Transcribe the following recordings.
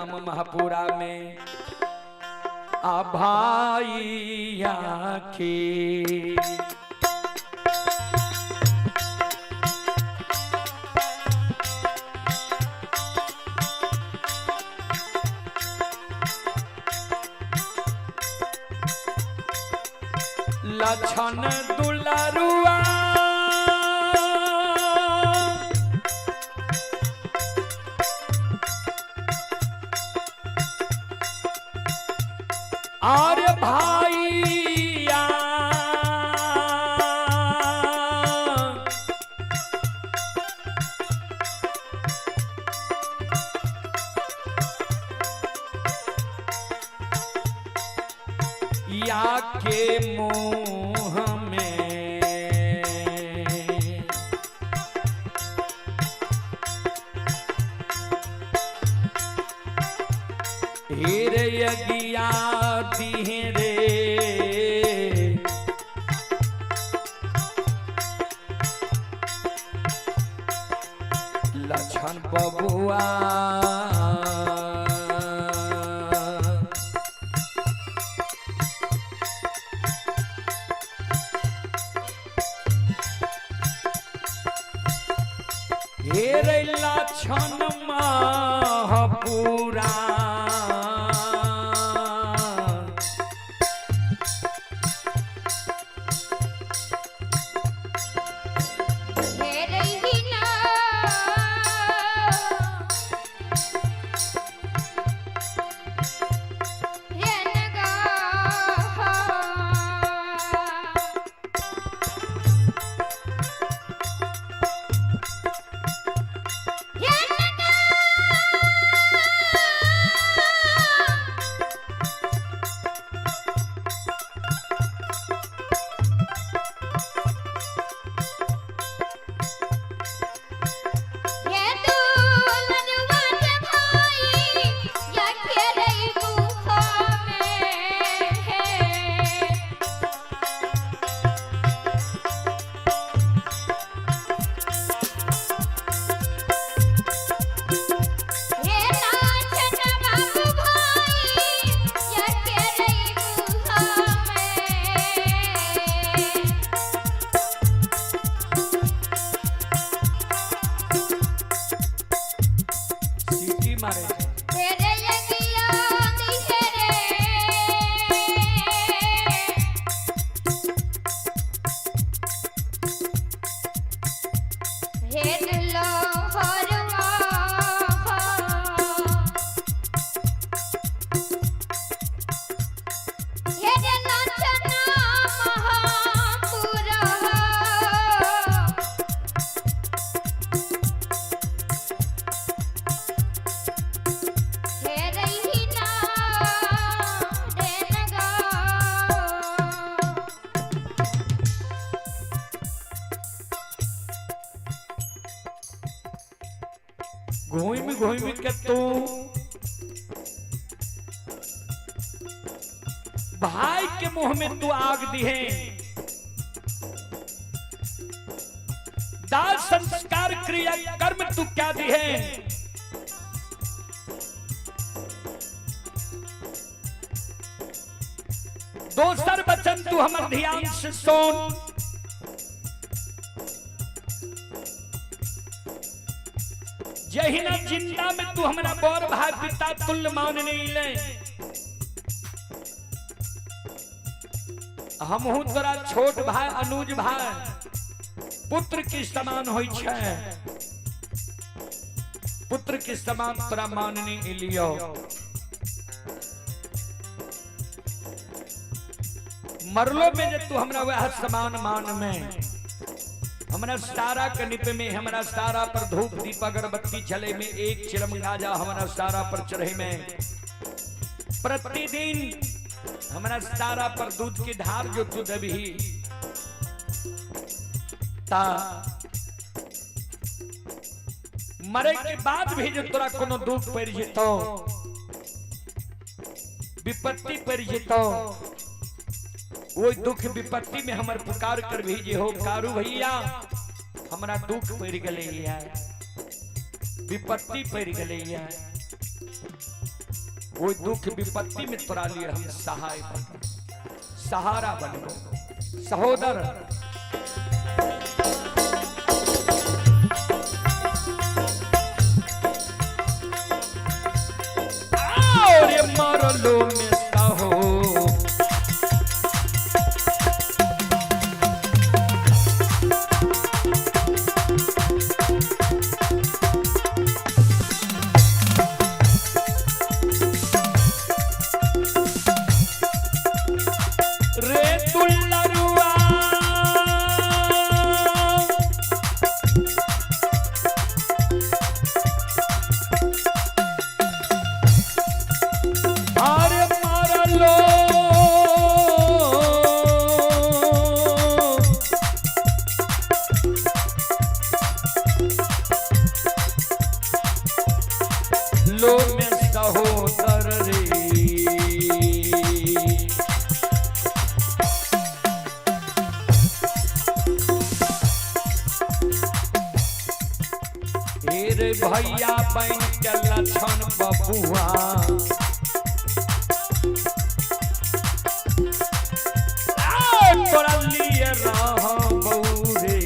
ग्राम महपुरा में आ भाई के। लक्षण दुलारुआ और भाइया या के मुंह में हीरे यगिया रे। लक्षण बबुआ हेरे लक्षण महापुरा। हे रहीना हे नगाह हे नगाह हे दुलनवा के भाई या खेरई मुख में। हे लाछन बाबू भाई या खेरई मुख में। सीटी मारे छै। हेरे यगिया दिहेरे हे दुल्हरवा हे लछना महापुरा। हे रहीना रे नगा। घूमि घूमि के तू भाई के मुंह में तू आग दिहे। दाल संस्कार क्रिया कर्म तू क्या दिहे। दोसर वचन तू हमर ध्यान से सुन। जहिना जिंदा में तू हमरा बड़ भाई पिता तुल्य मान नहीं ले, हमहू तोरा छोट भाई अनुज भाई पुत्र के समान होई छै, पुत्र के समान तोरा मानने एलियो। मरलो में जे तू हमरा वह समान मान में, हमरा सारा कनिप में, हमरा सारा पर धूप दीप अगरबत्ती जले में, एक चिलम गाजा हमरा सारा पर चढ़े में, प्रतिदिन हमरा सारा पर दूध की धार जो तू देबही ता मरे के बाद भी जो तोरा कोनो दुख पड़ जेतो, विपत्ति पड़ जेतो, वो दुख विपत्ति में हमर पुकार कर भी जे हो कारू भैया हमरा दुख पड़ गले, विपत्ति पड़ गले। वो दुख विपत्ति में तोरा लिए हम सहाय बनबो, सहारा बनबो, सहोदर। और मरलो में सहो रे दुलरुआ अरे मरलो लो में सहोदर रे। हे रे भैया बन के लक्षण बबुआ, आ, तोरा लिए रहबौ रे।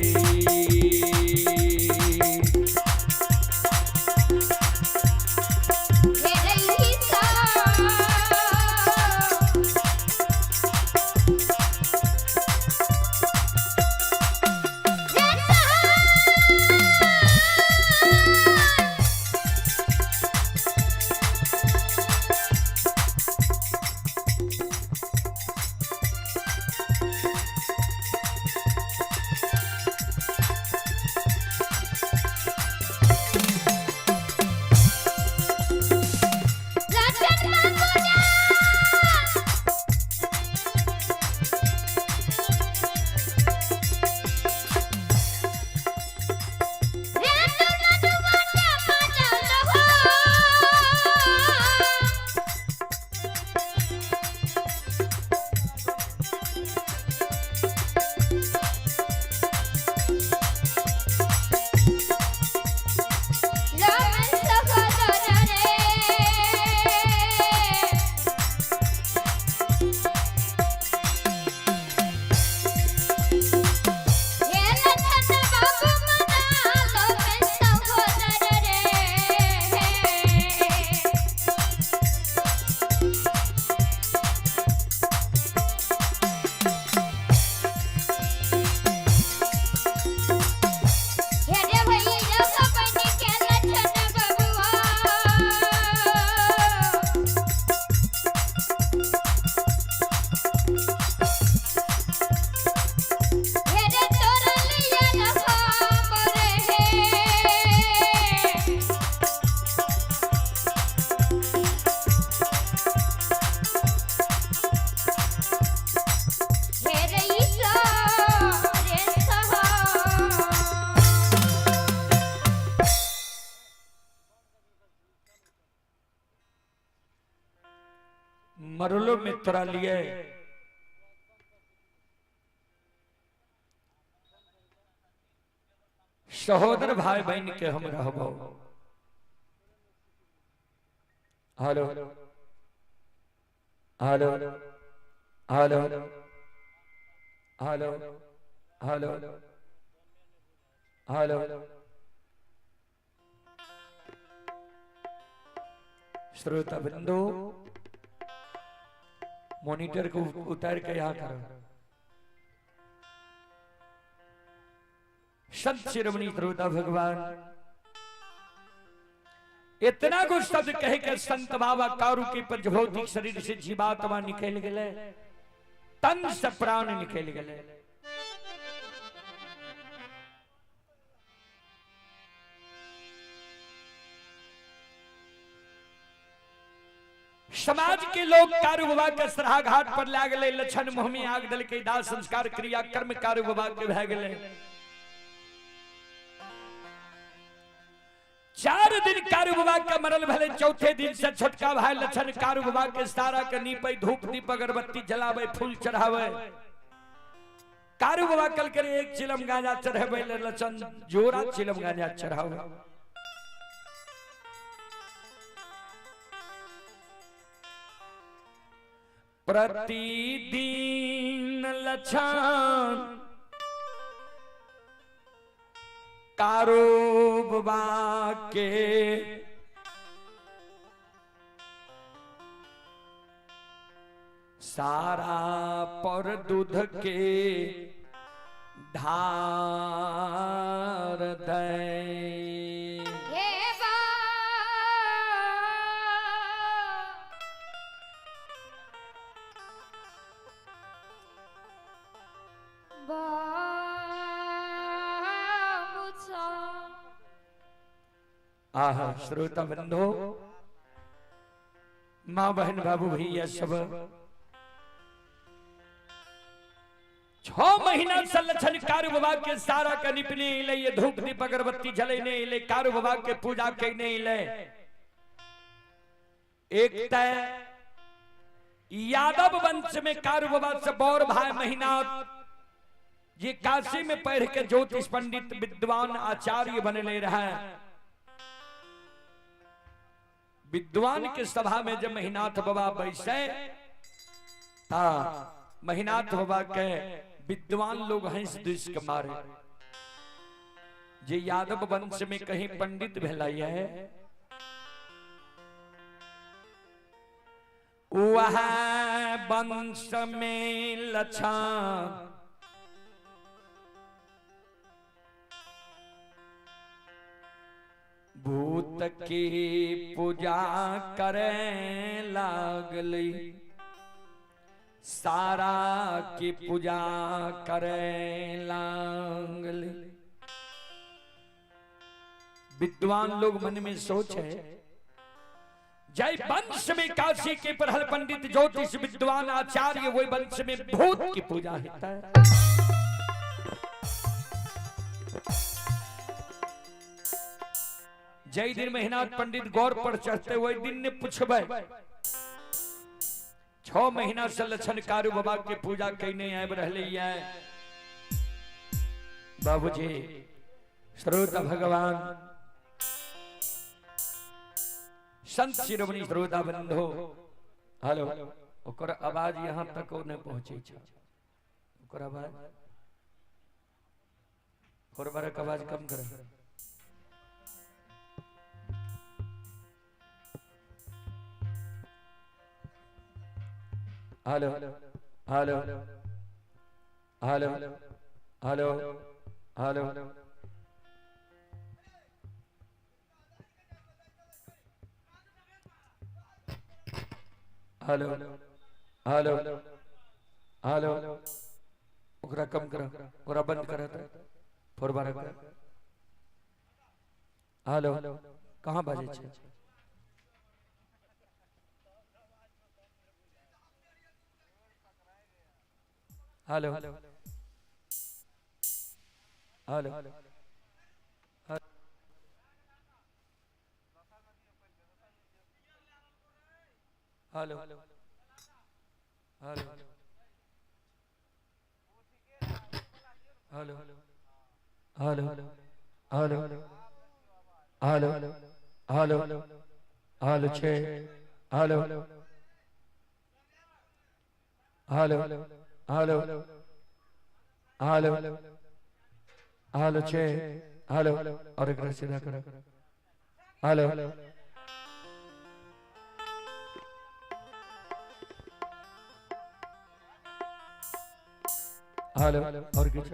हे रईसा रे लक्षण बाबूजा रे दुलरुआ के मरल हो। लमन सहोदर रे। हे लखन बाबू मना लमन सहोदर रे। हे रे भैया बन के लखन बबुआ। हे रे तोर लिया रहब रे। हे रईसा रे सहा। मरलो में तोरा लिए सहोदर भाई बहन के हम रहबो। Hello hello hello hello hello hello. श्रोता बंधु, मॉनिटर को उतार के यहां करो। संत शिरोमणि श्रोता भगवान इतना कुछ शब्द कहे के संत बाबा कारू के पंचभौतिक शरीर से जीवात्मा निकल गए, तन से प्राण निकल गए। समाज के लोग कारू बाबा के सराहा घाट पर लाग गए, लक्षण मुँह में आग दल के दाह संस्कार क्रिया कर्म कारू बाबा के भय गए। 4 दिन कारू बाबा के मरल भले, चौथे दिन से छोटका भाई लक्षण कारू बाबा के सारा के नीपे, धूप दीप अगरबत्ती जलावे, फूल चढ़ावे। कारू बाबा कल करे एक चिलम गांजा चढ़ावे, लक्षण जोरा चिलम गांजा चढ़ावे। प्रतिदिन लक्षण कारोबा के सारा पर दूध के धार दे। हे बा बाबूचा। आहा श्रोता बंधु, माँ बहन बाबू भैया सब, 6 महीना से लक्षण कारू बाबा के सारा के निपने ले, ये धूप दीप अगरबत्ती जले नहीं ले, कारू बाबा के पूजा के नहीं ले। एक तय यादव वंश में कारू बाबा से बौर भाई महीना ये काशी में पढ़ के ज्योतिष पंडित विद्वान आचार्य बने ले रहा है। विद्वान के सभा में जब महिनाथ बाबा बैसे ता महिनाथ बाबा के विद्वान लोग हंस दुस के मारे। जे यादव वंश में कहीं पंडित भेलाई है वह वंश में लक्षण भूत की पूजा करे लागली, सारा की पूजा करे लागली। विद्वान लोग मन में सोचे जय वंश में काशी के पढ़ल पंडित ज्योतिष विद्वान आचार्य वही वंश में भूत की पूजा होता है। जय दिन महीनाथ पंडित गौर पर चढ़ते वही दिन ने पूछबे 6 महीना से लक्षण कारू बाबा के पूजा कईने आबि रहले है। बाबूजी श्रोता भगवान संत शिरोमणि श्रोता बंधु, हेलो ओकर आवाज यहाँ तक नहीं पहुंचे छे, ओकर आवाज फोर बार के आवाज कम कर। Hello hello hello hello hello hello hello hello ओकरा कम कर, ओकरा बंद कर, फोर बार कर। हेलो कहाँ बाजे छे? Hello hello hello hello hello hello hello hello hello hello hello छे hello hello hello hello hello छे हेलो और एक सीधा करो। हेलो हेलो और कुछ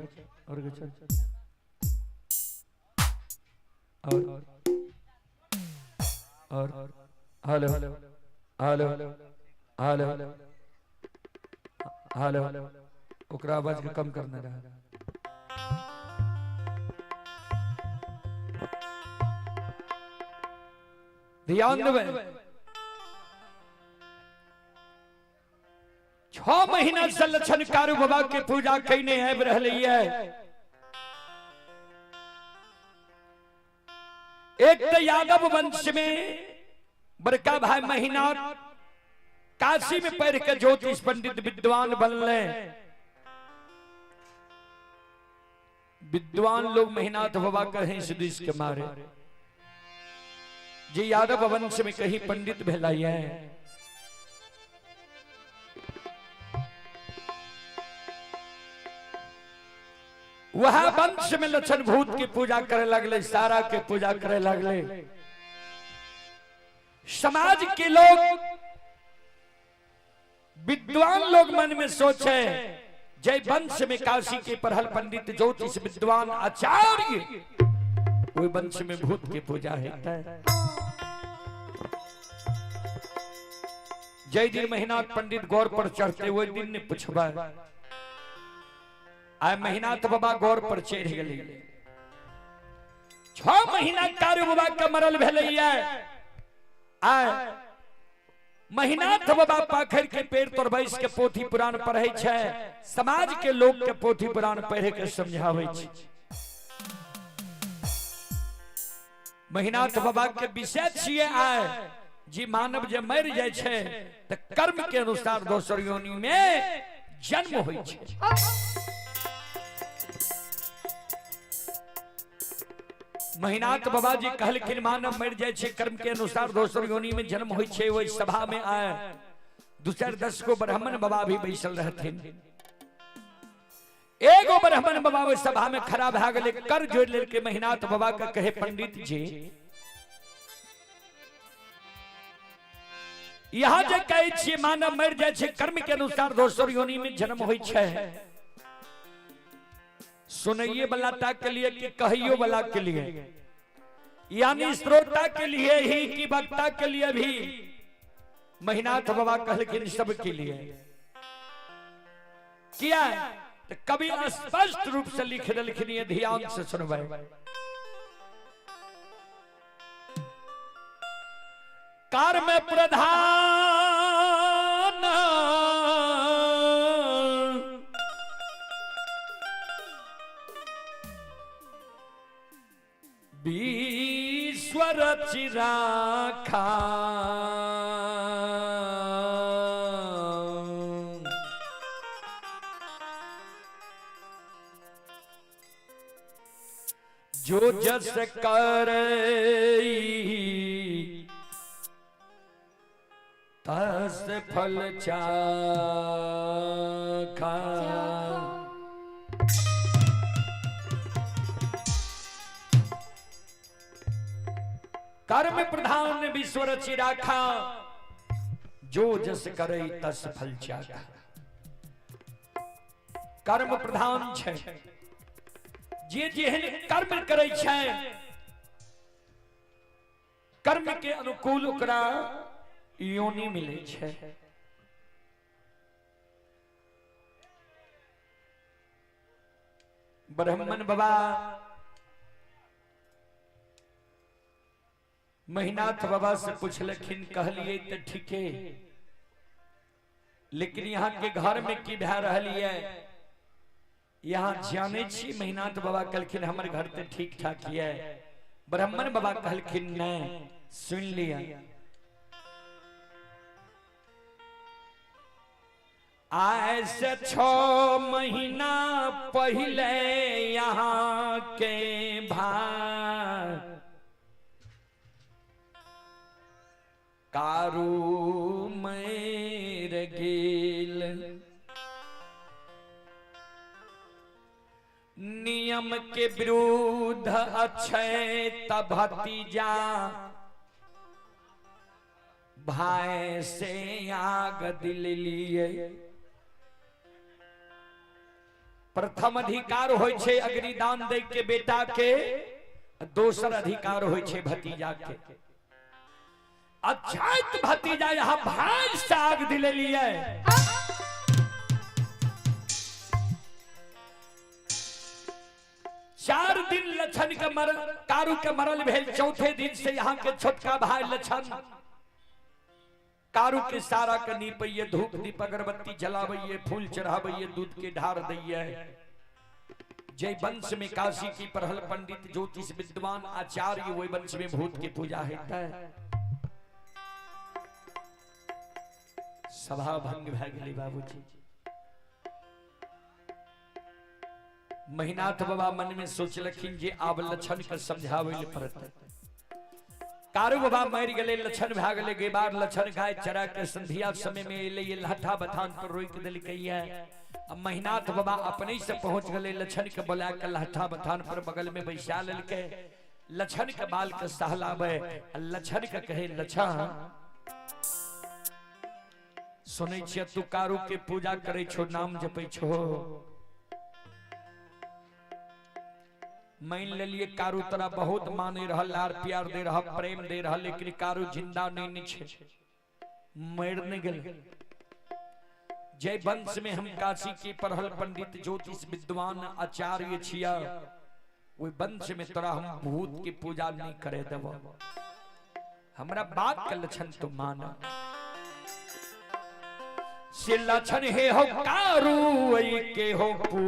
और कुछ और हेलो हेलो हेलो हेलो ओकरा आवाज के कम करने रहा। ध्यान देवे 6 महीना से लक्षण कारू बाबा के पूजा कईने आबि रहले है। एक तो यादव वंश में बड़का भाई महीना काशी में पढ़ के ज्योतिष पंडित विद्वान बनले। विद्वान लोग महिनाथ बाबा कहें सिद्ध के मारे जे यादव वंश में कहीं पंडित भेलाई है वह वंश में लक्षण भूत की पूजा करे लगले, सारा के पूजा करे लगले। समाज के लोग, विद्वान लोग मन में सोचे, जय वंश में काशी के पढ़ल पंडित ज्योतिष विद्वान आचार्य, वही वंश में भूत के पूजा है। जय दिन महीनाथ पंडित गौर पर चढ़ते वही दिन ने पूछबा, आय महीनाथ बाबा गौर पर चढ़ गए। 6 महीना कारू बाबा के मरल भेलैया, आय महीनाथ बाबा पाखर के पेड़ तोड़ बैस के पोथी पुराण पढ़ै छै, समाज के लोग के पोथी पुराण पढ़े के समझाबै छै। महीनाथ बाबा के विषय छियै आय जी मानव जे मर जाय छै त कर्म के अनुसार दोसर योनि में जन्म होइ छै। महीनाथ बाबा जी कहलखिन मानव मर जाय छै कर्म के अनुसार दोसर योनि में जन्म होइ छै। ओहि सभा में आय दूसर 10 गो ब्राह्मण बाबा भी बैसल रहथिन। एगो ब्राह्मण बाबा ओहि सभा में खड़ा भए गेलै, कर जोड़ लेलकै महीनाथ बाबा के, कहे पंडित जी यहाँ जे कहै छियै मानव मरि जाइ छै कर्म के अनुसार दोसर योनि में जन्म होइ छै, सुनैये वाला टा के लिए कि कहियो वाला के लिए, यानी श्रोता के लिए ही कि वक्ता के लिए भी? महीनाथ बाबा कहलखिन सबके लिए। किया तो कवि स्पष्ट रूप से लिख देलखिन, ये ध्यान से सुनबै। कर्म प्रधान विश्व रचि राखा, जो जस करई तस फल चाखा। कर्म प्रधान विश्व रचि राखा, जो जस करई तस फल चाखा। कर्म प्रधान छै, जे जेहन कर्म करै छै कर्म के अनुकूल ओकरा योनि मिलै छै। ब्राह्मण बाबा महिनाथ बाबा से पूछलखिन, कहलिए तो ठीके, लेकिन यहाँ के घर में की भए रहल ये यहाँ जाने छी? महिनाथ बाबा कहलखिन हमर घर तो ठीक ठाक ये। ब्राह्मण बाबा कहलखिन नहीं, सुन लिया, आय से 6 महीना पहले यहाँ के भाई कारू मर गेल, नियम के विरुद्ध अक्षय भतीजा भाई से आग दिल लिए। प्रथम अधिकार होइ छै अग्निदान दे के बेटा के, दोसर अधिकार होइ छै भतीजा के। अक्षय भतीजा यहाँ भाई से आग दिल लिए। 4 दिन लक्षण के मर कारू के मरल भेल, चौथे दिन से यहाँ के छोटका भाई लक्षण कारू के सारा के नीपैये, धूप दीप अगरबत्ती जलाबैये, फूल चढ़ाबैये, दूध के ढार दैये। जय वंश में काशी की पढ़ल पंडित ज्योतिष विद्वान आचार्य, वही वंश में भूत की पूजा होता है। सभा भंग भए गेलै बाबूजी। महिनाथ बाबा मन में सोचलखिन जे आब लक्षण के समझाबै ले पड़तै। कारू बाबा मरि गेलै, लक्षण भए गेलै। गेबार लक्षण गाय चरा के संध्या समय में एलै, ये लाठा बथान पर रोकि देलकै। आ महिनाथ बाबा अपने से पहुंच गए, लछन के बोला के लहठा बथान पर बगल में बैसा लेलके। लछन के बाल के सहलावे, लछन के कहे, लछन सुनै छियै तू कारू के पूजा करे छो, नाम जपै छो, मान लेलिए कारू तोरा बहुत माने रहल, लार प्यार दे रहा, प्रेम दे रहा, लेकिन कारू जिंदा नहीं छे, मर नहीं गेल। जय वंश में हम काशी के पढ़ल पंडित ज्योतिष विद्वान आचार्य छिया, ओहि वंश में तोरा हम भूत की पूजा नहीं करे देब। हमरा बात के लक्षण तो माना से लक्षण हे हो कारू के हो पू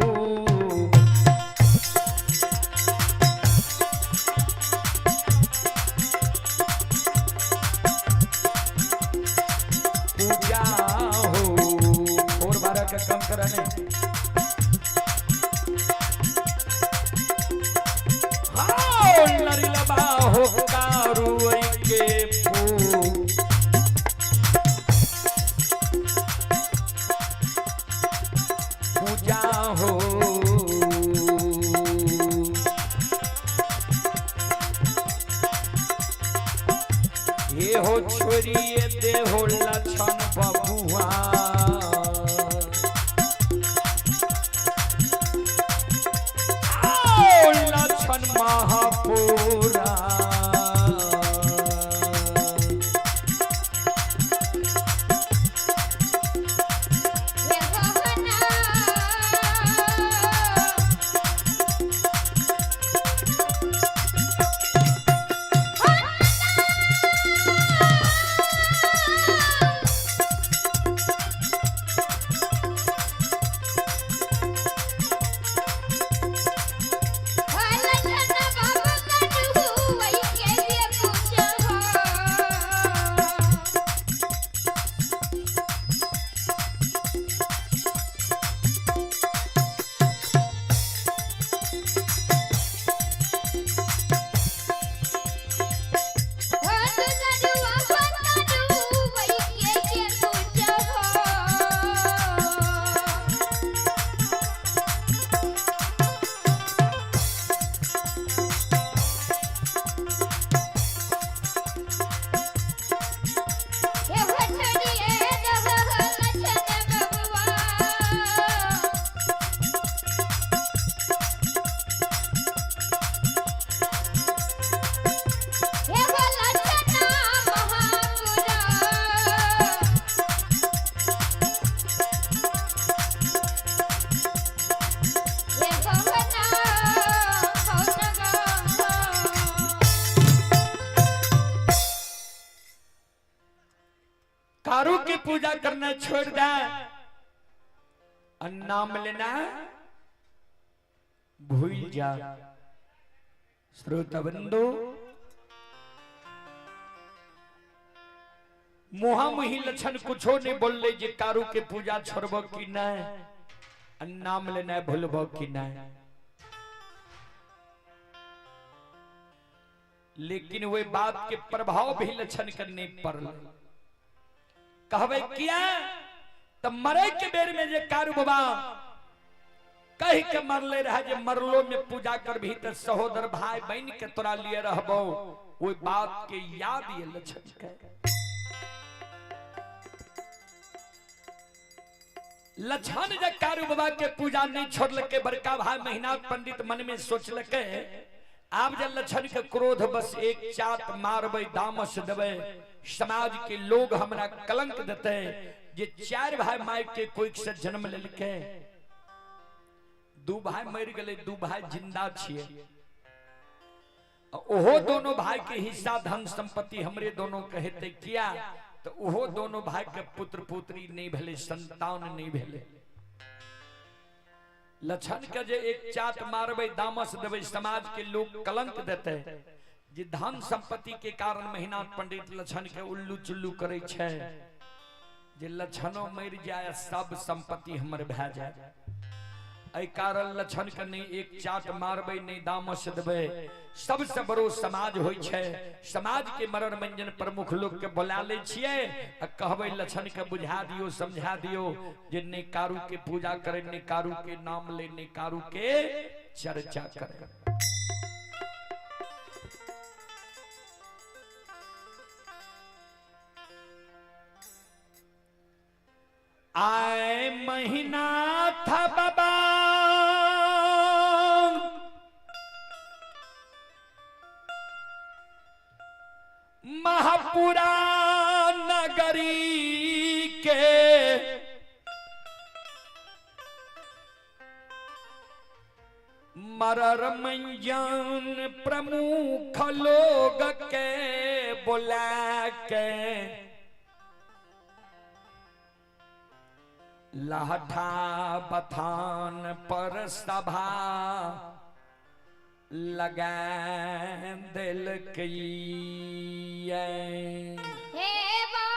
पूजा हो और बारह का कम करा नहीं। हाँ लरिलबा हो कारू के पू पूजा हो। ये हो छोरिए दे हो लक्षण बबुआ, आओ लक्षण महापुरा। कारू की पूजा करना छोड़ दे और नाम लेना भूल जा। श्रोता बंधु, मुहा मुही लक्षण कुछो नहीं बोल ले जे कारू के पूजा छोड़बो कि नहीं और नाम लेना भूलबो कि नहीं, लेकिन वे बात के प्रभाव भी लक्षण करने पर कहबे किया त मरे के बेर में जे कारू बाबा कह के मरले रहे जे मरलो में पूजा कर भी त सहोदर भाई बहन के तोरा लिए रहबो, वो बात के याद ये लक्षण के लक्षण जे कारू बाबा के पूजा नहीं छोड़लके। बड़का भाई महिनाथ पंडित मन में सोचलके आप जब लक्षण के क्रोध बस एक चात मारबे दामस देबे, समाज के लोग हमरा कलंक देते जे चार भाई my के कोई से जन्म लेलके, दू भाई मर गए, दू भाई जिंदा छिए, ओहो दोनों भाई के हिस्सा धन संपत्ति हमरे दोनों कहते किया तो ओहो दोनों भाई के पुत्र पुत्री नहीं भेले, संतान नहीं भेले। लक्षण के जे एक चाट मारबे दामस देबे समाज के लोग कलंक देते जे धन संपत्ति के कारण महिनाथ पंडित लक्षण के उल्लू चुल्लू करे छे जे लक्षणों मर जाए सब संपत्ति हमर भए जाए। एहि कारण लक्षण के नहीं एक चाट मारबै नहीं दामस देबै। सबसे बड़ो समाज होइ छै, समाज के मरण मंजन प्रमुख लोग के बुला लै छियै आ कहबै लक्षण के बुझा दियो समझा दियो जे नहीं कारू के पूजा करे, नहीं कारू के नाम ले, नहीं कारू के चर्चा करे। आए महीना था बाबा महापुरा नगरी के मरर मंजन प्रमुख लोग के बुला के लहठा बथान पर सभा लगा दिलकै। हे बा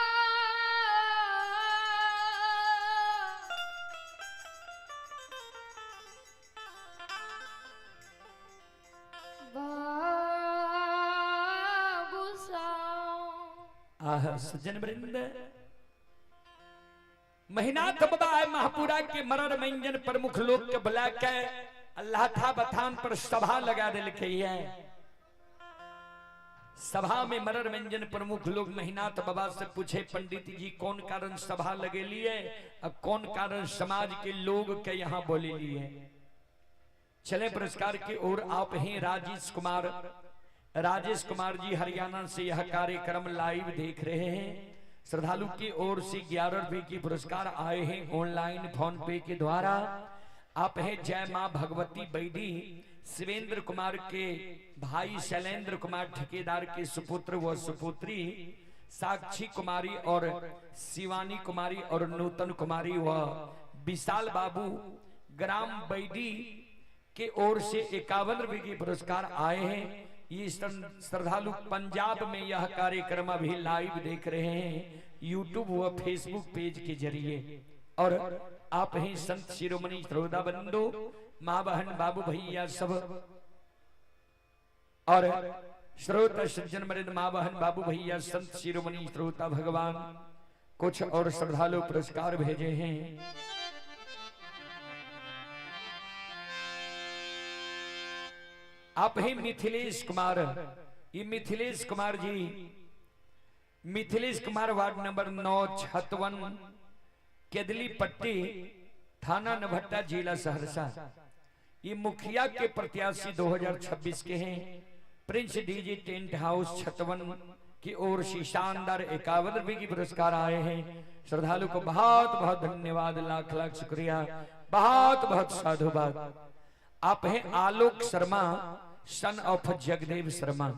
बाबू साहब। आह सज्जन वृंद, महीनाथ बाबा महापुरा के मरर मंजन प्रमुख लोग के बुला के अल्लाह था बथान पर सभा लगा दिलकै है। सभा में मरर मंजन प्रमुख लोग महीनाथ बाबा से पूछे, पंडित जी कौन कारण सभा लगे लिए अब कौन कारण समाज के लोग के यहाँ बोले लिए। चले पुरस्कार की ओर। आप हैं राजेश कुमार, राजेश कुमार जी हरियाणा से यह कार्यक्रम लाइव देख रहे हैं। श्रद्धालु की ओर से 11 रुपए की पुरस्कार आए हैं ऑनलाइन फोन पे के द्वारा। आप हैं जय मां भगवती बैदी, शिवेंद्र कुमार के भाई शैलेंद्र कुमार ठेकेदार के सुपुत्र व सुपुत्री साक्षी कुमारी और शिवानी कुमारी और नूतन कुमारी व विशाल बाबू ग्राम बैदी के ओर से 51 रुपए के पुरस्कार आए हैं। ये श्रद्धालु पंजाब में यह कार्यक्रम अभी लाइव देख रहे हैं यूट्यूब व फेसबुक पेज के जरिए। और आप ही संत शिरोमणि श्रोता बंधु, माँ बहन बाबू भैया सब और श्रोता सज्जन मृद माँ बहन बाबू भैया संत शिरोमणि श्रोता भगवान कुछ और श्रद्धालु पुरस्कार भेजे हैं। आप ही मिथिलेश कुमार, ये मिथिलेश कुमार जी, मिथिलेश कुमार वार्ड नंबर 9 छतवन केदली पट्टी थाना नभट्टा जिला सहरसा, ये मुखिया के प्रत्याशी 2026 के हैं। प्रिंस डीजे टेंट हाउस छतवन की ओर से शानदार 51 रुपए की पुरस्कार आए हैं। श्रद्धालु को बहुत बहुत धन्यवाद, लाख लाख शुक्रिया, बहुत बहुत साधुवाद। आप हैं आलोक शर्मा सन ऑफ जगदेव शर्मा,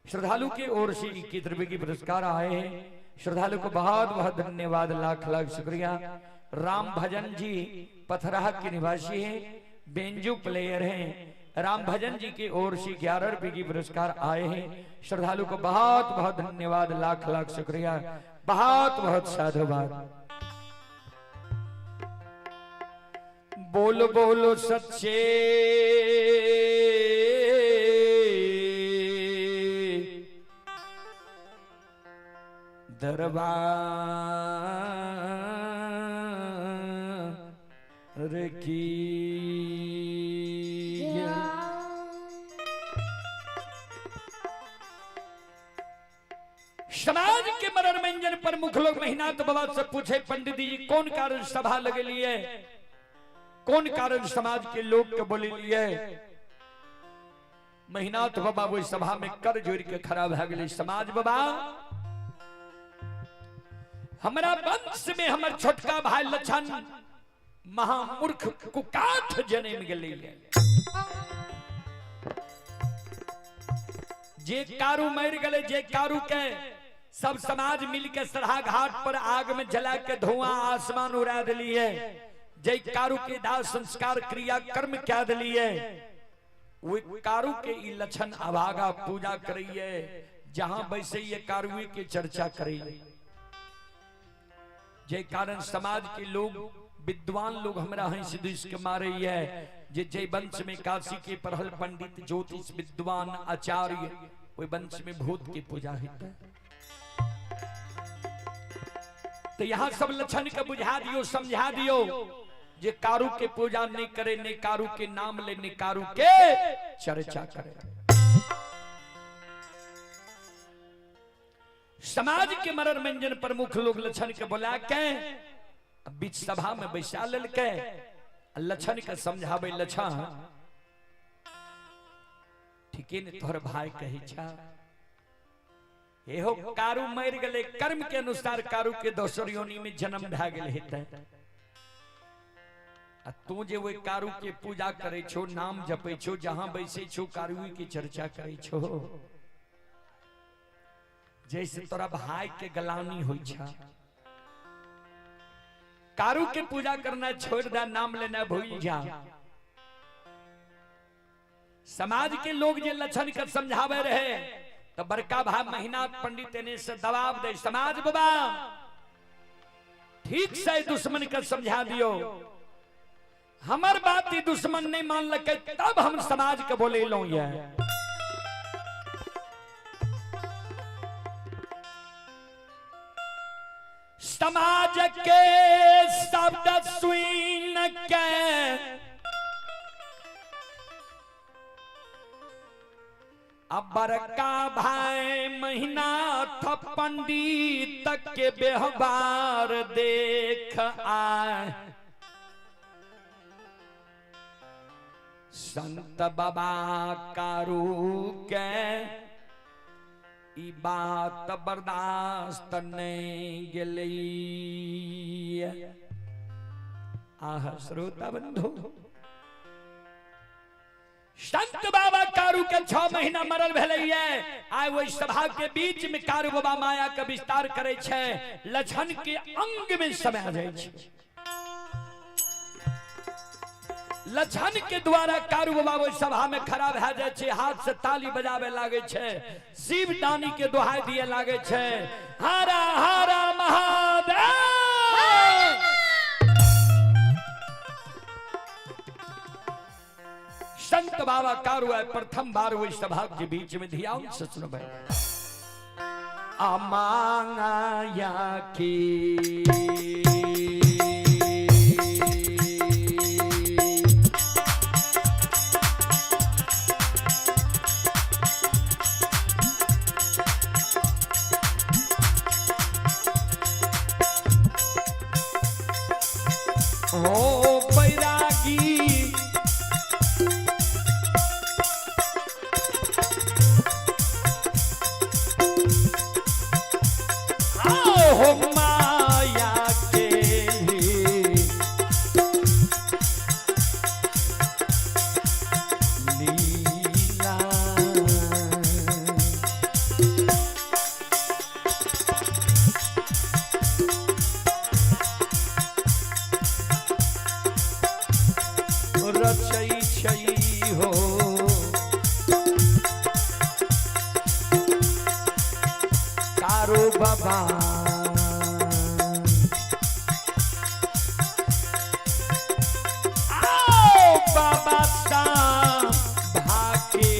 श्रद्धालु की ओर से 21 रुपए की पुरस्कार आए हैं। श्रद्धालु को बहुत बहुत धन्यवाद, लाख लाख शुक्रिया। राम भजन जी पथराहा के निवासी हैं, बेंजू प्लेयर हैं। राम भजन जी की ओर से 11 रुपए की पुरस्कार आए हैं। श्रद्धालु को बहुत बहुत धन्यवाद, लाख लाख शुक्रिया, बहुत बहुत साधुवाद। बोलो बोलो सच्चे दरबार की। समाज के मरण मंजन प्रमुख लोग महीनाथ बाबा से पूछे, पंडित जी कौन कारण सभा लगे लिए, कौन कारण समाज के लोग के बोले लिए। महीनाथ बाबा वो सभा में कर जोड़ के खड़ा भा गए। समाज बाबा हमारा वंश में हमर छोटका भाई लक्षण महामूर्ख कुकाठ जन्म गेलै। जे कारू मर गए, जे कारू के सब समाज मिल के सढ़ा घाट पर आग में जला के धुआं आसमान उड़ा दिलिए, जे कारू के दाह संस्कार क्रिया कर्म क्या दिलिए, वो कारू के ई लक्षण अभागा पूजा करिए, जहां बैसे ये कारुए के चर्चा करिए। जे कारण समाज के लोग विद्वान लोग हमरा हंस दुस के मारे ये जे जय वंश में काशी के पढ़ल पंडित ज्योतिष विद्वान आचार्य ओहि वंश में भूत के पूजा होता। तो यहाँ सब लक्षण के बुझा दियो, समझा दियो जे कारू के पूजा नहीं करे, नहीं कारू के नाम ले, नहीं कारू के चर्चा करे। समाज के मरर मंजन प्रमुख लोग लक्षण के बुला के बीच सभा में बैसा ललके, लक्षण के समझावे, लक्षण ठीके ने तोहर भाई कही छा, एहो कारू मर गले, कर्म के अनुसार कारू के दोसर योनि में जन्म भए गेल हेतै, आ तू जे ओहि कारू के पूजा करे छो, नाम जपे छो, जहां बैसे छो कारू के चर्चा करे छो, जैसे तोरा भाई के गलानी होई छा। कारू के पूजा करना छोड़ दे, नाम लेना भूल जा। समाज के लोग जे लक्षण के समझावे रहे तो बड़का भाई महीना पंडित ने से दबाव दे, समाज बाबा ठीक से दुश्मन के समझा दियो, हमर बात ही दुश्मन नहीं मान लके तब हम समाज के बोले लो। ये समाज के शब्द सुन के अब बड़का भाई महीना था पंडित के व्यवहार देख आए, संत बाबा कारू के ई बात बर्दाश्त नहीं गेली। आह श्रोता बंधु, संत बाबा कारू के 6 महीना मरल भेलैये, आइ ओहि सभा के बीच में कारू बाबा माया के विस्तार करे छै, लक्षण के अंग में समा जाइ छै। लक्षण के द्वारा कारू बाबा ओहि सभा में खड़ा भए जाइ छै, हाथ से ताली बजावे लागे छै, शिव दानी के दोहाई दिए लागे छै, हरा हरा महादेव। संत बाबा कारू आए प्रथम बार वही सभा के बीच में ध्यान से सुनबै। अमांगा की हो बैरागी हो माया के लीला। रचै छै हो कारू बाबा, आओ बाबा भाके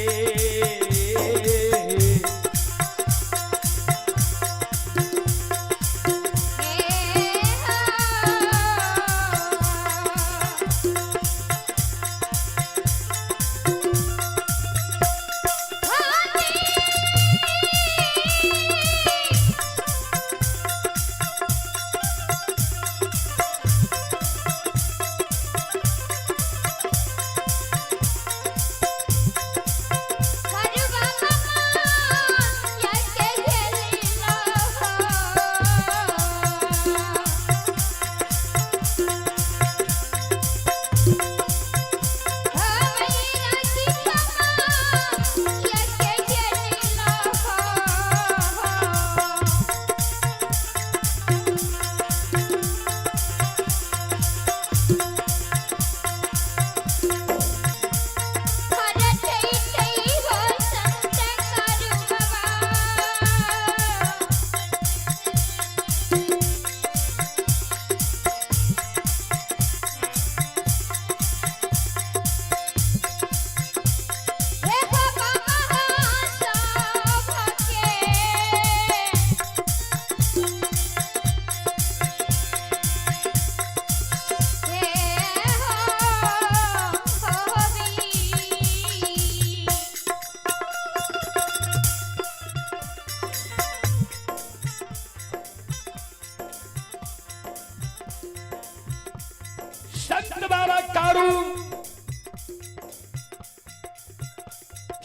संत बाबा कारू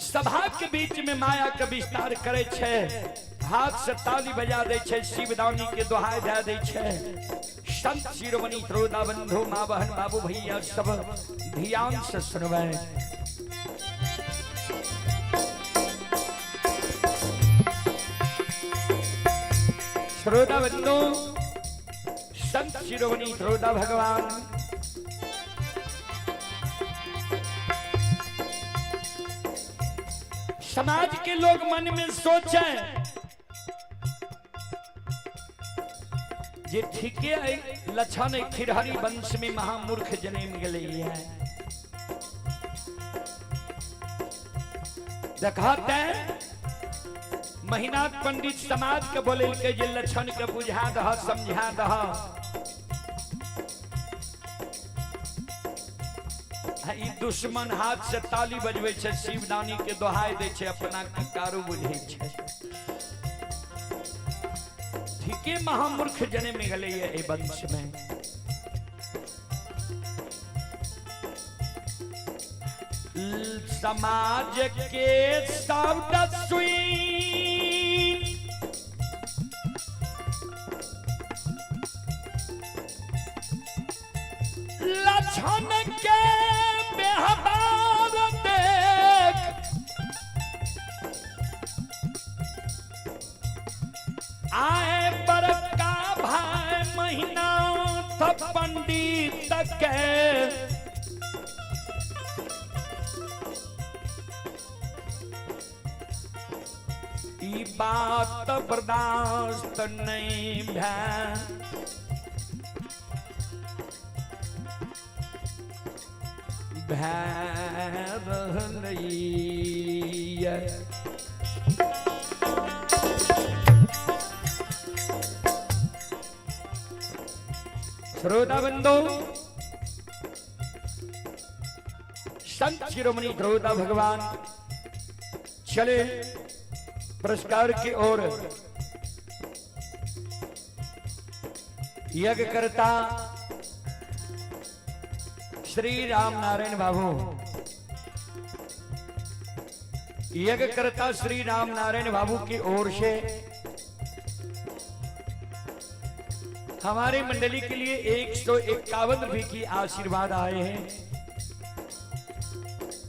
सभा के बीच में माया के विस्तार करे छै, हाथ से ताली बजा दै छै, शिवदानी के दोहाई दे दै छै। संत शिरोमणि श्रोता बंधु, माँ बहन, बाबू भैया सब ध्यान से सुनबै। श्रोता बंधु, संत शिरोमणि श्रोता भगवान समाज के लोग मन में सोचे जे ठीके है लक्षण खिरहरी वंश में महामूर्ख जन्म गेलै है। देखते महिनाथ पंडित समाज के बोलेलकै जे लक्षण के बुझा दह, समझा दह। ई दुश्मन हाथ से ताली बजबै छै, शिवदानी के दोहाई दै छै, अपना के कारू बुझै छै। ठीके महामूर्ख जन्म गेलै एहि वंश में। समाज के शब्द सुई लक्षण के व्यवहार देख आए बड़का भाई महीना पंडित के ई बात बर्दाश्त नहीं भै रहलैया। श्रोता बंधु, संत शिरोमणि श्रोता भगवान चले पुरस्कार की ओर। यज्ञ करता श्री राम नारायण बाबू, यज्ञ करता श्री राम नारायण बाबू की ओर से हमारे मंडली के लिए 151 रुपए की आशीर्वाद आए हैं।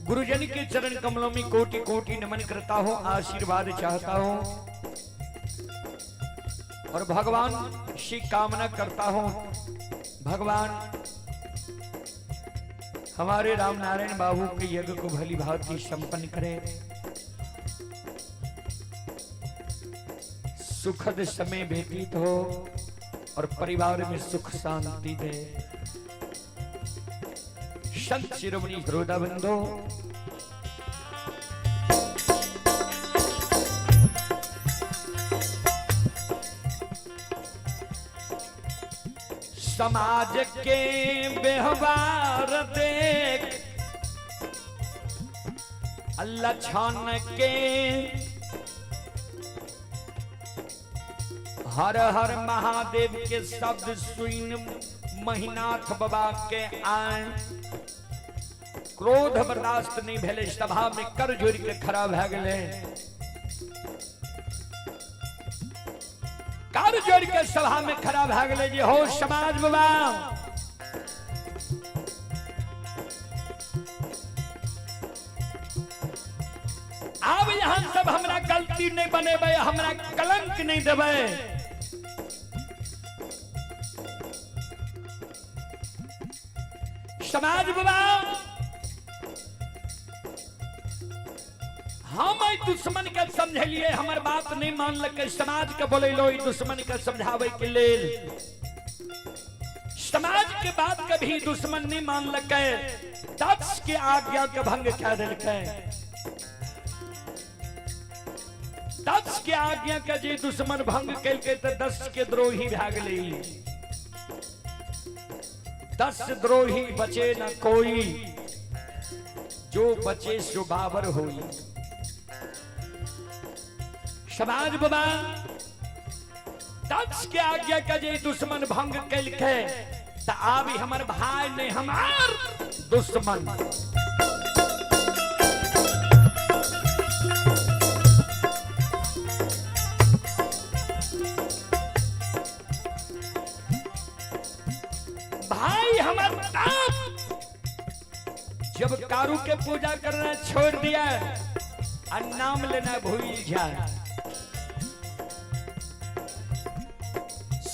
गुरुजन के चरण कमलों में कोटि कोटि नमन करता हूं, आशीर्वाद चाहता हूं और भगवान से कामना करता हूं, भगवान हमारे राम नारायण बाबू के यज्ञ को भली भांति संपन्न करे, सुखद समय व्यतीत हो और परिवार में सुख शांति दे। संत शिरोमणि श्रोता बंधु, समाज के व्यवहार देख लक्षण के हर हर महादेव के शब्द सुन महिनाथ बाबा के आए क्रोध बर्दाश्त नहीं भेले, सभा में कर जोड़ के खड़ा भए गेले, कर जोड़ के सभा में खड़ा भए गेले जे हो समाज बाबा, आब यहाँ सब हमरा गलती नहीं बनेबै, हमरा कलंक नहीं देबै। समाज बाबा, हम एहि दुश्मन के समझलिए, हमर बात नहीं मानलकै, समाज के बोलेलो ई दुश्मन के समझावे के लेल। समाज के बात कभी दुश्मन नहीं मानलकै, दक्ष के आज्ञा के भंग कह देलकै। दक्ष के आज्ञा के जे दुश्मन भंग केलकै तऽ दक्ष के द्रोही भए गेलै। 10 द्रोही बचे न कोई, जो बचे सो बाबर होई। समाज बाबा, दक्ष के आज्ञा के जे दुश्मन भंग केलकै त आब ई हमर भाई नहीं, हमार दुश्मन। भाई हमार ताप जब कारू के पूजा करना छोड़ दिया और नाम लेना भूल जाए।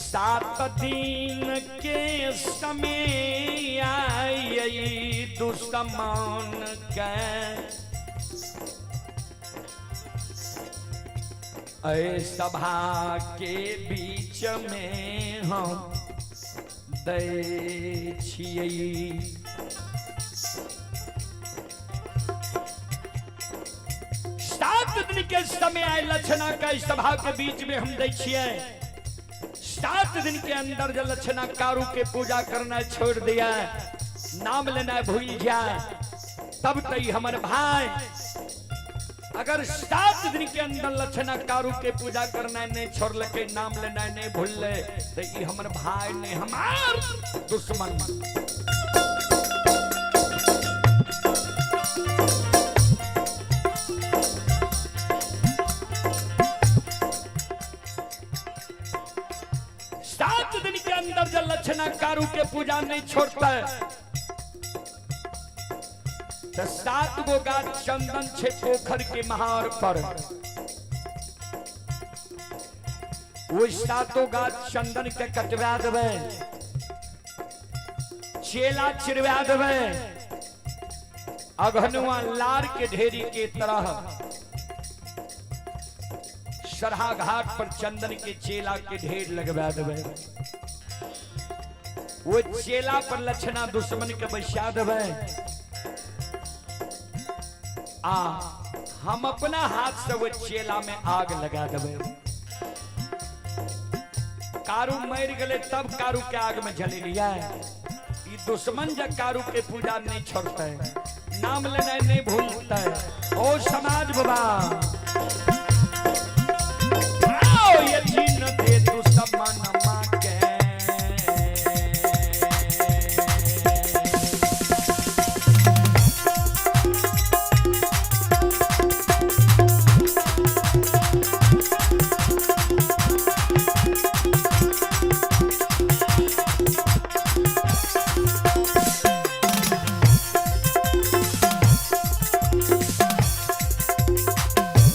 7 दिन के समय आई दुश्मन के, ऐ सभा के बीच में हम दै छियै। 7 दिन के समय आए लक्षणा के सभा के बीच में हम दै छियै। 7 दिन के अंदर जब लक्षणा कारू के पूजा करना छोड़ दिया, नाम लेना भूल जाए, तब तई हमर भाई। अगर 7 दिन के अंदर लक्षणा कारू के पूजा करना नहीं छोड़ लके, नाम लेना नहीं भूल ले, तो ई हमर भाई नहीं, हमार दुश्मन। 7 दिन के अंदर जब लक्षणा कारू के पूजा नहीं छोड़ता है, तो 7 गो गाछ चंदन छे पोखर के महार पर, वो 7 गाछ चंदन के कटवा देवे, चेला चिरवा देवे, अघनुआ लार के ढेरी के तरह सरहा घाट पर चंदन के चेला के ढेर लगवा देवे। वो चेला पर लक्षणा दुश्मन के बैसा देवे, आ हम अपना हाथ से वो चेला में आग लगा देवे। कारू मर गए तब कारू के आग में जले लिया। ई दुश्मन जब कारू के पूजा नहीं छोड़ता है, नाम लेना नहीं भूलता है। ओ समाज बाबा, आओ ये जीन दे दुश्मन मां के।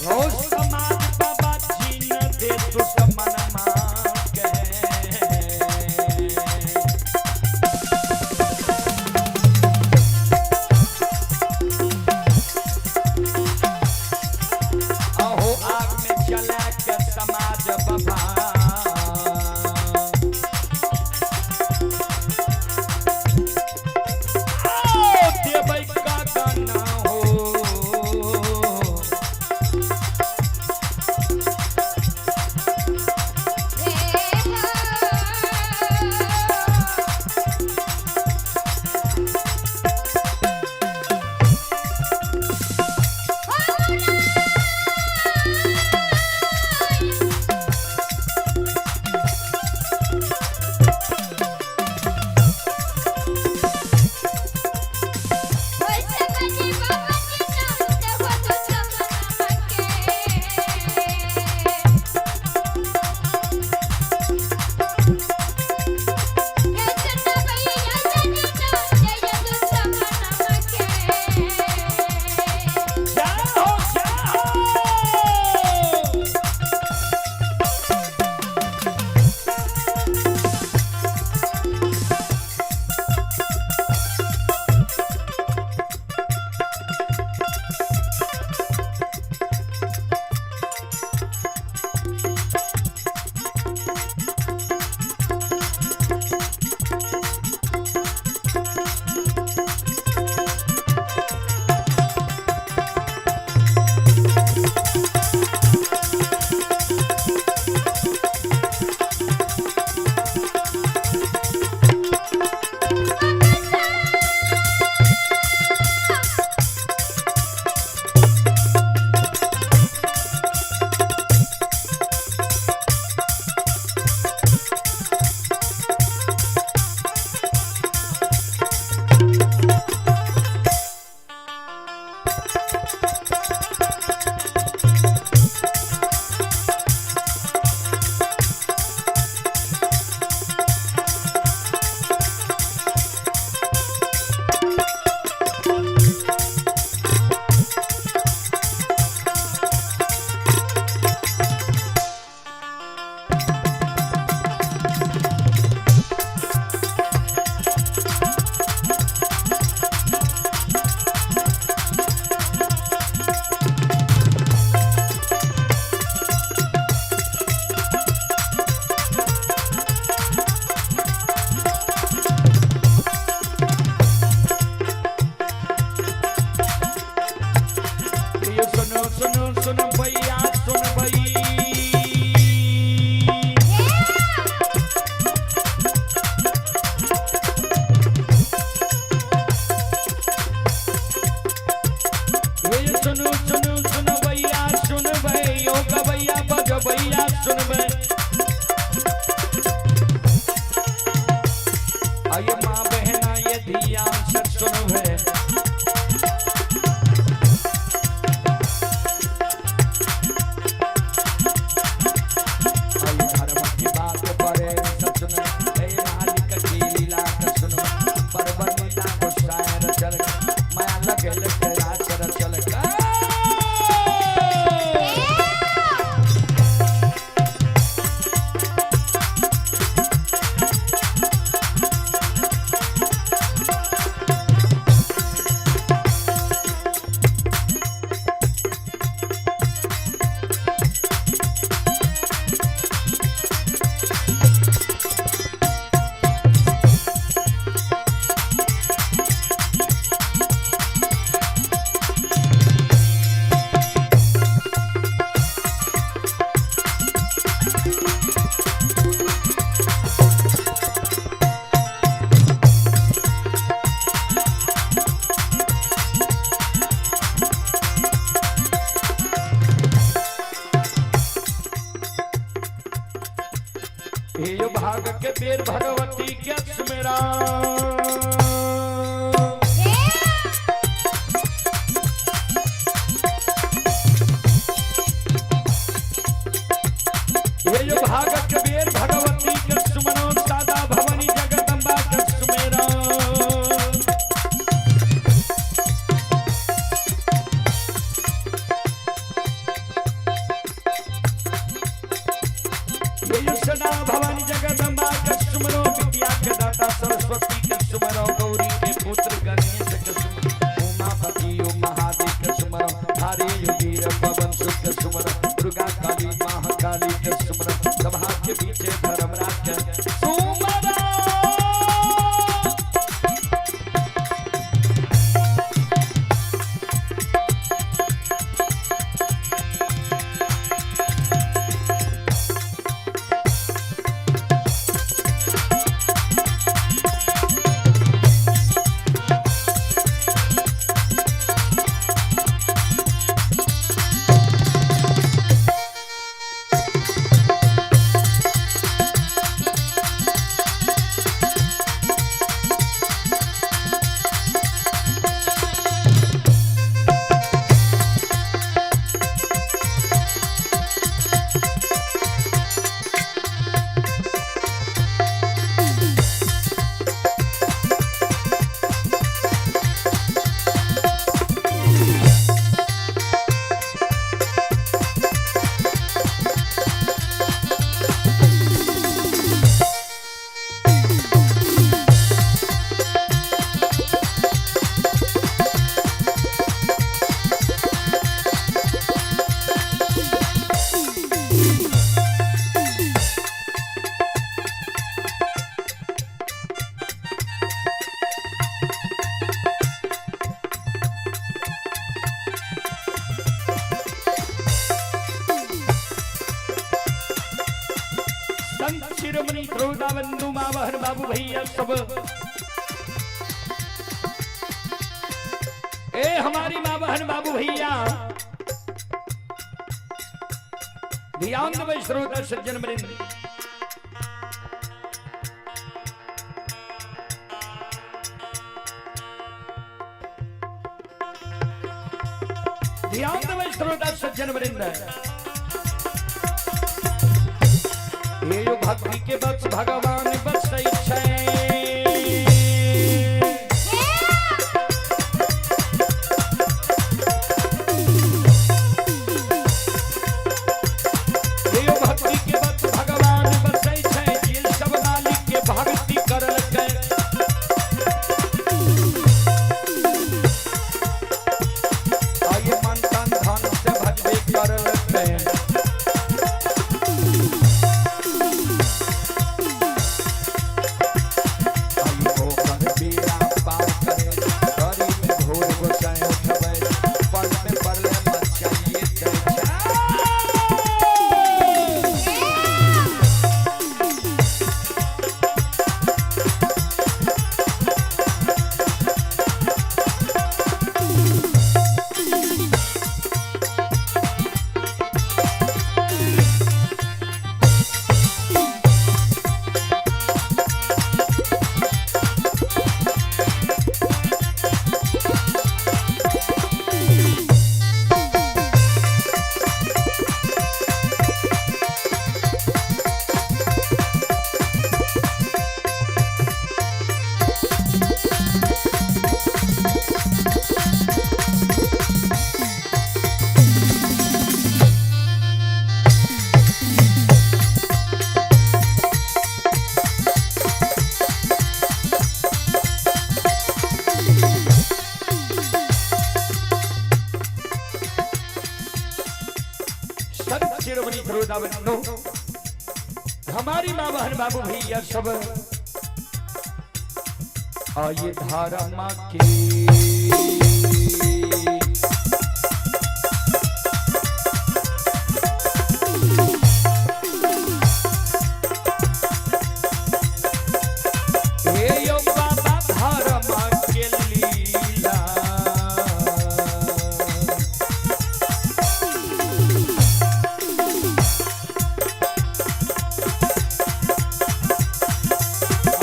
ओ आइए माँ बहना ये ध्यान से सुनवे। आई धर्म की बात परे सब सुन, हे मालिक की लीला का सुन, परवन लीला गोसाई चल, माया लगल तेरा चल चल। हे भाग के बेर भगवती के सुमेरा। हे भाग के बेर भगवती के सुमनो, सादा भवानी जगदम्बा के सुमेरा। ये सदा भवानी जगदम्बा के सुमरो, विद्या के दाता सरस्वती के सुमरो, गौरी के पुत्र गणेश के सुमरो, उमापति ओ महादेव के सुमरो, हरे वीर पवन सुत के सुमरो, दुर्गा काली महाकाली के सुमरो, सभा के पीछे धर्मराज के सुमरो। संत शिरोमणि श्रोता बंधु माँ बहन बाबू भैया सब, ए हमारी माँ बहन बाबू भैया ध्यान दो श्रोता सज्जन वृंद। ध्यान दो श्रोता सज्जन वृंद। हे यो भक्ति के बस भगवान बसै छै। हे यो भक्ति के बस भगवान बसै छै, जे सब मालिक के भक्ति करलकै। आये मन तन धन से भजबे करलकै। श्रोता बंधु, हमारी माँ बहन बाबू भैया सब, आइए धारा माँ के हे यो बाबा धारा माँ के लीला।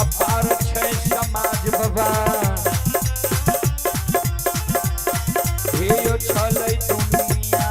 अपार छै समाज बाबा, हे यो छलै दुनिया।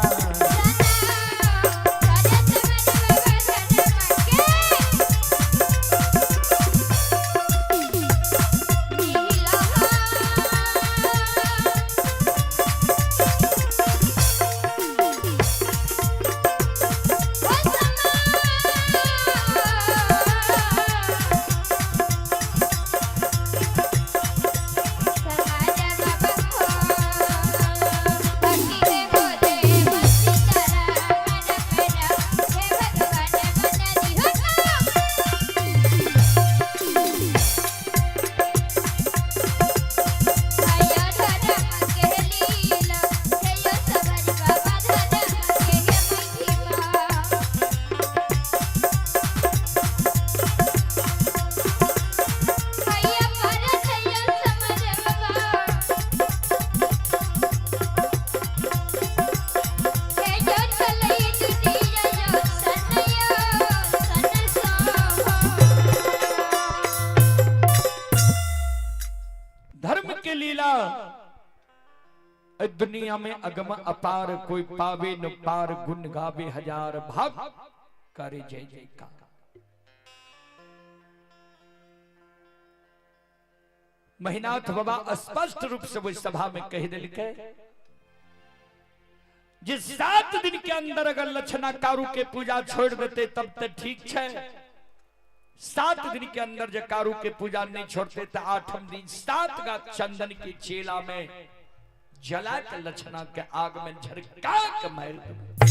धर्म के लीला ए दुनिया में अगम अपार, कोई पावे न पार, गुण गावे हजार भाग करे जय जयकार। महिनाथ बाबा स्पष्ट रूप से वो सभा में कह दिलके जे 7 दिन के अंदर अगर लक्षणा कारू के पूजा छोड़ देते तब तो ठीक है। 7 दिन के अंदर जे कारू के पूजा नहीं छोड़ते तो 8वें दिन 7 का चंदन की चेला में जला के लक्षणा के आग में झरका के मार देबै।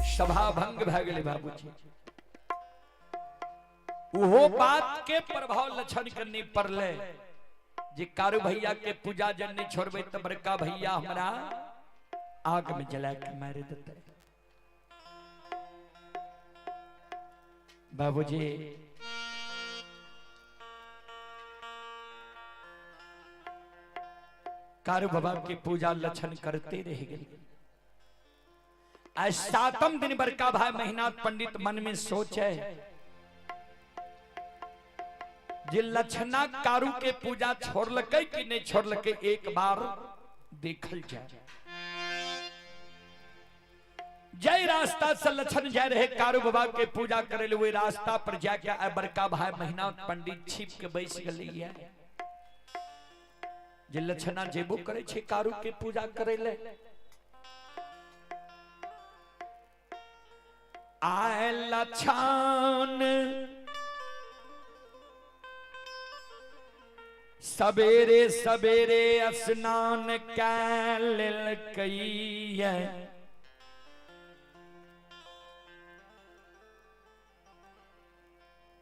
सभा भंग भए गेलै बाबूजी। उहो बात के प्रभाव लक्षण के नहीं पड़ले जे कारू भैया के पूजा जन नहीं छोड़बे त बड़का भैया हमरा आग में जला के मार देते। बाबूजी कारू बाबा की पूजा लक्षण करते रह गए। आज 7वें दिन बड़का भाई महिनाथ पंडित मन में सोचे जे लक्षणा कारू के पूजा छोड़लकै कि नहीं छोड़लकै एक बार देखल जाए। जय रास्ता से लक्षण जाय रहे कारू बाबा के पूजा करे ले, वही रास्ता पर जाके आए बड़का भाई महिनाथ पंडित छिप के बैस गेलै जे लक्षणा जेबो करे छे कारू के पूजा करे ले। आए लक्षण सवेरे सवेरे स्नान कै लेलकै।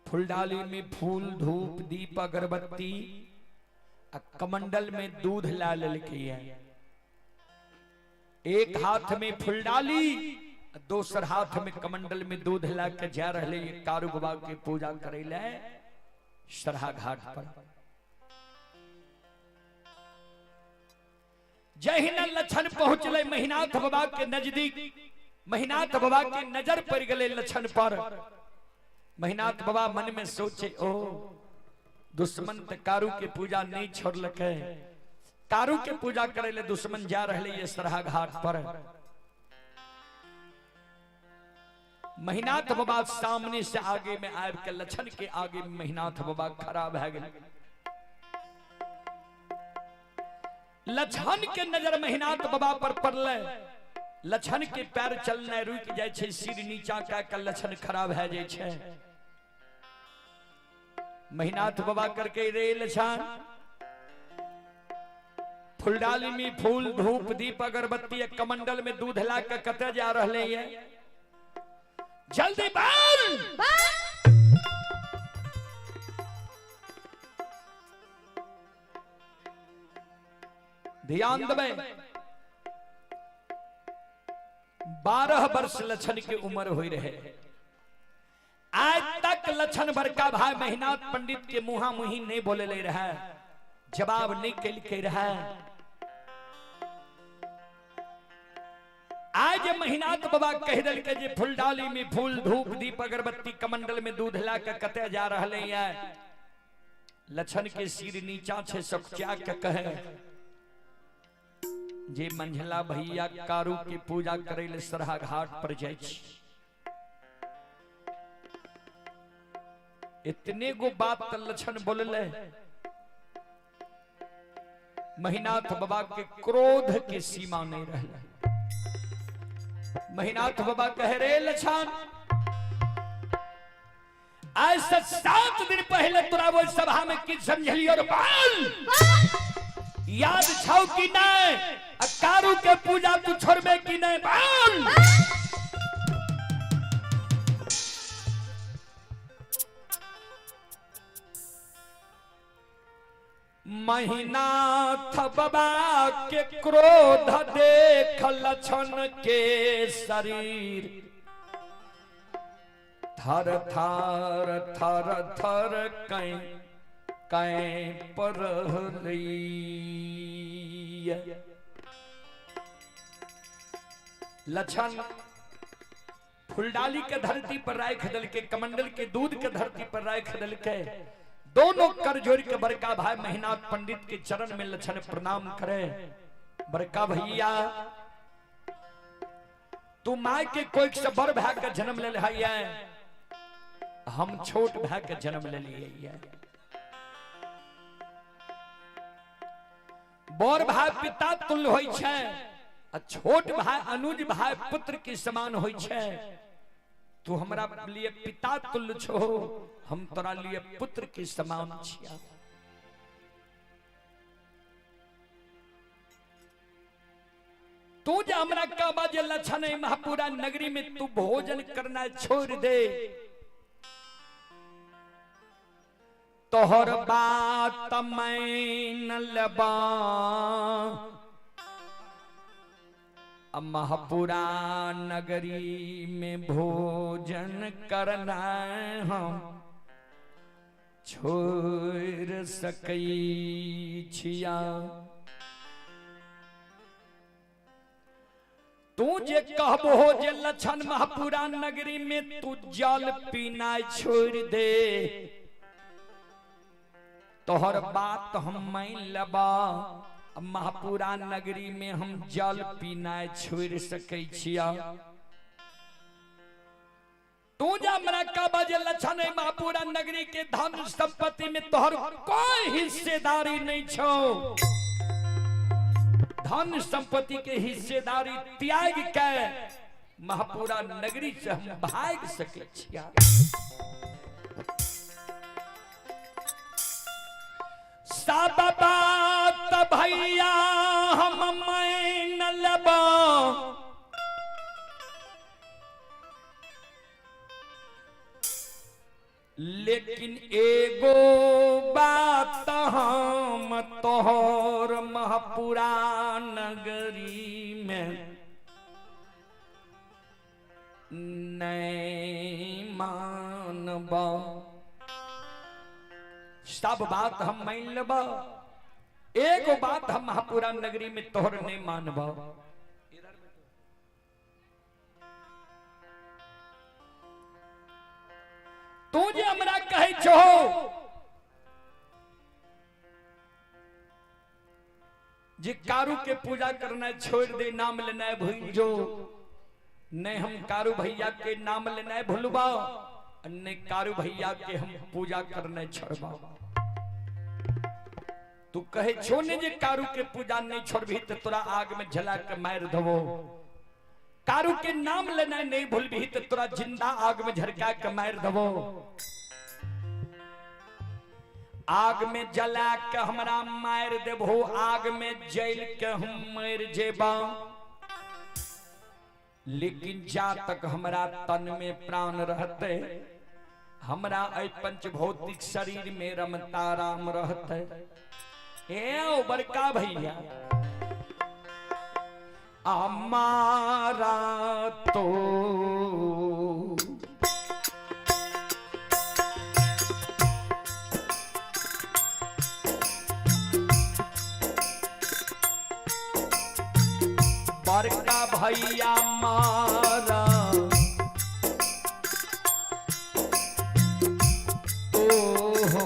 फुलडाली में फूल धूप दीप अगरबत्ती आ कमंडल में दूध ला लेलकै। एक हाथ में फुलडाली दोसर हाथ में कमंडल में दूध ला के जा रहे कारू बाबा के पूजा करे ले सरहा घाट पर। जहिना लक्षण पहुंचले महिनाथ बाबा के नजदीक, महिनाथ बाबा के नजर पड़ गए लक्षण पर। महिनाथ बाबा मन में सोचे ओ दुश्मन त कारू के पूजा नहीं छोड़लकै, कारू के पूजा करे ले दुश्मन जा रहे ये सरहा घाट पर। महिनाथ बाबा सामने से आगे में आब के लक्षण के आगे में महिनाथ बाबा खड़ा भए गेल। लक्षण के नजर महिनाथ बाबा पर पड़ले, लक्षण के पैर चलना रुक जाय छै, सिर नीचा कए के लक्षण खड़ा भए जाय छै। महिनाथ बाबा करके रे लक्षण, फुलडाली में फूल धूप दीप अगरबत्ती एक कमंडल में दूध ला के कते जा रहले ये? जल्दी बोल। ध्यान देबै, 12 वर्ष लक्षण के उम्र हुई रहे। आज तक लक्षण बड़का भाई महिनाथ पंडित के मुहा मुही नहीं बोले ले रहा, जवाब नहीं के रहा। आज महिनाथ बाबा कह दिल के जे फुलडाली में फूल धूप दीप अगरबत्ती कमंडल में दूध ला के कते जा रहले है। लक्षण के सिर नीचा छे, सकुचा के कहे जे मंझला भैया कारू के पूजा करे ले सरहा घाट पर जाय छी। इतने गो बात त लक्षण बोलले, महिनाथ बाबा के क्रोध के सीमा नहीं रहले। महिनाथ बाबा कह रे लक्षण, आज से 7 दिन पहले तोरा वो सभा में की समझलियो और बाल याद छौ कि नहीं? कारू के पूजा तू छोड़बे कि नहीं? बाल महिनाथ बाबा के क्रोध देख लक्षण के शरीर थर थर थर थर कहीं कहीं पर। लक्षण फुलडाली के धरती पर राख दल के, कमंडल के दूध के धरती पर राख दल के, दोनों कर जोड़ के बड़का भाई महिनाथ पंडित के चरण में लक्षण प्रणाम करे। बड़का भैया, तू माय के कोई से बड़ भाई के जन्म ले है, हम छोट भाई के जन्म ले लिए। बड़ भाई पिता तुल्य होय छै आ छोट भाई अनुज भाई पुत्र के समान होय छै। तू हमरा लिए पिता तुल्य छो, हम तोरा लिए पुत्र के समान छिया। तू जे हमरा कहबा जे लक्षण महापुरा नगरी में तू भोजन करना छोड़ दे, तोहर बात मैन लेबा। महापुरा नगरी में भोजन करना हम छोड़ सकै छिया। तू जे कहबो जे लक्षण महापुरा नगरी में तू जल पीना छोड़ दे, तोहर बात हम मान लेबा। महापुरा नगरी में हम जल पीना छोड़ सकै छिया। तू जे हमरा कहबा जे लक्षण महापुरा नगरी के धन संपत्ति में तोहर कोई हिस्सेदारी नहीं छो, धन संपत्ति के हिस्सेदारी त्याग के महापुरा नगरी से हम भाग सकै छिया। सब बात भैया हम मान लेबा, लेकिन एगो बात हम तोहर महापुरा नगरी में नहीं मानबा। सब बात हम मान लेबा, एगो बात हम महापुरा नगरी में तोहर नहीं मानबा। तू जे हमरा कहै छो जे कारू के पूजा करना छोड़ दे, नाम लेना भूल जो, नहीं हम कारू भैया के नाम लेना भूलबा, नहीं कारू भैया के हम पूजा करना छोड़बा। तू कहे छो ने जे कारू के पूजा नहीं छोड़बी तो तोरा आग में जला के मार दबो, कारू के नाम लेना नहीं भूलबी तो तोरा जिंदा आग में झरका के मार दबो। आग में जला के हमरा मार देबहो, आग में जल के हम मर जेबा, लेकिन जा तक हमरा तन में प्राण रहते, हमरा एहि पंचभौतिक शरीर में रमता राम रहते। ए ओ बड़का भैया हमारा तो बड़का भैया मारा तो हो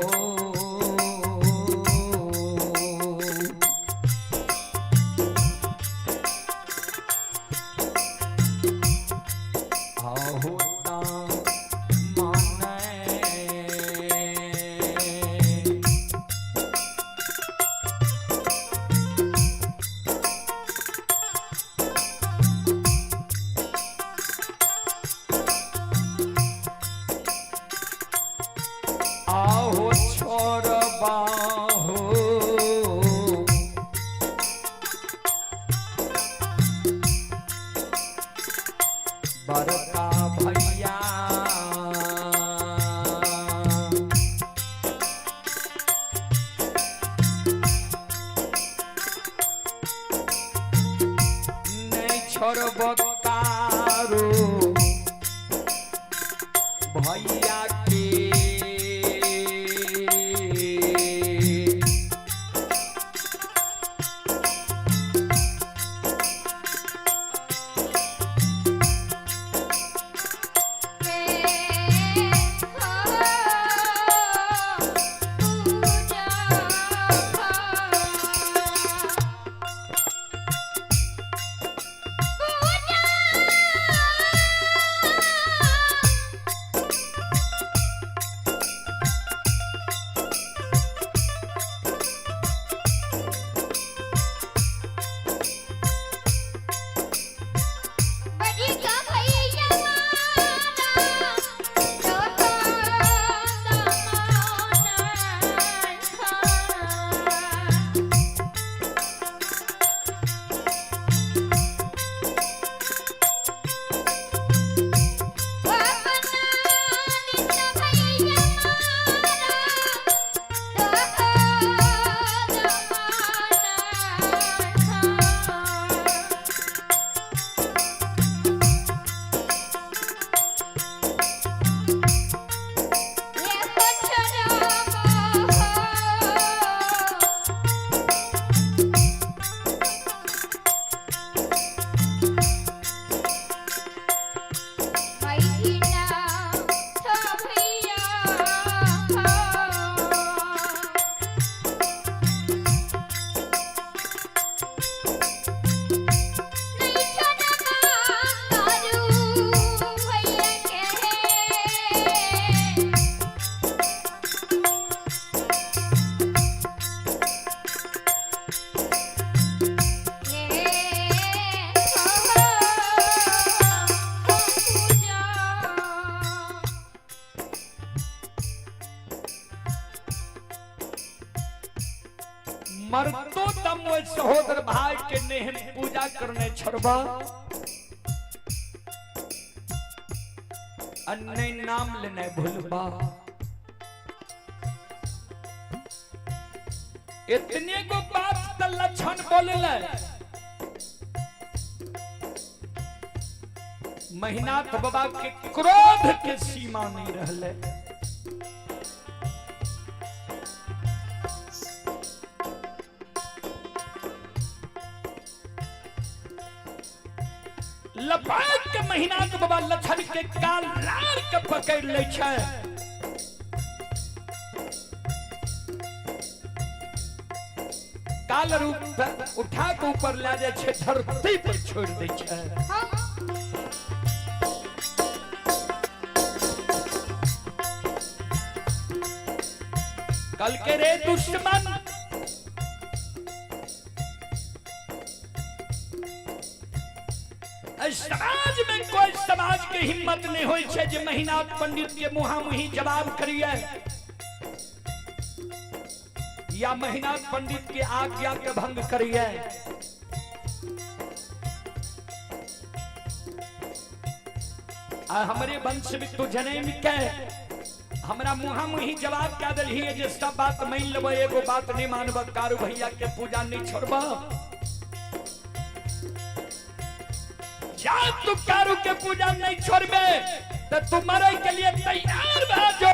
आहो माने। आहो छोड़बा हो बड़का भैया नहीं छोड़ब कारो भैया के। मरतो दम वो सहोदर भाई के नेहन पूजा करने छोड़बा, अन्य नाम लेने भूलबा। इतने को बात त लक्षण बोलले। महिनाथ बाबा के क्रोध के सीमा नहीं रहले। लपट के महिनाथ बाबा लक्षण के काल लार के पकड़ ले छै। काल रूप उठा के ऊपर ले जाय छै, धरती पर छोड़ दै छै। कल के रे दुश्मन, समाज में कोई समाज के हिम्मत नहीं होई छै जे महिनाथ पंडित के मुहामुही जवाब करिए। या महिनाथ पंडित के आज्ञा के भंग करिए। आ हमरे वंश में तू जनम के हमरा मुहा मुही जवाब क्या दलही जे सब बात मान लेब, एगो बात नहीं मानब, कारू भैया के पूजा नहीं छोड़ब। जा तू कारू के पूजा नहीं छोड़बे तो तू मरे के लिए तैयार भा जो।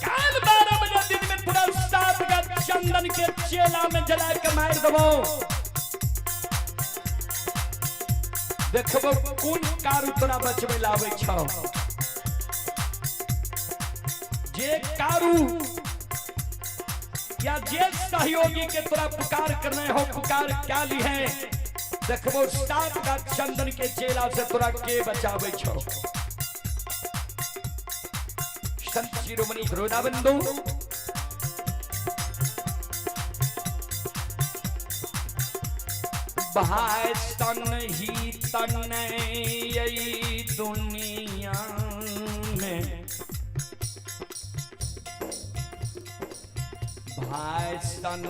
काल 12 बजे दिन में पूरा 7 का चंदन के चेला में जला के मार देबो। देखबो कोन कारू तोरा बचबे लावे छौ। जे कारू या जे सहयोगी के तोरा पुकार करने हो पुकार क्या ली है, देखबो 7 का चंदन के चेला से तोरा के बचावे छौ। संत शिरोमणि रोदाबंधु भाई तन ही तन यही दुनिया में, भाई तन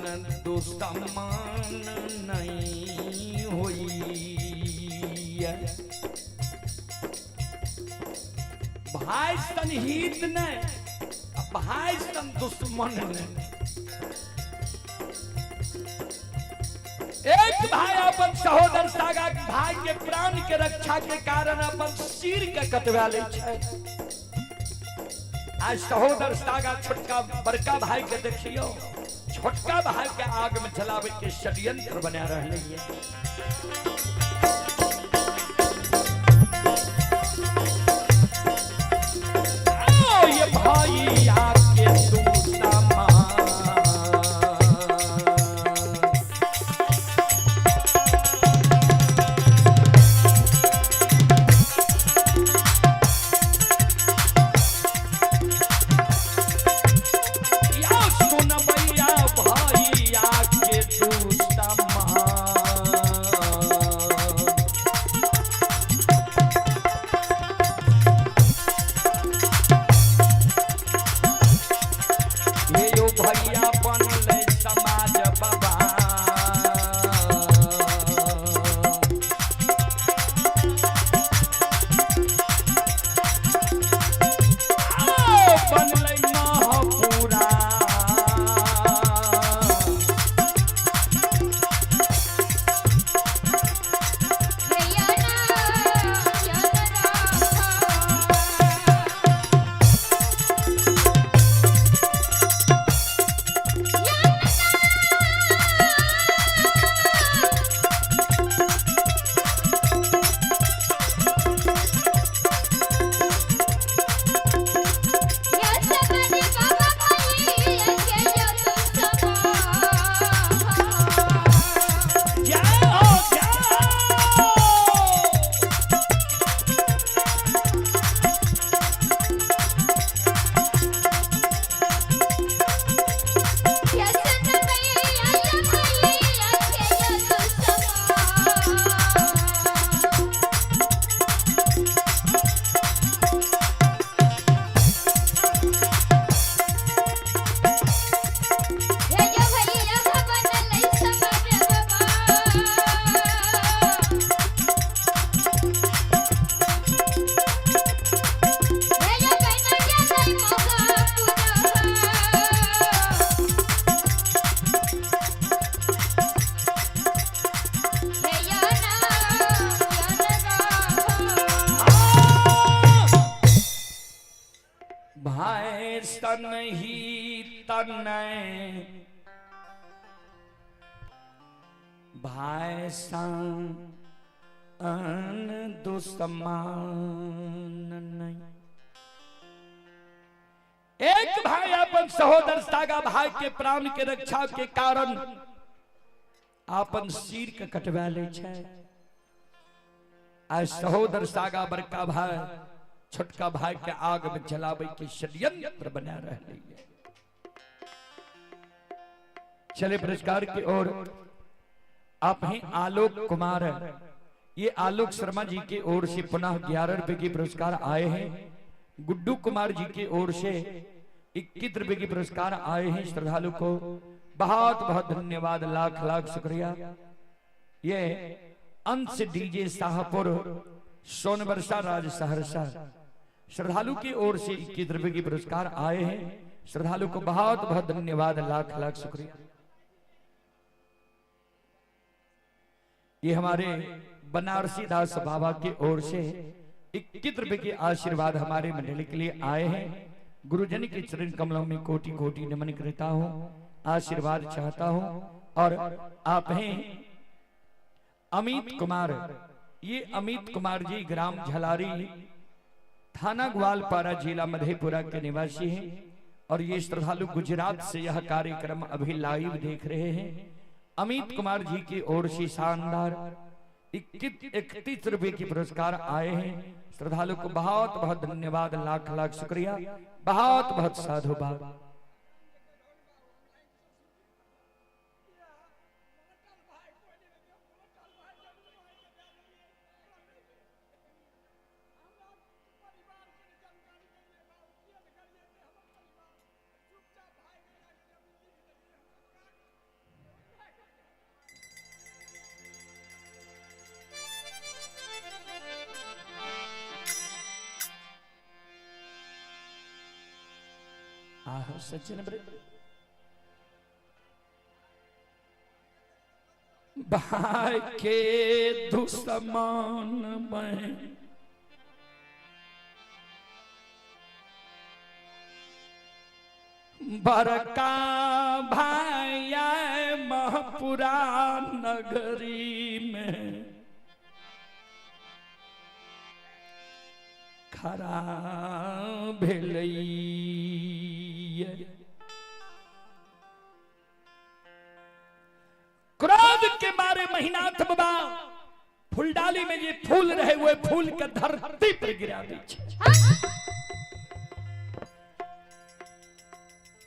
दुश्मन नहीं हुई। भाई तन हित नहीं, भाई तन दुश्मन नहीं। एक भाई अपन सहोदर सागा भाई के प्राण के रक्षा के कारण अपन सिर के कटवा ले छै। आज सहोदर सागा छोटका बड़का भाई के देखियो, छोटका भाई के आग में जलावे के षड्यंत्र बना रहले है। ये भाई आके दूसरा तन ही तन भाई सन दुश्मन नहीं। एक भाई अपन सहोदर सागा भाई के प्राण के रक्षा के कारण अपन सिर के कटवा ले छै। आ सहोदर सागा बड़का भाई छोटका भाई के आग में जलावे के षड्यंत्र बना रहे। चले पुरस्कार की ओर। आप हैं आलोक कुमार, ये आलोक शर्मा जी की ओर से पुनः 11 रुपए के पुरस्कार आए हैं। गुड्डू कुमार जी की ओर से 21 रुपए के पुरस्कार आए हैं। श्रद्धालु को बहुत बहुत धन्यवाद, लाख लाख शुक्रिया। ये अंश डीजे शाहपुर सोनबरसा राज सहरसा श्रद्धालु की ओर से 21 रुपए के पुरस्कार आए हैं। श्रद्धालु को बहुत बहुत धन्यवाद, लाख लाख शुक्रिया। ये हमारे बनारसी दास बाबा की ओर से 21 रुपए के आशीर्वाद हमारे मंडली के लिए आए हैं। गुरुजन के चरण कमलों में कोटि कोटि नमन करता हूँ, आशीर्वाद चाहता हूँ। और आप हैं अमित कुमार, ये अमित कुमार जी ग्राम झलारी थाना ग्वालपारा जिला मधेपुरा के निवासी हैं और ये श्रद्धालु गुजरात से यह कार्यक्रम अभी लाइव देख रहे हैं। अमित कुमार जी की ओर से शानदार 31 रुपए के पुरस्कार आए हैं। श्रद्धालु को बहुत बहुत धन्यवाद, लाख लाख शुक्रिया, बहुत बहुत साधुवाद। आहो सज्जन भाई के दुश्मन में बरका भाई महपुरा नगरी में खरा भेलई। क्रोध के मारे महिनाथ बाबा फूलडाली में ये फूल रहे हुए फूल के धरती पर गिरा दी।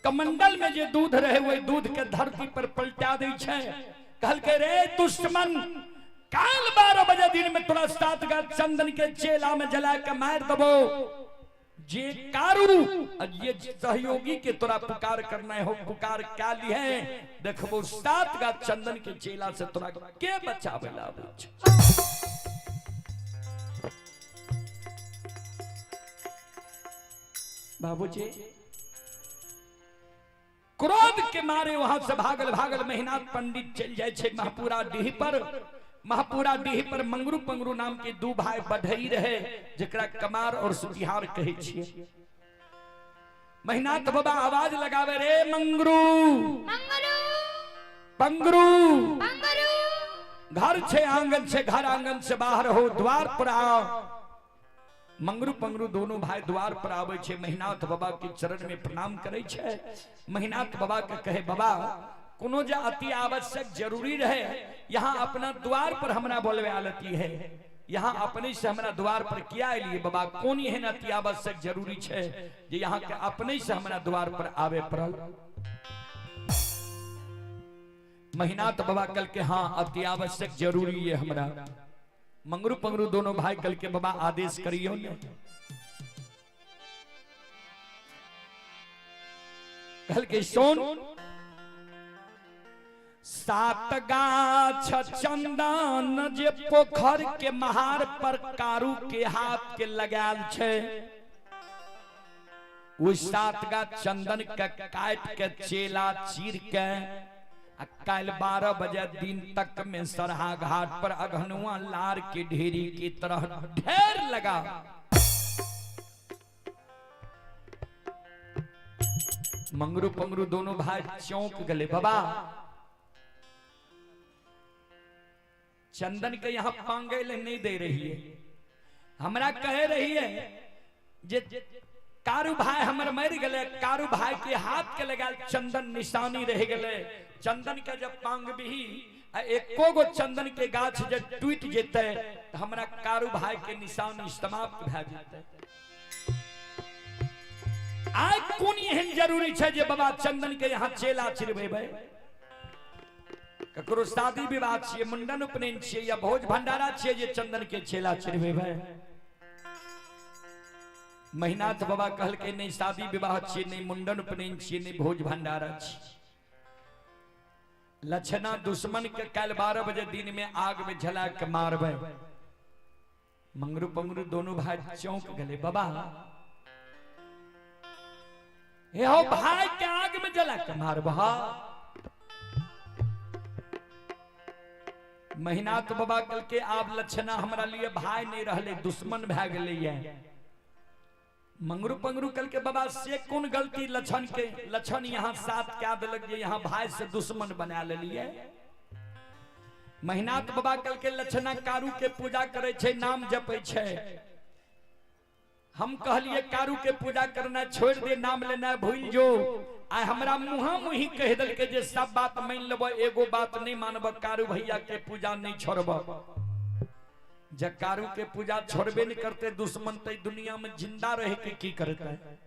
कमंडल में जे दूध रहे हुए दूध के धरती पर पलटा दी। कहल के रे दुश्मन, काल 12 बजे दिन में तोरा 7 गाछ चंदन के चेला में जला के मार दबो। जे कारू ये सहयोगी के तोरा पुकार करना हो, पुकार क्या ली है देखबो 7 गाछ चंदन के चेला से तोरा के बचावे लाबे। बाबूजी क्रोध के मारे वहां से भागल भागल महिनाथ पंडित चल जाए छे महपुरा डीह पर। महपुरा डीह पर मंगरू पंगरू नाम के दू भाई बढ़ई रहे, जकरा कमार और सुतिहार कहे छिए। महिनाथ बाबा आवाज लगावे रे मंगरू मंगरू पंगरू पंगरू, घर छे आंगन छे, घर आंगन से बाहर हो द्वार पर आओ। मंगरू पंगरू दोनों भाई द्वार पर आवे छे, महिनाथ बाबा के चरण में प्रणाम करे छे। महिनाथ बाबा के कहे बाबा कोनो जे अति आवश्यक जरूरी रहे यहाँ अपना द्वार पर हमरा बोलवे आलती है, यहाँ अपने से हमरा द्वार पर किया लिए बाबा, कोन एहन अति आवश्यक जरूरी छे जे यहाँ के अपने से हमरा द्वार पर आवे पड़ल। महिनाथ बाबा कल के हाँ अति आवश्यक जरूरी है हमरा। मंगरू पंगरू दोनों भाई कल के बाबा आदेश करियो ने। कल के सोन 7 गाछ चंदन जे पोखर के महार पर कारू के हाथ के लगाल छे, वो 7 गाछ चंदन के काट के चेला चीर के कल 12 बजे दिन तक में सरहा घाट पर अघनुआ लार की ढेरी की तरह ढेर लगा। मंगरू पंगरू दोनों भाई चौंक गले, बाबा चंदन के यहां पांगे ले नहीं दे रही है, हमरा कह रही है जे कारू भाई हमर मर गले, कारू भाई के हाथ के लगा चंदन निशानी रह गले। चंदन के जब पांग भी एको गो चंदन के गाछ जब टूट जेते तो हमरा कारू भाई के निशानी समाप्त भए जेते। आइ कोन एहन जरूरी छै जे बाबा चंदन के यहाँ चेला चिरबेबै? ककरो शादी विवाह छियै, मुंडन उपनयन छियै या भोज भंडारा छियै जे चंदन के चेला चढ़बेबै? महिनाथ बाबा कहलकै नहि शादी विवाह छियै, नहि मुंडन उपनयन छियै, नहि भोज भंडारा छियै। लक्षणा दुश्मन के काल्हि 12 बजे दिन में आग में जला के मारबै। मंगरू पंगरू दोनों भाई चौंक गए, बाबा हे हो भाई के आग में जला के मारबह? महिनाथ बाबा कहलकै आब लक्षणा हमरा लिए भाई नहीं रहले, दुश्मन भए गेलै। मंगरू पंगरू कहलकै बाबा से कोन गलती लक्षण के, लक्षण यहाँ साथ क्या देलक जे यहाँ भाई से दुश्मन बना लेलिए। महिनाथ बाबा कहलकै लक्षणा कारू के पूजा करे छै, नाम जपै छै। हम कहलिए कारू के पूजा करना छोड़ दे, नाम लेना भूल जो। आइ हमरा मुहा मुही कह देलकै जे सब बात मान लेब, एगो बात नहीं मानब, कारू भैया के पूजा नहीं छोड़ब। जब कारू के पूजा छोड़बे नहीं करते दुश्मन ते दुनिया में जिंदा रहे के की करते?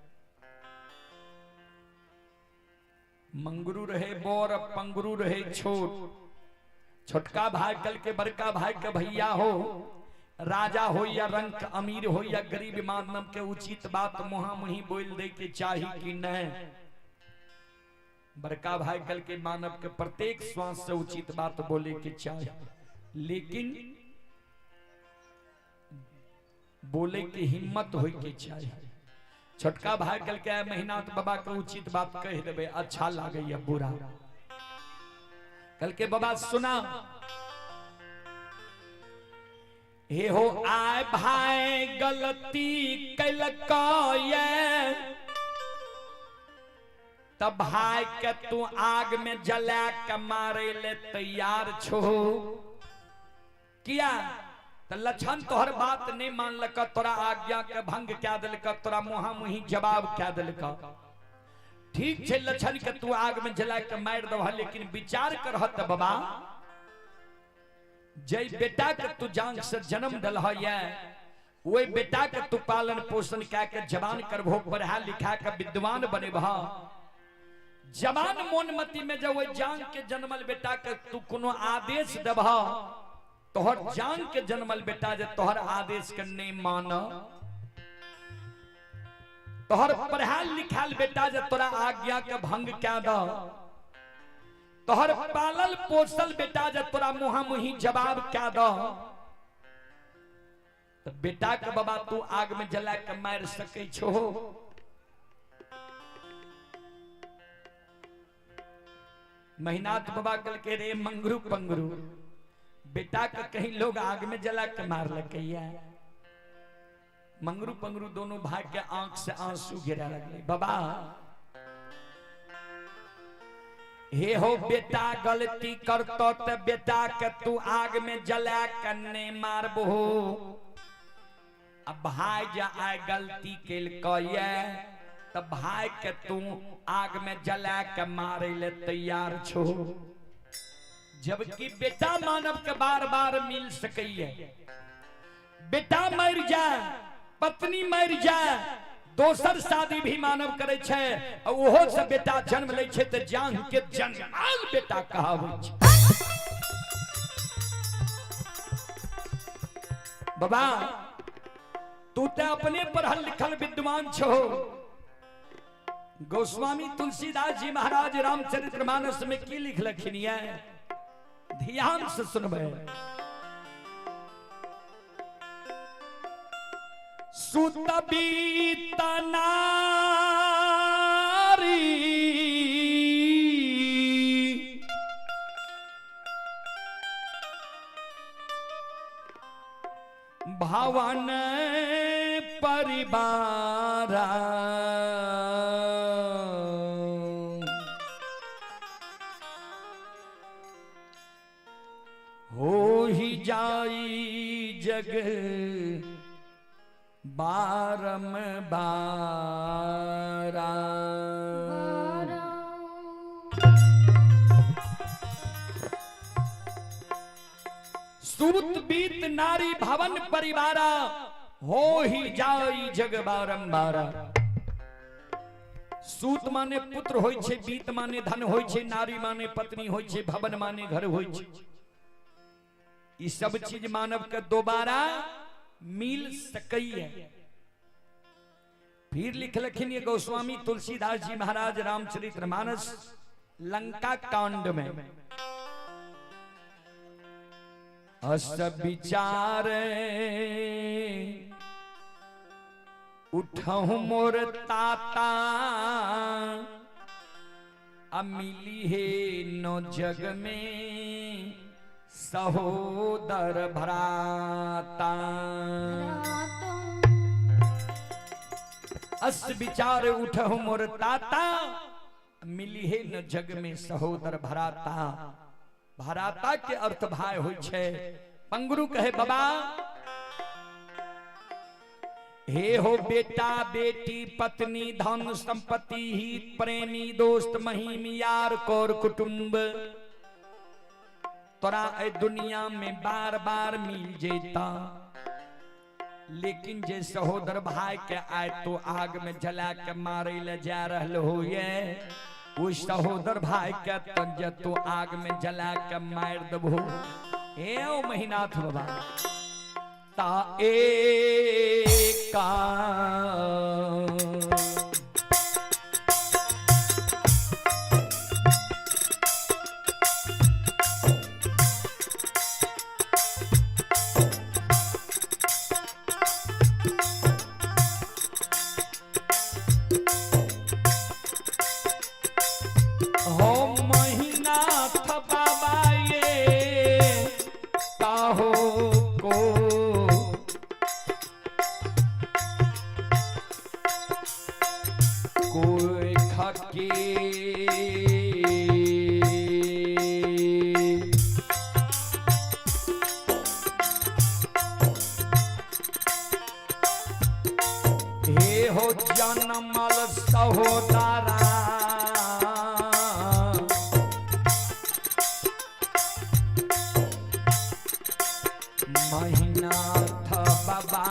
मंगरू रहे बोर, पंगरू रहे छोट। छोटका भाई कल के बड़का भाई के भैया हो, राजा हो या रंक, अमीर हो या गरीब, मानव के उचित बात मुहा मुही बोल दे के चाही कि नहीं? बड़का भाई कल के मानव के प्रत्येक श्वास से उचित बात बोले के चाही, लेकिन बोले के हिम्मत होई के चाही। छोटका भाई कल के महिनाथ बाबा के उचित बात कह देबे, अच्छा लागे या बुरा। कल के बाबा सुना, हे हो आय भाई गलती कैलका ये, तब भाई के तू आग में जला के मारे ले तैयार छो किया? त लक्षण तोहर बात नहीं मानलक, तोरा आज्ञा के भंग क्या दिलक, तोरा मुहा मुही जवाब क्या दिलक। ठीक छै लक्षण के तू आग में जला के मार दबह, लेकिन विचार करह त बाबा, जय बेटा के तू जांग से जन्म दिलह ये, वही बेटा के तू पालन पोषण कए के जवान करबहो, पढ़ा लिखा के विद्वान बनेबह। जवान मोनमती में जब वही जांग के जन्मल बेटा के तू कोनो आदेश देबह, तोहर जांग के जन्मल बेटा जे तोहर आदेश के नहीं मान, तोहर पढ़ाल लिखाल बेटा जे तोरा आज्ञा के भंग क्या द, तोहर पालल पोसल बेटा जे तोरा मुहा मुही जवाब क्या द, तो बेटा के बाबा तू आग में जला के मार सकै छो? महिनाथ बाबा कहलकै रे मंगरू पंगरू, बेटा के कहीं लोग आग में जला के मार लकैया। मंगरू पंगरू दोनों भाई के आंख से आंसू गिरा लगले। बाबा हे हो बेटा गलती करतो त बेटा के तू आग में जला के नहीं मारबहो। अब भाई जा आए गलती केलकै त भाई के तू आग में जला के मारे ले तैयार छो। जबकि बेटा मानव के बार बार मिल सकैया, बेटा मर जाए, पत्नी मर जाए, दोसर शादी भी मानव करे छै, ओहो से बेटा जन्म लै छै त जान के जन्माल बेटा कहाबै छै। बाबा तू ते अपने पढ़ल लिखल विद्वान छो। गोस्वामी तुलसीदास जी महाराज रामचरितमानस में की लिखलखिन ये, ध्यान से सुनबै। सुतबीत नारी भवन परिवारा, हो ही जाई जग बारम बारा। सूत बीत नारी भवन परिवारा, हो ही जाई जग बारंबारा। सूत माने पुत्र होइ छै, बीत माने धन होइ छै, नारी माने पत्नी होइ छै, भवन माने घर होइ छै। ई सब चीज मानव के दोबारा मिल सकैए। फिर लिखलखिन ये गोस्वामी तुलसीदास जी महाराज रामचरितमानस लंका कांड में, अस विचार उठहु मोर ताता, आ मिली हे नो जग में सहोदर भ्राता। अस विचार उठहु मोर ताता, मिली हे न जग में सहोदर भ्राता। भ्राता के अर्थ भाई होइ छै। पंगरू कहे बाबा हे हो बेटा बेटी पत्नी धन संपत्ति हित प्रेमी दोस्त महीम यार कौर कुटुंब, तोरा ए दुनिया में बार बार मिल जेता, लेकिन जे सहोदर भाई के आए तो आग में जला के मारे ले जा रहल हो, ये वो सहोदर भाई के तंज तो आग में जला के मार दबो। हे ओ महिनाथ बाबा ता एका हो महिनाथ बाबा ये काहो को कोई खके हे हो जनमल सहोदरा, महिनाथ बाबा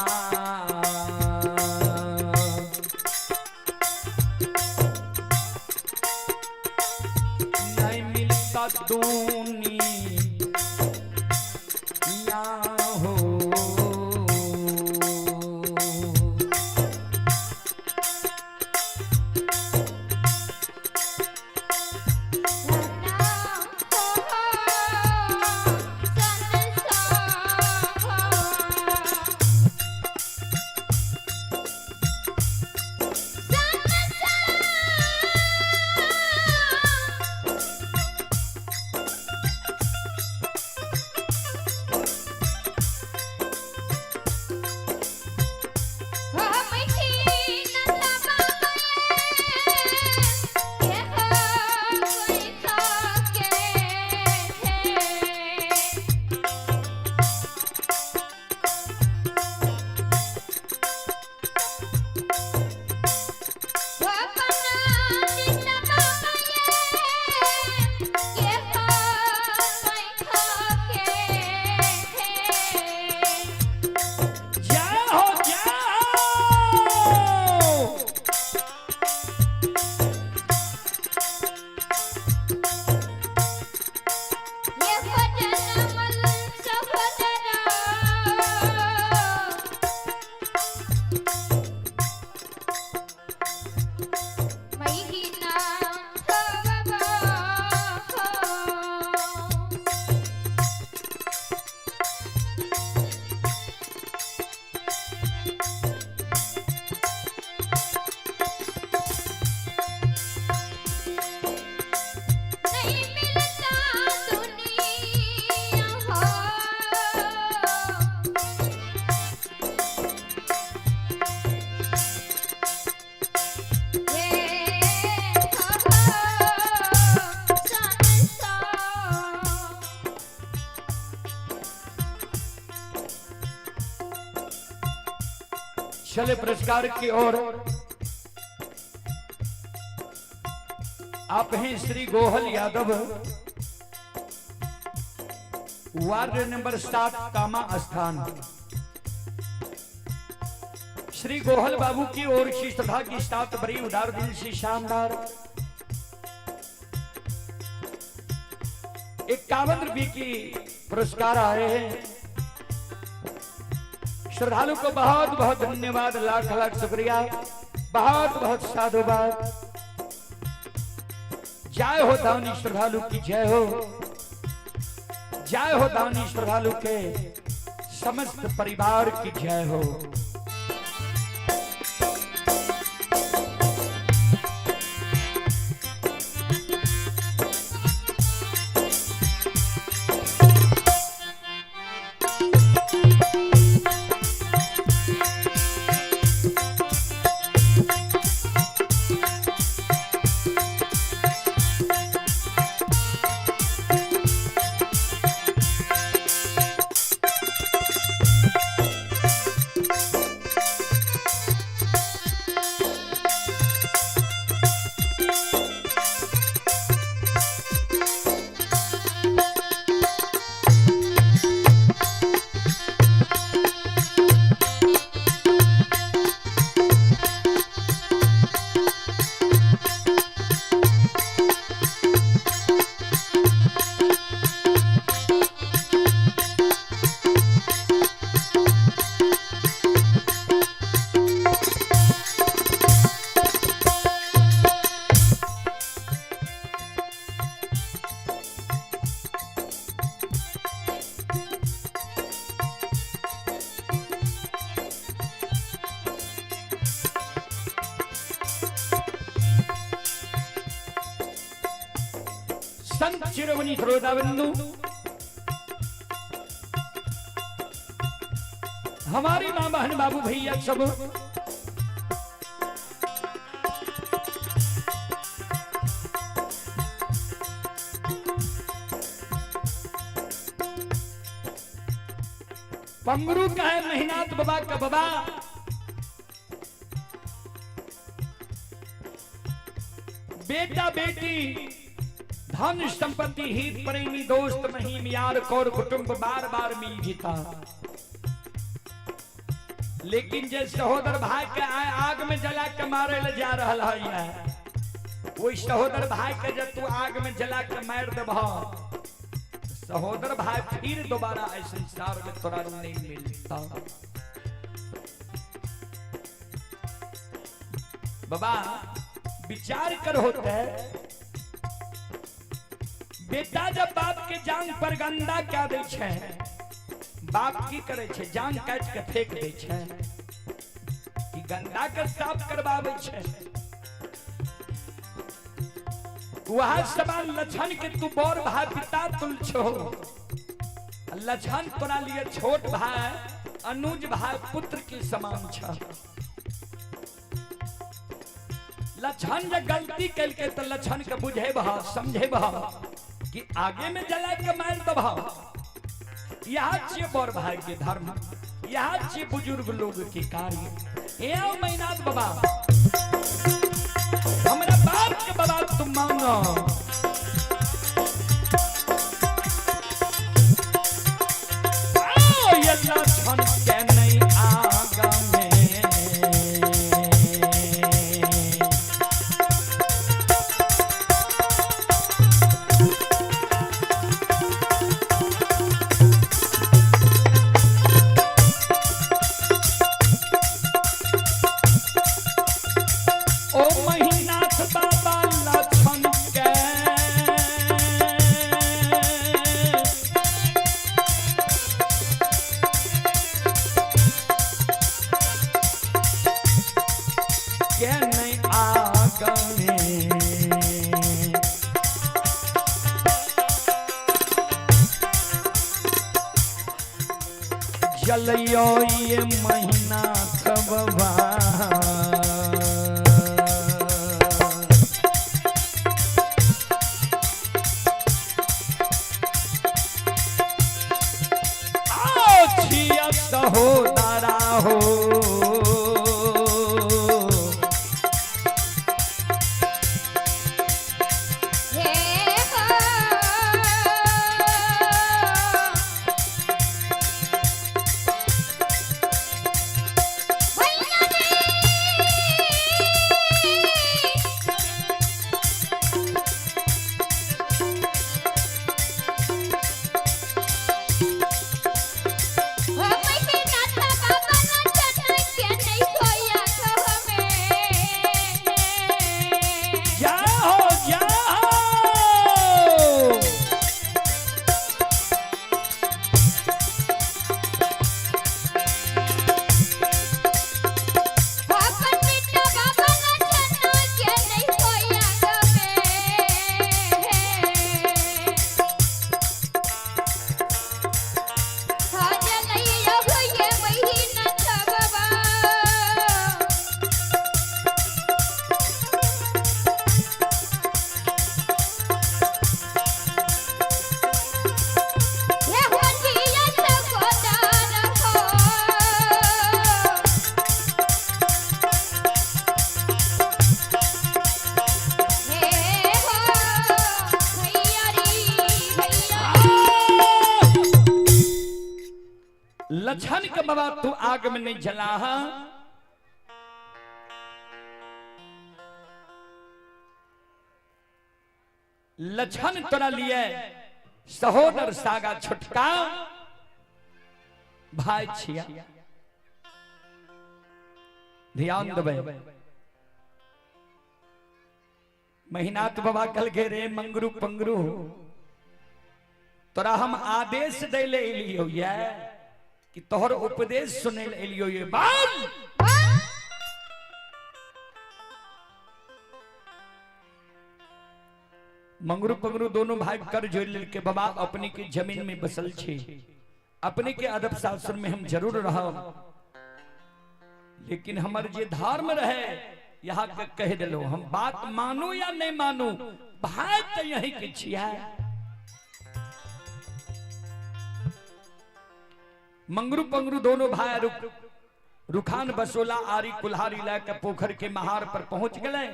नहीं मिलता दुनिया हो। जय हो जय हो। नहीं मिलता दुनिया हो, हे हो संसार। चले पुरस्कार की ओर। आप हैं श्री गोहल यादव, वार्ड नंबर 7, कामा स्थान। श्री गोहल बाबू की ओर से श्रद्धा की साथ बड़ी उदार दिल से शानदार 51 रुपये की पुरस्कार आए हैं। श्रद्धालु को बहुत बहुत धन्यवाद, लाख लाख शुक्रिया, बहुत बहुत साधुवाद। जय हो दानी श्रद्धालु की जय हो, जय हो दानी श्रद्धालु के समस्त परिवार की जय हो। संत शिरोमणि श्रोता बंधु, हमारी माँ बहन बाबू भैया सब, पंगरू का है महिनाथ बाबा का बाबा, बेटा बेटी धन संपत्ति हित प्रेमी दोस्त महीम यार कौर कुटुंब बार बार मिल जीता, लेकिन जे सहोदर भाई के आए आग में जला के मारे ले जा रहा है, वही सहोदर भाई के जब तू आग में जला के मार देबह, सहोदर भाई फिर दोबारा इस संसार में तोरा नहीं मिलता। बाबा विचार कर होते है, बेटा जब बाप के जांग पर गंदा क्या दै छै, बाप की करे छै? जांग काट के फेंक दै छै कि गंदा के साफ करवाबै छै? वह सवाल लक्षण के तू बड़ भाई पिता तुल छो, लक्षण तोरा लिए छोट भाई अनुज भाई पुत्र के समान छ। लक्षण जब गलती कलके तो लक्षण के बुझेबह समझेबह कि आगे में जला के मार दबह। यहाँ छियै बड़ भाई के धर्म, यहाँ छियै बुजुर्ग लोग के कार्य। ए आओ मैनाथ बाबा, हमरा बाप के बाबा तुम मानो। आओ ये लक्षण के नहीं आगा में ओ महिनाथ बाबा लक्षण के के नहीं आगमे। जलियो ये महिनाथ बाबा, आओ छिया सहोदरा हो, हे हो। भैया ने लछन के बाबा तू आग में नहीं जला। लछन तोरा लिए सहोदर सागा छोटका भाई छिया। ध्यान देबै, महिनाथ बाबा कल के रे मंगरू पंगरू, तोरा हम आदेश दै ले एलियो ये कि तोहर उपदेश सुनै ले एलियो ये बाल। मंगरू पंगरू दोनों भाई कर जोड़ लेके बाबा अपने के जमीन में बसल छे, अपने के अदब शासन में हम जरूर रहब, लेकिन हमर जे धर्म रहे यहाँ के कह दिलो, हम बात मानू या नहीं मानू, भाई तो यही के छिया। मंगरू पंगरू दोनों भाई रुखान बसोला आरी कुल्हारी लाके पोखर के महार पर पहुंच गए।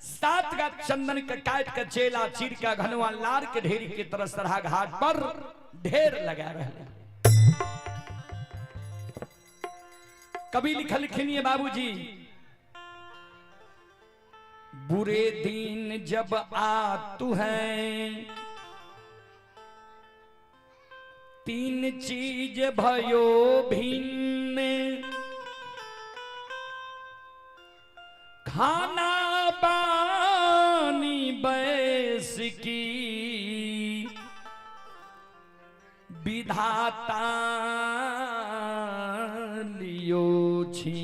सात का चंदन के काट के चेला चीर का घनवा लार के ढेरी के तरह सरहा घाट पर ढेर लगा रहे। कभी लिखल खिनिए बाबूजी, बुरे दिन जब आतु है तीन चीज भयो भिन्न, खाना पानी बैस की विधाता लियो छी।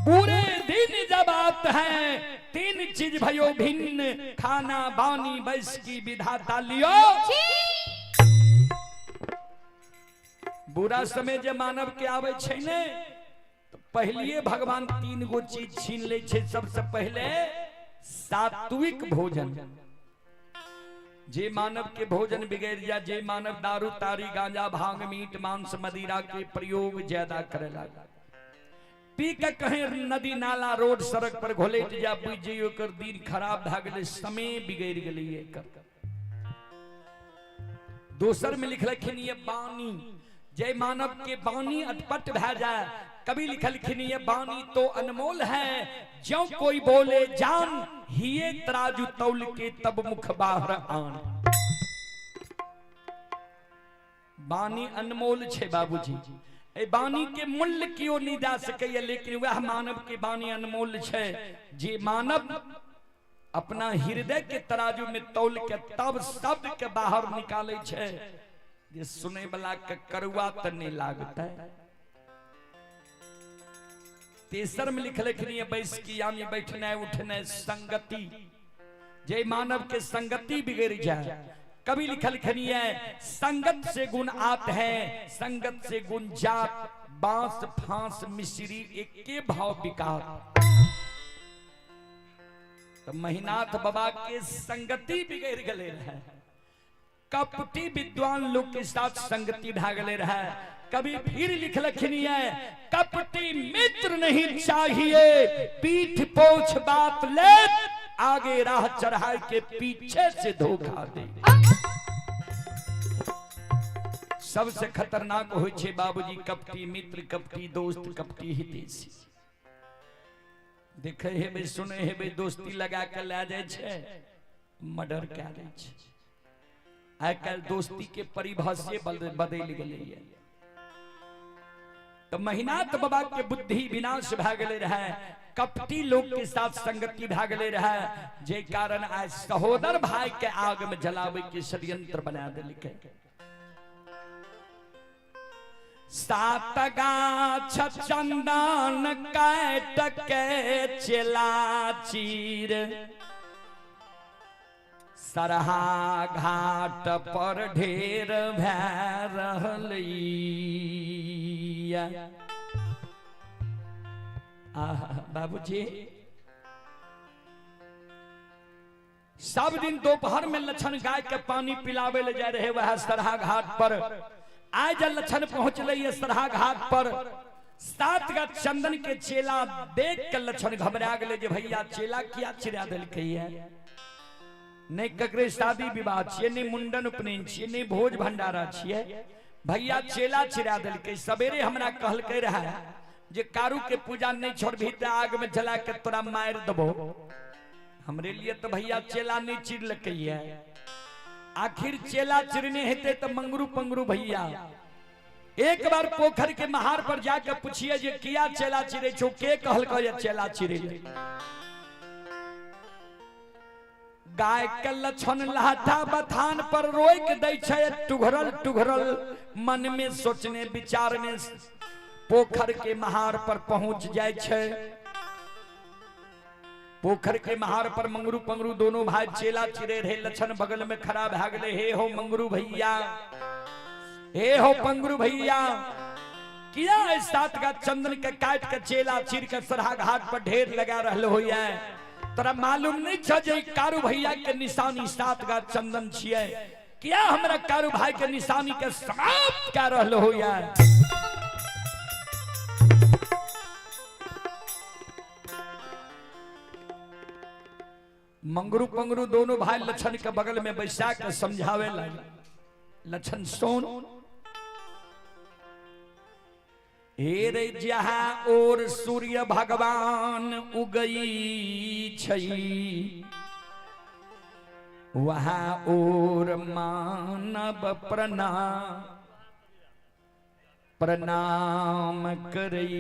बुरे दिन जब आत है तीन चीज भयो भिन्न, खाना बानी बैस की विधाता लियो। बुरा समय जे मानव के आवे छै ने तो पहलिए भगवान तीन गो चीज छीन ले छै। सबसे पहले सात्विक भोजन, जे मानव के भोजन बिगड़ जा, जे मानव दारू तारी गांजा भांग मीट मांस मदिरा के प्रयोग ज्यादा करे लगा, पी के कहीं नदी नाला रोड सड़क पर घोलेट जा, बुझ जइयो कर दिन खराब भए गेलै, समय बिगड़ गेलै एकर। दोसर में लिखलखिन ये बानी, जय मानव के बानी अटपट भए जाए। कभी लिखलखिन ये बानी तो अनमोल है, ज्यों कोई बोले जान हिये तराजू तौल के तब मुख बाहर आन। बानी अनमोल छे बाबूजी, ए बानी के मूल्य क्यों नहीं जा सकैया, लेकिन वह मानव के बानी अनमोल छे जे मानव अपना हृदय के तराजू में तौल के तब शब्द के बाहर निकाले छे जे सुने वाला के करुआ त नहीं लागता है। तेसर में लिखलखिन ये बैस की यानी बैठना उठना संगति, जे मानव के संगति बिगड़ जाए। कभी लिखलखिन ये संगत से गुण आत है, संगत से गुण जात, बांस फांस मिश्री एके भाव विकार। तो महिनाथ बाबा के संगति बिगड़ गए रहे, कपटी विद्वान लोग के साथ संगति भागले रहे। कभी फिर लिखलखिन ये कपटी मित्र नहीं चाहिए, पीठ पोछ बात ले, आगे राह चढ़ाए के पीछे से धोखा दे। सबसे खतरनाक हो छे बाबूजी कपटी मित्र, कपटी दोस्त, कपटी हितैषी। देखे हेबे सुने हेबे दोस्ती लगा के ला जाय छे, मर्डर कए दै छे। आइ काल्हि दोस्ती के परिभाषे बदलि गेलैया। तो महिनाथ बाबा के बुद्धि विनाश भए गेलै रहे, कपटी लोग के साथ संगति भए गेलै रहे, जे कारण आइ सहोदर भाई के आग में जलावे के षड्यंत्र बना देलकै। सात गाछ चंदन काट के चेला चीर, सरहा घाट पर ढेर भए रहलैया। आहा बाबूजी, सब दिन दोपहर में लछन गाय के पानी पिलावे ले जाए रहे वह सरहा घाट पर। आज जब लछन पहुंचले ये सरहा घाट पर, सात का चंदन के चेला देख के लछन घबरा गए जे भैया चेला किया चिरा देलकै है, नहि ककरे शादी विवाह छियै, नहि मुंडन उपनयन छियै, नहि भोज भंडारा छियै। भैया चेला चिरा देलकै। सवेरे हमरा कहलकै रहे जे कारू के पूजा नहीं छोड़बही तऽ आग में जला के तोरा मारि देबो। हमरे लिए तो भैया चेला नहीं चिरलकै है। आखिर चेला चिरने हेतै तऽ मंगरू पंगरू भैया एक बार पोखर के महार पर जाके पूछिए जे किया चेला चिरै छौ, के कहलकै जे चेला चिरै? गाय के लक्षण लाठा बथान पर रोक दै छै, टुघरल टुघरल मन में सोचने विचारने पोखर के महार पर पहुंच जाय छै। पोखर के महार पर मंगरू पंगरू दोनों भाई चेला चिरे रहे। लक्षण बगल में खड़ा भए गेलै, हे हो मंगरू भैया, हे हो पंगरू भैया, किया सात का चंदन के काट के चेला चीर के सरहा घाट पर ढेर लगा रहल होइए? तोरा मालूम नहीं छ जे कारू भैया के निशानी सात गा चंदन छियै, किया हमरा कारू भाई के निशानी के समाप्त कर रहल होइए? मंगरू पंगरू दोनों भाई लक्षण के बगल में बैसा के समझावे लगे। लक्षण सोन, हे रे जहाँ और सूर्य भगवान उगई छई वहाँ और मानव प्रणाम प्रणाम करैया।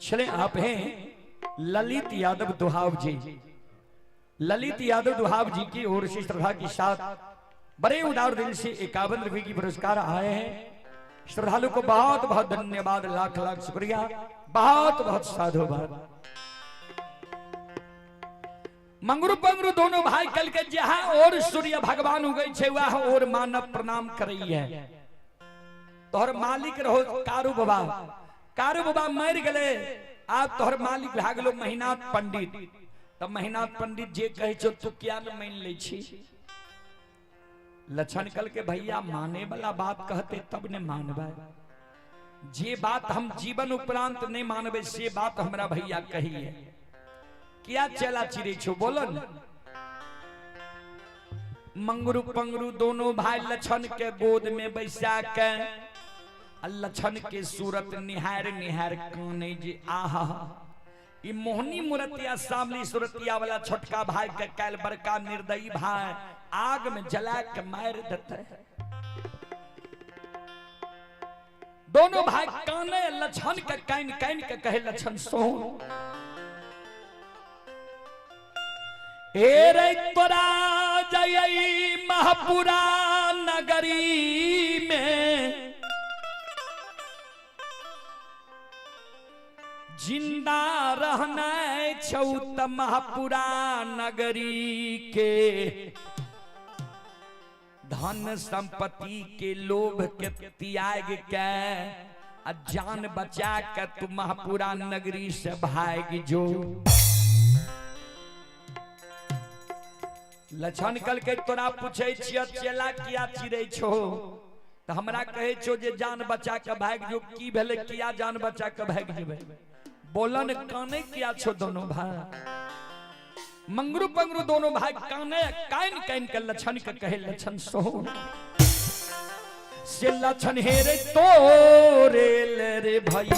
चले आप हैं ललित यादव दुहाव जी। ललित यादव दुहाव जी की ओर से श्रद्धा के साथ बड़े उदार दिल से 51 रुपए की पुरस्कार आए हैं। श्रद्धालु को बहुत बहुत धन्यवाद, लाख लाख शुक्रिया, बहुत बहुत साधुवाद। मंगरू पंगरू दोनों भाई कल के जहां और सूर्य भगवान उगई छे वह और मानव प्रणाम करई है। तोहर मालिक रहो कारू बाबा, कारू बाबा मर गए, आप तोहर मालिक भए गेलो महिनाथ पंडित। तब महिनाथ पंडित जे कहे छो तू किया न मान लै छी? लक्षण कल के भैया माने वाला बात कहते तब ने मानबै, जे बात हम जीवन उपरांत नहीं मानबै से बात हमरा भैया कही है। किया चेला चिरै छो बोलो न? मंगरू पंगरू दोनों भाई लक्षण के गोद में बैसा के लक्षण के सूरत निहार निहार काने जे आहा, ई मोहनी मूर्तिया सामली सूरतिया वाला छोटका भाई के काल बड़का निर्दयी भाई आग में जला के मार देते। दोनों भाई काने लक्षण के कान कान के कहे लक्षण सो ए रे तोरा जय महापुरा नगरी में जिंदा रहना छौ त महापुरा नगरी के धन संपत्ति के लोभ के त्याग के आ जान बचा के तू महापुरा नगरी से भाग जो। लक्षण कल के तोरा पूछे छियो चेला किया चिरै छो? त हमरा कहे छो जे जान बचा के भाग जो। की भेलै किया जान बचा के भाग जेबै? बोलन काने किया छो दोनों भाई? मंगरू पंगरू दोनों भाई काने कान कान के लक्षण के कहे लक्षण सो से लक्षण हे रे तोरे रे भाई।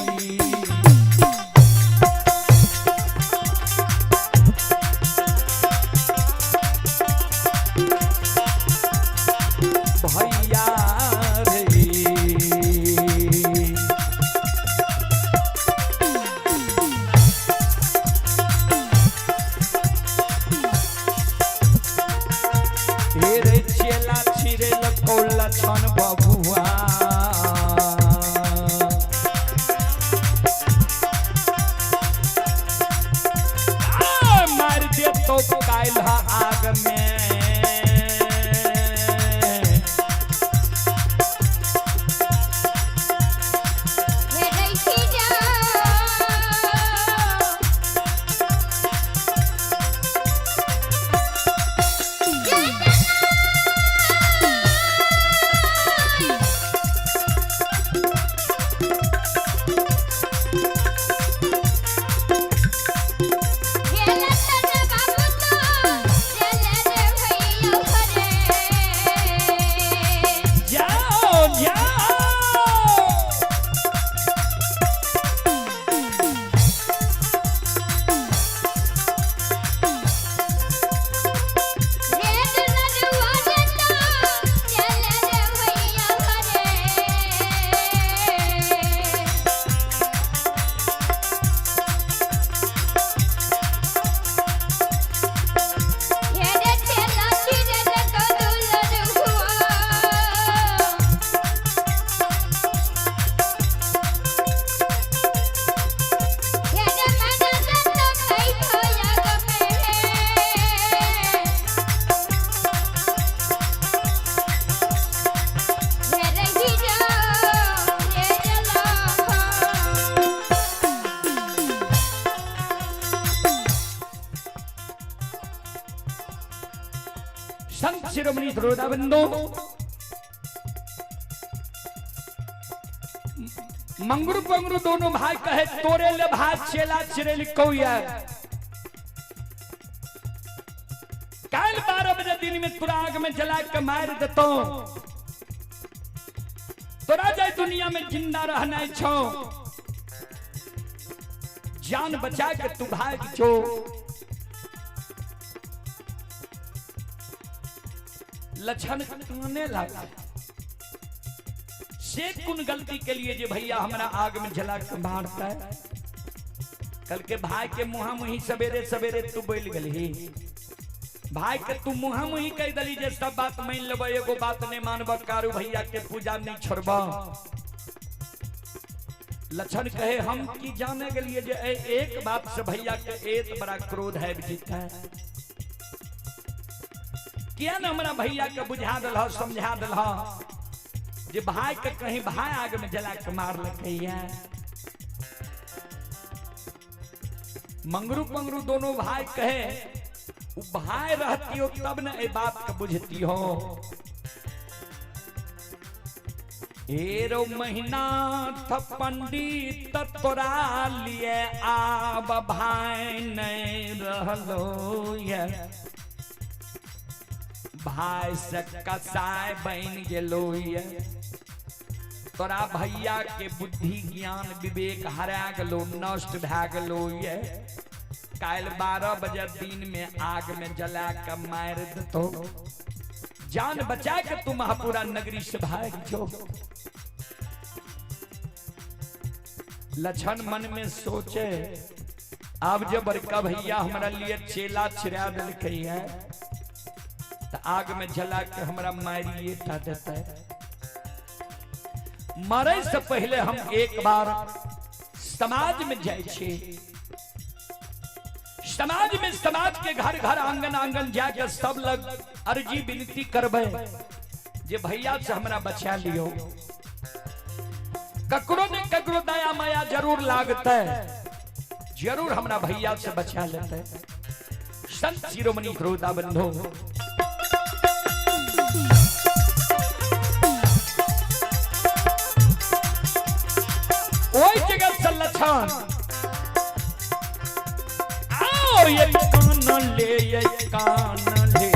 भैया रे चेला छिरे लक्षण बबुआ। शिरोमणि श्रोता बंधु, मंगरू पंगरू दोनों भाई कहे तोरे ले भाई चेला चिरेल कौया, कल 12 बजे दिन में तुरा आग में जला के मार देतो, तोरा जाए दुनिया में जिंदा रहना छो, जान बचा के तू भाग जो। लक्षण काने लगा, से कुन गलती के लिए जे भैया हमरा आग में जला के मारता है। कल के भाई के मुहा मुही सवेरे सवेरे तू बोल गली, भाई के तू मुहा मुही कह दली जे सब बात मान लेब, एगो बात नहीं मानब, कारू भैया के पूजा नहीं छोड़ब। लक्षण कहे हम की जाने के लिए जे एक बात से भैया के एत बड़ा क्रोध है जीता है, किया ना हमरा भैया के बुझा दिल समझा दिल जे भाई के कहीं भाई आग में जला के मार लकैया। मंगरू पंगरू दोनों भाई कहे भाई रहती हो तब न ए बात के बुझती हो। एरो महीना था पंडित तोरा लिए आब भाई नहीं रहलो ये, भाई से कसाई बन गेलो ये, तोरा भैया के बुद्धि ज्ञान विवेक हरा गलो, नष्ट भए गलो ये, काल 12 बजे दिन में आग में जला के मार देतो, जान बचा के तू महापुरा नगरी से भाग जो। लक्षण मन में सोचे अब जब बड़का भैया हमारा लिए चेला छिड़ा दिलकै है तो आग में जला के हमरा मारिए टा देता है। मरे से पहले हम एक बार समाज में जाए छे, समाज में समाज के घर घर आंगन आंगन जाके सब लग अर्जी विनती करबे जे भैया से हमरा बचा लियो। ककरो ने ककरो दया माया जरूर लागते, जरूर हमरा भैया से बचा लेते। संत शिरोमणि श्रोता बंधु, ओई जगह से लक्षण आओ ये कान ले, ये कान ले,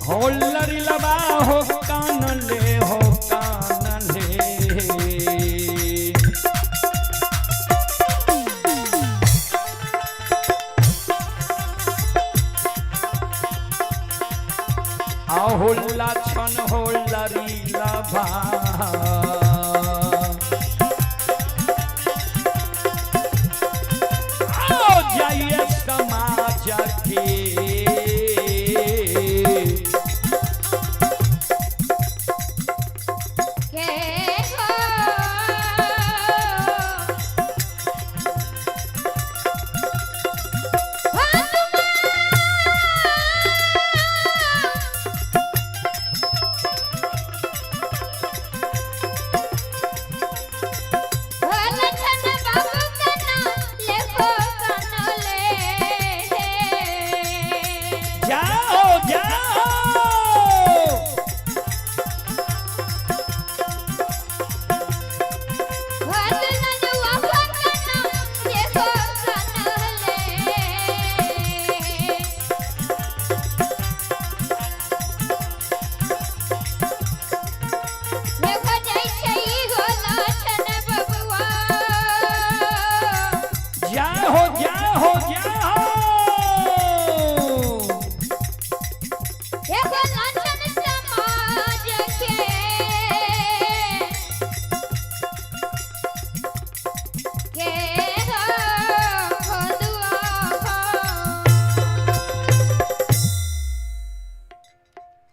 हो लरी लबा हो कान ले, हो कान ले। आहो लक्षण हो लरी लबा, आओ जाइए समाज के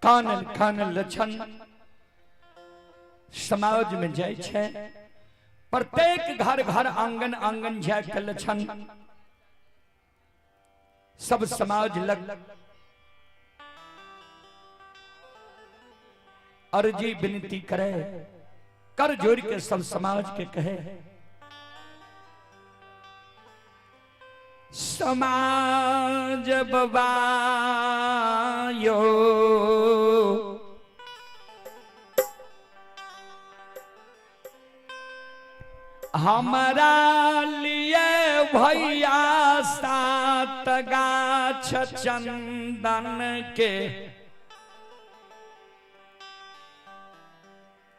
कानल कानल लक्षण समाज में जाय छै, प्रत्येक घर घर आंगन आंगन जाय के लक्षण सब समाज लग अर्जी विनती करे, कर जोड़ के सब समाज के कहे, समाज बबायो हमारा लिए भैया 7 गाछ चंदन के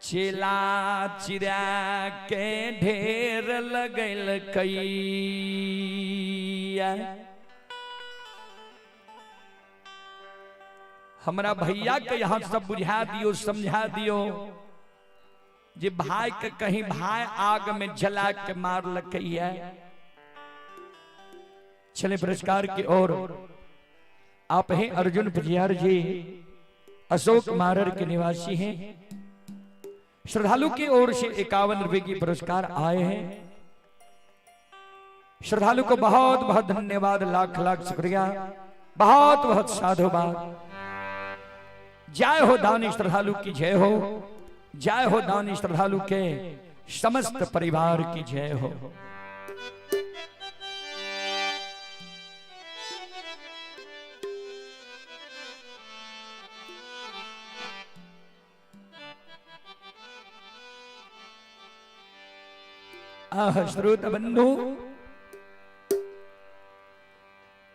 चिला चिरा के ढेर लगल कैया। हमरा भैया के यहाँ सब बुझा दियो, समझा दियो जे भाई के कहीं भाई आग में जला के मार लकैया। चले पुरस्कार की ओर। आप हैं अर्जुन पुजियार जी, अशोक मारर के निवासी हैं। श्रद्धालु की ओर से 51 रुपए की पुरस्कार आए हैं। श्रद्धालु को बहुत बहुत धन्यवाद, लाख लाख शुक्रिया, बहुत बहुत साधुवाद। जय हो दानी श्रद्धालु की जय हो, जय हो दानी श्रद्धालु के समस्त परिवार की जय हो। आह श्रोत बंधु,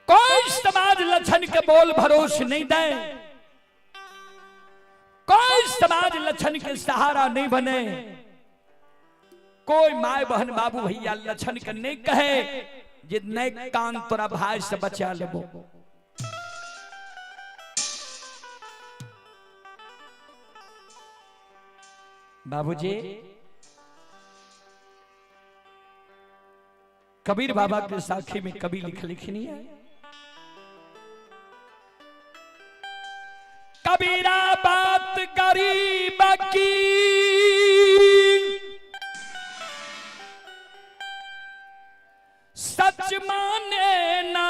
कोई समाज लक्षण के बोल भरोस नहीं दे, कोई समाज लक्षण के सहारा नहीं बने, कोई my बहन बाबू भैया लक्षण के नहीं कहे जे नए कान तोरा भाई से बचा लेबो। बाबूजी कबीर बाबा के साखी में कभी लिख लिखनी है, कबीरा बात गरीब की, सच माने ना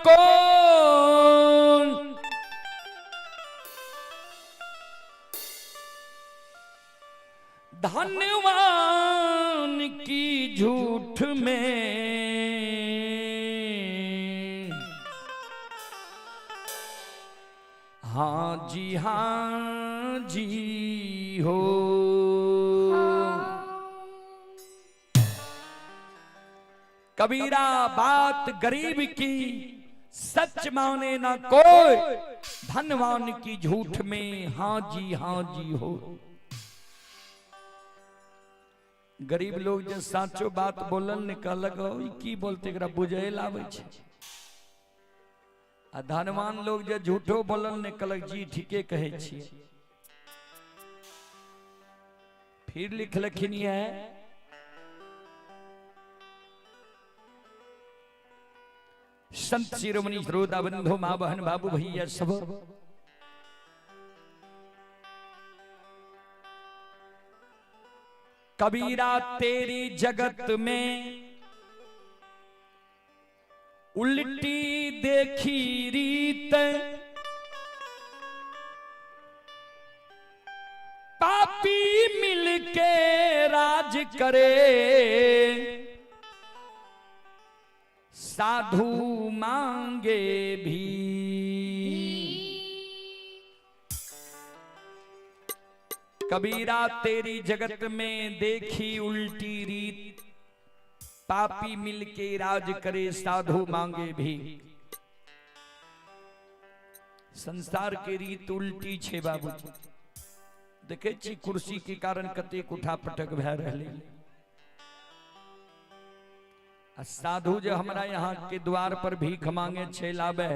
कौन, धनवान की झूठ में हाँ जी हाँ जी हो। कबीरा बात गरीब की, सच माने ना कोई, धनवान की झूठ में हाँ जी हाँ जी हो। गरीब लोग जे साचो बात बोलल ने कहलक की बोलते एकरा बुझे लावे छे, आ धनवान लोग जे झूठो बोलल ने कहलक जी ठीके कहे छी। फिर लिखलखिन है संत शिरोमणि श्रोता बंधु माँ बहन बाबू भैया सब, कबीरा तेरी जगत में उल्टी देखी रीत, पापी मिलके राज करे, साधु मांगे भी। कबीरा तेरी जगत में देखी उल्टी रीत, पापी मिलके राज करे, साधु मांगे भी। संसार के रीत उल्टी छे बाबूजी। देखे छी कुर्सी के कारण कतेक उठा पटक भए रहलै। आ साधु जो हमरा यहाँ के द्वार पर भीख मांगे छे लाबे,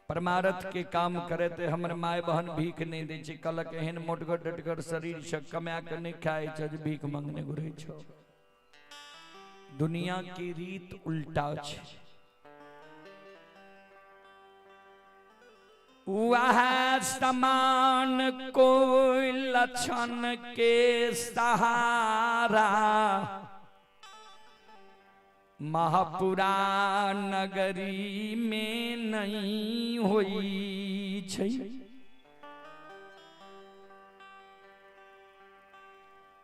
परमारथ के काम करे ते हमर my बहन भीख नहीं दे छे, कहलक एहन मोटगर डटगर शरीर से कमा के नहीं खाए छे जे भीख मांगने घुरे छो। दुनिया की रीत उल्टा छे। वह समान कोई लक्षण के सहारा, महापुरा नगरी में नहीं होई छै।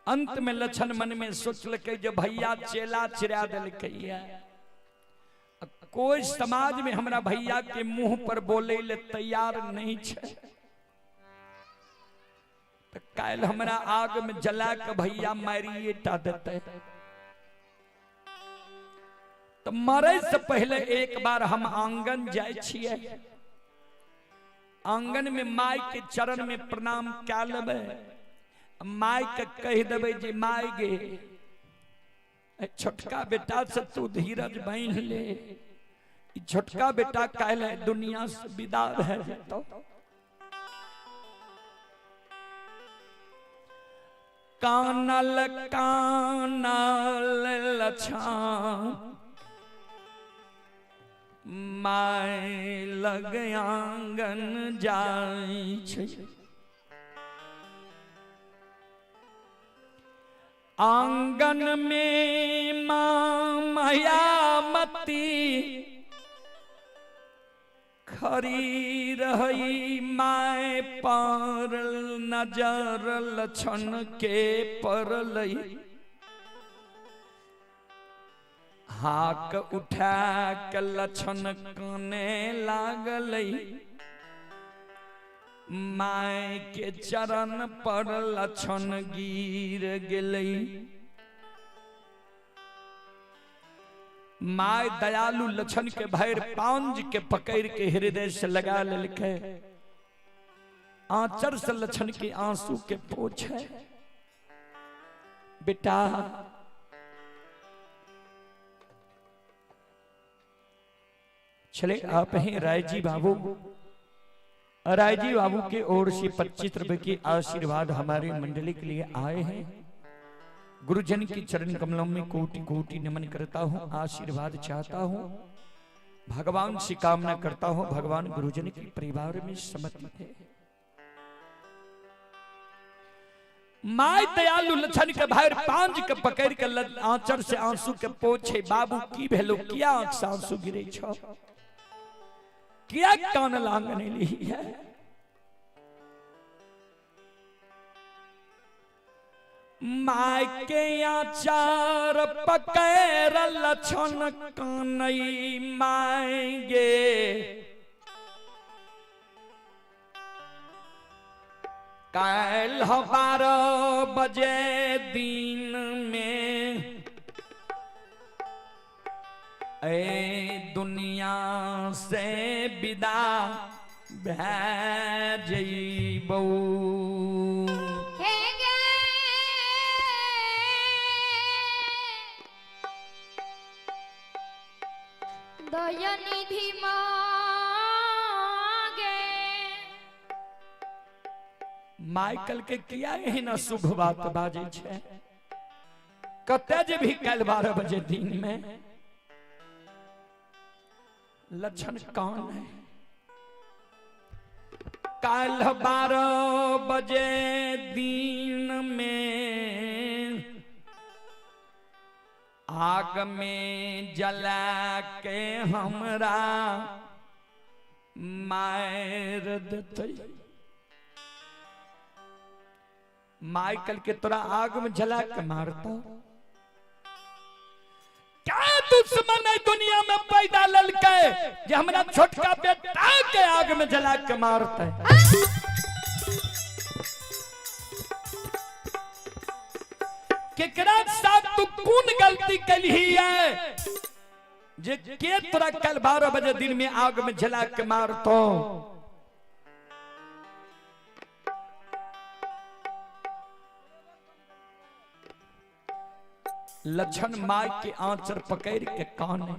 अंत में लक्षण मन में सोचलकै जे भैया चेला चिरा देलकै, कोई समाज में हमरा भैया के मुंह पर बोले ले तैयार नहीं छै, तो काल्हि हमरा आग में जला के भैया मारिए टा देते। तो मरे से पहले एक बार हम आंगन जाय छियै, आंगन में माय के चरण में प्रणाम कए लेबै, माय के कहि देबै जे my गे छोटका बेटा से तू धीरज बान्हि ले, छोटका बेटा काल्हि दुनिया से विदा भए जेतौ। कानल कानल लछान my लग आंगन जाय छै, आंगन में माँ मायामती खरी रही, my पर नजर लक्षण के परलई, हाक उठा के लक्षण काने लागलई, my के चरण पर लक्षण गिर गेलई। My दयालु लक्षण के भैर पांज के पकड़ के हृदय से लगा लेलकै, आंचर से लक्षण के आंसू के पोछे, बेटा चले आप हैं राय जी बाबू। राय जी बाबू के ओर से 25 रुपए के आशीर्वाद हमारे मंडली के लिए आए हैं। गुरुजन के चरण कमलों में कोटि कोटि नमन करता हूँ, आशीर्वाद चाहता हूँ, भगवान से कामना करता हूँ भगवान गुरुजन के परिवार में समति है। My दयालु लक्षण के भाई पांज के पकड़ के आंचर से आंसू के पोछे, बाबू की भेलो किया आंख से आंसू गिरे छो, किया कान लांगने ली है। My के आचार पकड़ लक्षण कानई my गे, काल्हि 12 बजे दिन में ए दुनिया से विदा भए जइबौ। दयानिधि मागे माइकल के किया एहन अशुभ बात बाजै छै, कतऽ जे भी काल्हि 12 बजे दिन में। लक्षण कौन है, काल्हि 12 बजे दिन में आग में जला के हमरा मार देतै। माइकल के तोरा आग में जला के मारता, क्या दुश्मन है दुनिया में पैदा ललकै जे हमरा छोटका बेटा के आग में जला के मारता। केकरा साथ तू कौन गलती कलही है जे के तोरा कल 12 बजे दिन में आग में जला के मारतो। लक्षण my के आंचर पकड़ के काने,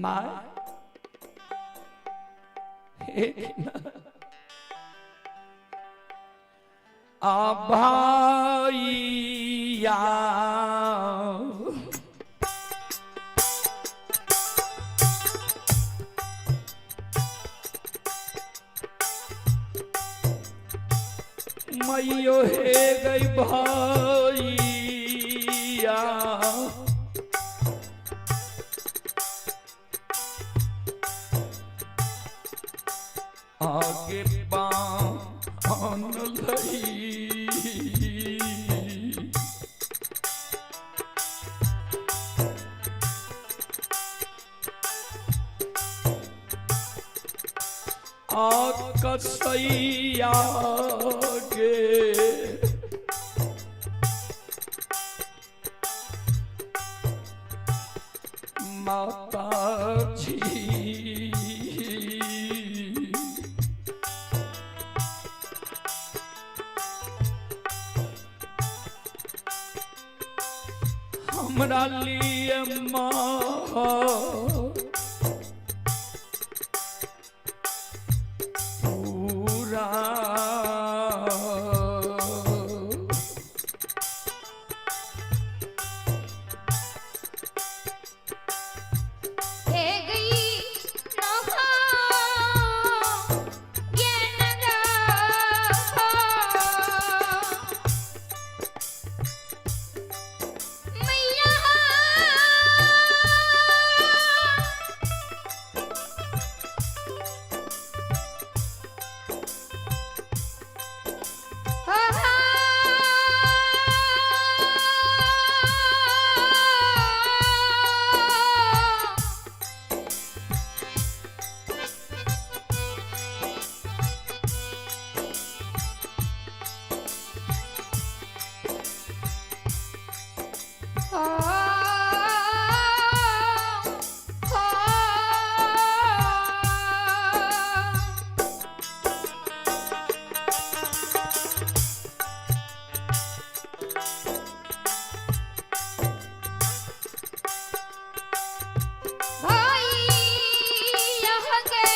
my आ भाईया मैयो हे गई भाईया, आगे बान लई। आकसैया के माता जी हमरा लिए माँ पूरा हे गई नहा ज्ञान मैया भाई यह गए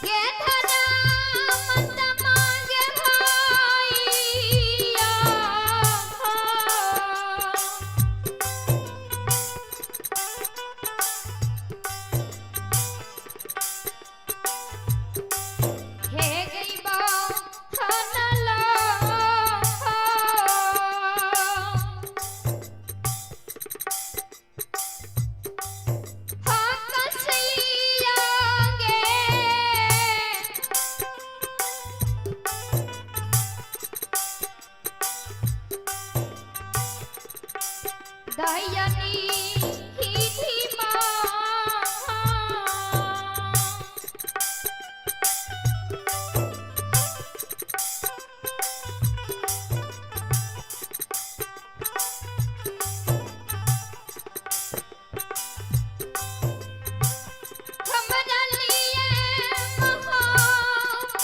गे धना मत मांगे भाईया। हे गई बा हनला हाँ कसैया गे। दयानी ही धीमा। हमरा लिए महापुरा।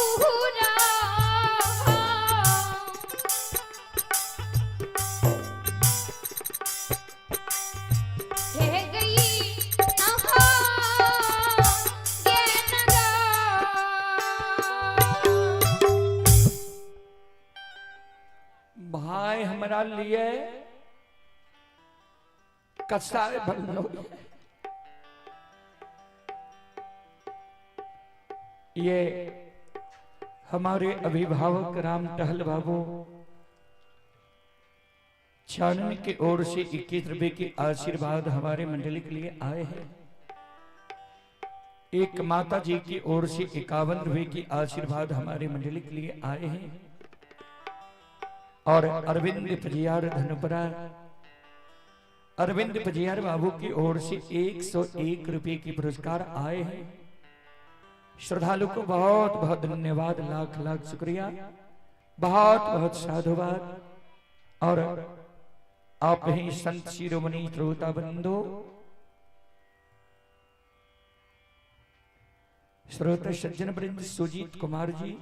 हे गई नहा ज्ञान। भाई हमरा लिए कसाय बनलो। ये हमारे अभिभावक राम टहल बाबू चानन की ओर से 21 रुपए के आशीर्वाद हमारे मंडली के लिए आए हैं। एक माता जी की ओर से 51 रुपए की आशीर्वाद हमारे मंडली के लिए आए हैं। और अरविंद पजियार धनपरा अरविंद पजियार बाबू की ओर से 101 रुपए के पुरस्कार आए हैं। श्रद्धालु को बहुत बहुत धन्यवाद, लाख लाख शुक्रिया, बहुत बहुत साधुवाद। और आप ही संत शिरोमणि श्रोता बंधु, श्रोता सज्जन वृंद, सुजीत कुमार जी,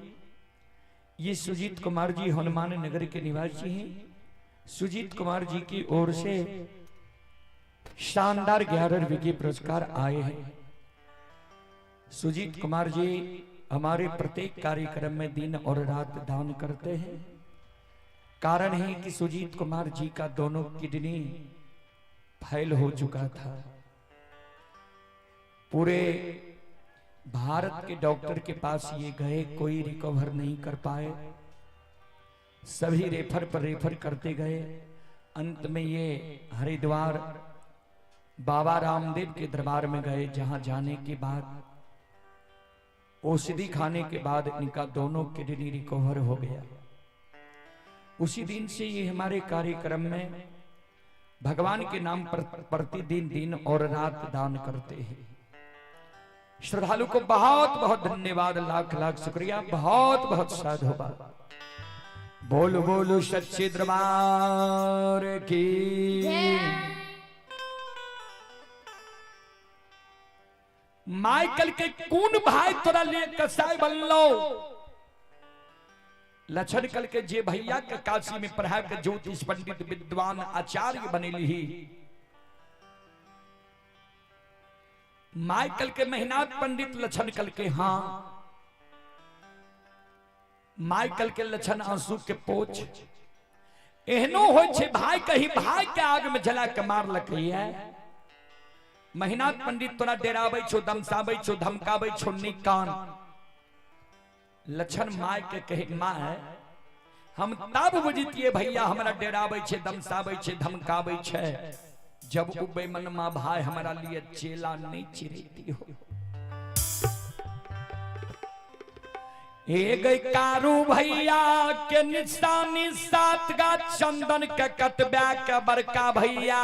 ये सुजीत कुमार जी हनुमान नगर के निवासी हैं। सुजीत कुमार जी की ओर से शानदार 11 रुपए के पुरस्कार आए हैं। सुजीत कुमार जी हमारे प्रत्येक कार्यक्रम में दिन और रात दान करते हैं। कारण है कि सुजीत कुमार जी का दोनों किडनी फैल हो चुका था। पूरे भारत के डॉक्टर के पास ये गए, कोई रिकवर नहीं कर पाए। सभी रेफर पर रेफर करते गए। अंत में ये हरिद्वार बाबा रामदेव के दरबार में गए, जहां जाने के बाद औषधि खाने के बाद इनका दोनों किडनी रिकवर हो गया। उसी दिन से ये हमारे कार्यक्रम में भगवान के नाम पर प्रतिदिन दिन और रात दान करते हैं। श्रद्धालु को बहुत बहुत धन्यवाद, लाख लाख शुक्रिया, बहुत बहुत साधुवाद। बोल बोलो सच्चे दरबार की। माइकल के कौन भाई तोरा लिए कसाई बनलो? लक्षण कल के जे भैया के काशी में पढ़ा के ज्योतिष पंडित विद्वान आचार्य बनेली ही। माइकल के महिनाथ पंडित लक्षण कल के हाँ। माइकल के लक्षण आंसू के पोछ एहनो हो छे भाई कहीं भाई के आग में जला के मार लकैया। महिनाथ पंडित तोरा डेराबै छो, दमसाबै छो, धमकाबै छो निकान। लक्षण my के कहे my हम तब बुझतिए भैया हमरा डेराबै छे, दमसाबै छे, धमकाबै छे, जब उ बेमनमा भाई हमरा लिए चेला नहीं चिरेती हो। ए गई कारू भैया के निशानी सात गा चंदन के कटबा के बड़का भैया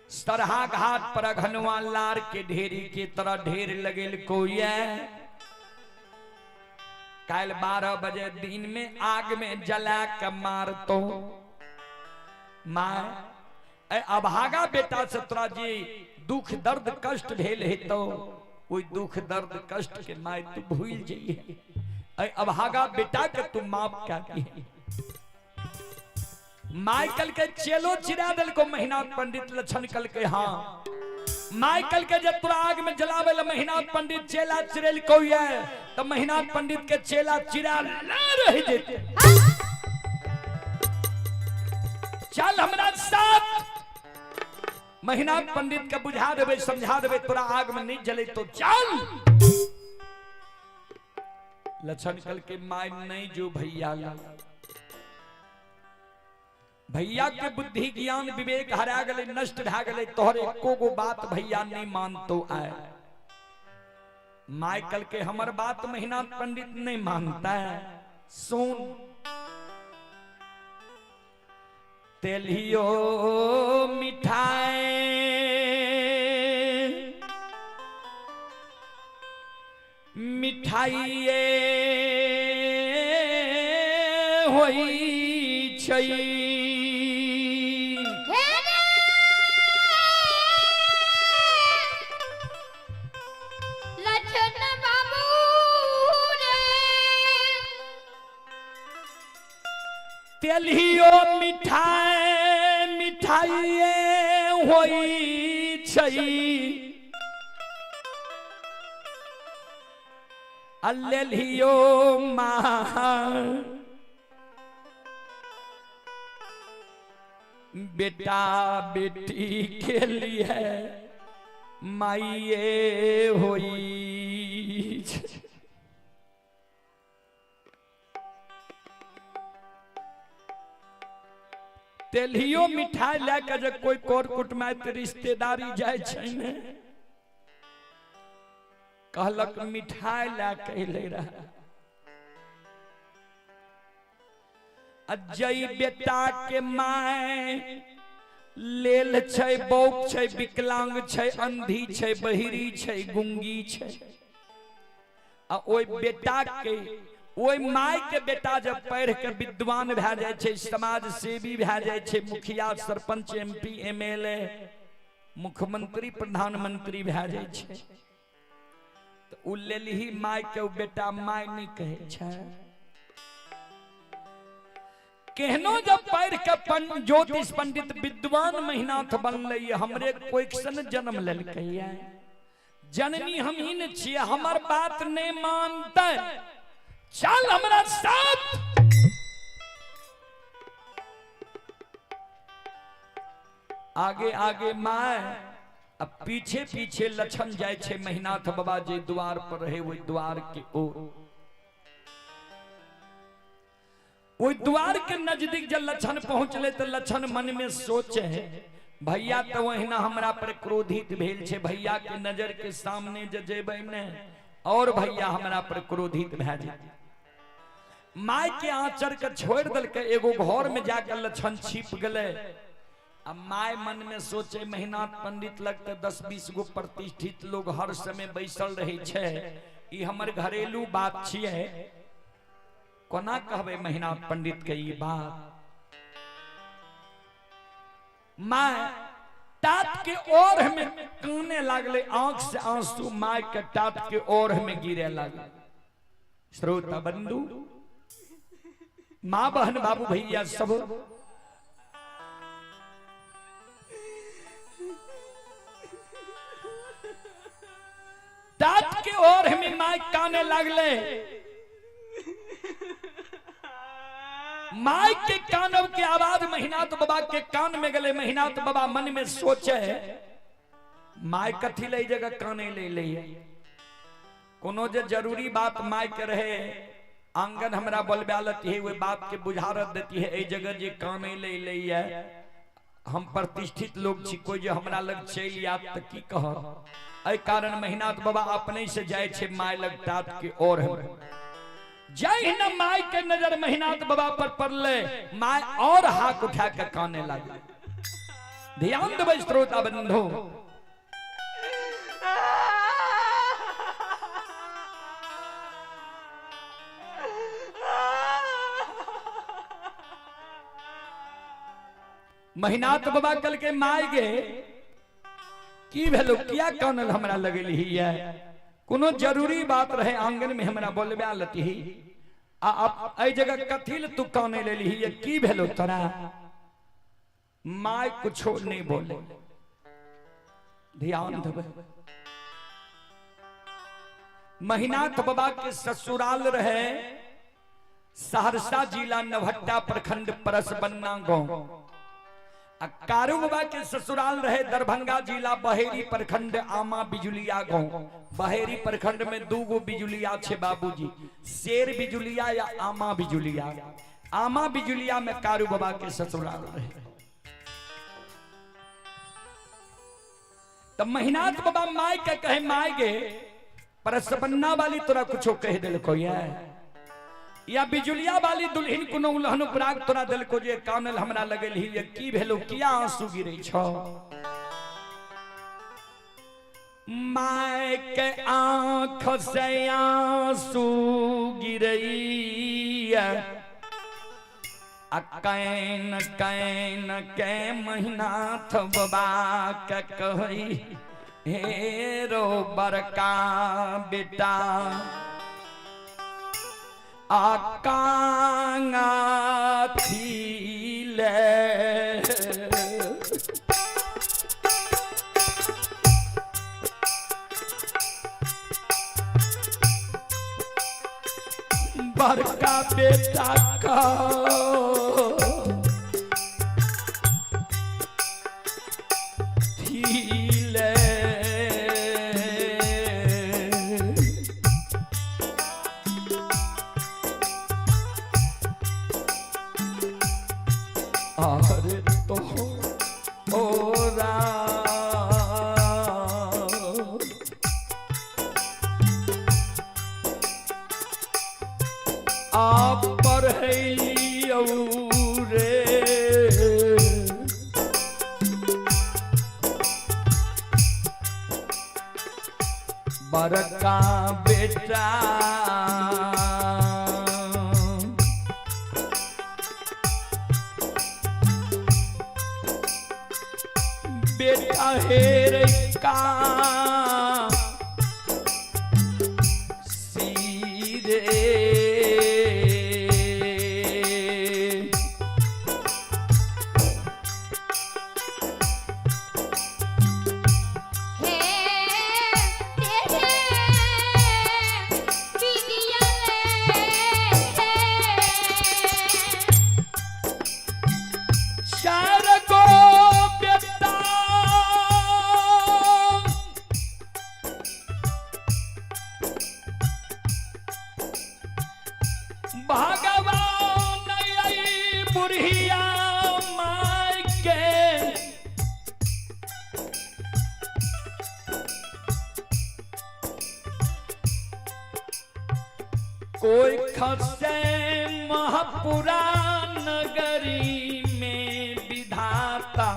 सरहा घाट पर अघनवा लार के ढेरी के तरह ढेर लगेल कोई। काल 12 बजे दिन में आग में जला के मार तो माँ अभागा बेटा से तोरा जी दुख दर्द कष्ट भेल है तो वही दुख दर्द कष्ट के my तू भूल जाइए। अभागा बेटा के तू माफ क्या दिए। माइकल के चेलो चिरा दल को महिनाथ पंडित लक्षण कल के हाँ। माइकल के जब तोरा आग में जलावे ला महिनाथ पंडित चेला चिरेल को है तो महिनाथ पंडित के चेला चिरा ना रह जेते। चल हमरा साथ महिनाथ पंडित के बुझा देबे समझा देबे तोरा आग में नहीं जले तो चल। लक्षण कल के my नहीं जो भैया ला भैया के बुद्धि ज्ञान विवेक हरा गले नष्ट भा गले तोहरे एको गो बात भैया नहीं मानतो आए। माइकल के हमर बात महिनाथ पंडित नहीं मानता है। सुन तेलियो मिठाई मिठाइये होई छै। तेलियो मिठाई मिठाइये होई छै अल्लेलियो माँ बेटा बेटी के लिए माइये होई छै। तेलियो मिठाई लए जे कोई कोर कुटुमाइत रिश्तेदारी जाय छै ने कहलक मिठाई लए के अयलै रहे। अजय बेटा के my लेल छै बौक छै विकलांग छै अंधी छै बहिरी छै गुंगी छै आ ओहि बेटा के ओहि my के बेटा जब पढ़ के विद्वान भए जाय छै, समाज सेवी भए जाय छै, मुखिया सरपंच एमपी एमएलए मुख्यमंत्री प्रधानमंत्री भए जाय छै तऽ उ लेलही my के उ बेटा my नहि कहै छै। केहनो जब पढ़ के ज्योतिष पंडित विद्वान महिनाथ बनलै हमरे कोइसन जन्म लेलकै जननी हम ही ने छियै हमर बात नहि मानतै चल हमरा साथ। आगे आगे my अब पीछे पीछे लक्षण जाय छै महिनाथ बाबा जे द्वार पर रहे वही द्वार के ओर। ओहि द्वार के नजदीक जब लक्षण पहुंचले तो लक्षण मन में सोचे भैया तो वहिना हमरा पर क्रोधित भेल छे, भैया के नजर के सामने जे जेबै ने और भैया हमरा पर क्रोधित भए जेतै। My के आंचर के छोड़ देलकै, एगो घर में जाकर लक्षण छिप गेलै। आ my मन में सोचे महिनाथ पंडित लगते 10-20 गो प्रतिष्ठित लोग हर समय बैसल रहे छे, ई हमर घरेलू बात छियै, कोना कहबै महिनाथ पंडित के ई बात। My तात के ओढ़ में काने लागले, आंख से आंसू my के तात के ओढ़ में गिरे लागले। श्रोता बंधु, माँ बहन बाबू भैया सब, तात के ओढ़ में my काने लागले। My के कानव के आवाज महिनाथ बाबा के कान में गले। महिनाथ बाबा मन में सोचे my कथी ले जगह काने ले ले, कोनो जे जरूरी बात my के रहे आंगन हमरा बोलबा लती है, वे बात के बुझारत देती है, ए जगह जे काने ले ले है, हम प्रतिष्ठित लोग छी, कोई जे हमरा लग चलि आयत त की कह। एहि कारण महिनाथ बाबा अपने से जाय छे my लग तात के ओर। जय न my के नजर महिनाथ बाबा पर पड़ले, my और हाथ उठा के काने लागले। ध्यान देबै श्रोता बंधु, महिनाथ बाबा कल के my गे की भेलो, किया कानल हमरा लगेली है, कोनो जरूरी बात रहे आंगन में हमरा बोलबा लती, आ अब एहि जगह कथी ले तू काने लेली है, की भेलो तोरा। My कुछो नहीं बोले। ध्यान देबै, महिनाथ बाबा के ससुराल रहे सहरसा जिला नवहट्टा प्रखंड परसबन्ना गांव। आ कारू बाबा के ससुराल रहे दरभंगा जिला बहेरी प्रखंड आमा बिजुलिया गांव। बहेरी प्रखंड में दू गो बिजुलिया छे बाबूजी, शेर बिजुलिया या आमा बिजुलिया। आमा बिजुलिया में कारू बाबा के ससुराल रहे। तब महिनाथ बाबा my के कहे, my गे परसबन्ना वाली तोरा कुछो कह दिलको या बिजुलिया वाली दुल्हन कोनो उलहन उपराग तोरा दिलको जे कानल हमरा लगल ही, की भेलो, किया आंसू गिरे छो। My के आंख से आंसू गिरैया, आ can can के महिनाथ बाबा के कहई हे रो बड़का बेटा, आ कांगा थीले बड़का बेटा का थीले। अरे तो ओरा आप पढ़लियौ रे, बड़का बेटा बेटा हेर का सीधे। हे तेरे विदिया ले चार गो बेटा बुढ़िया माय के कोई खसे महापुरा नगरी में विधाता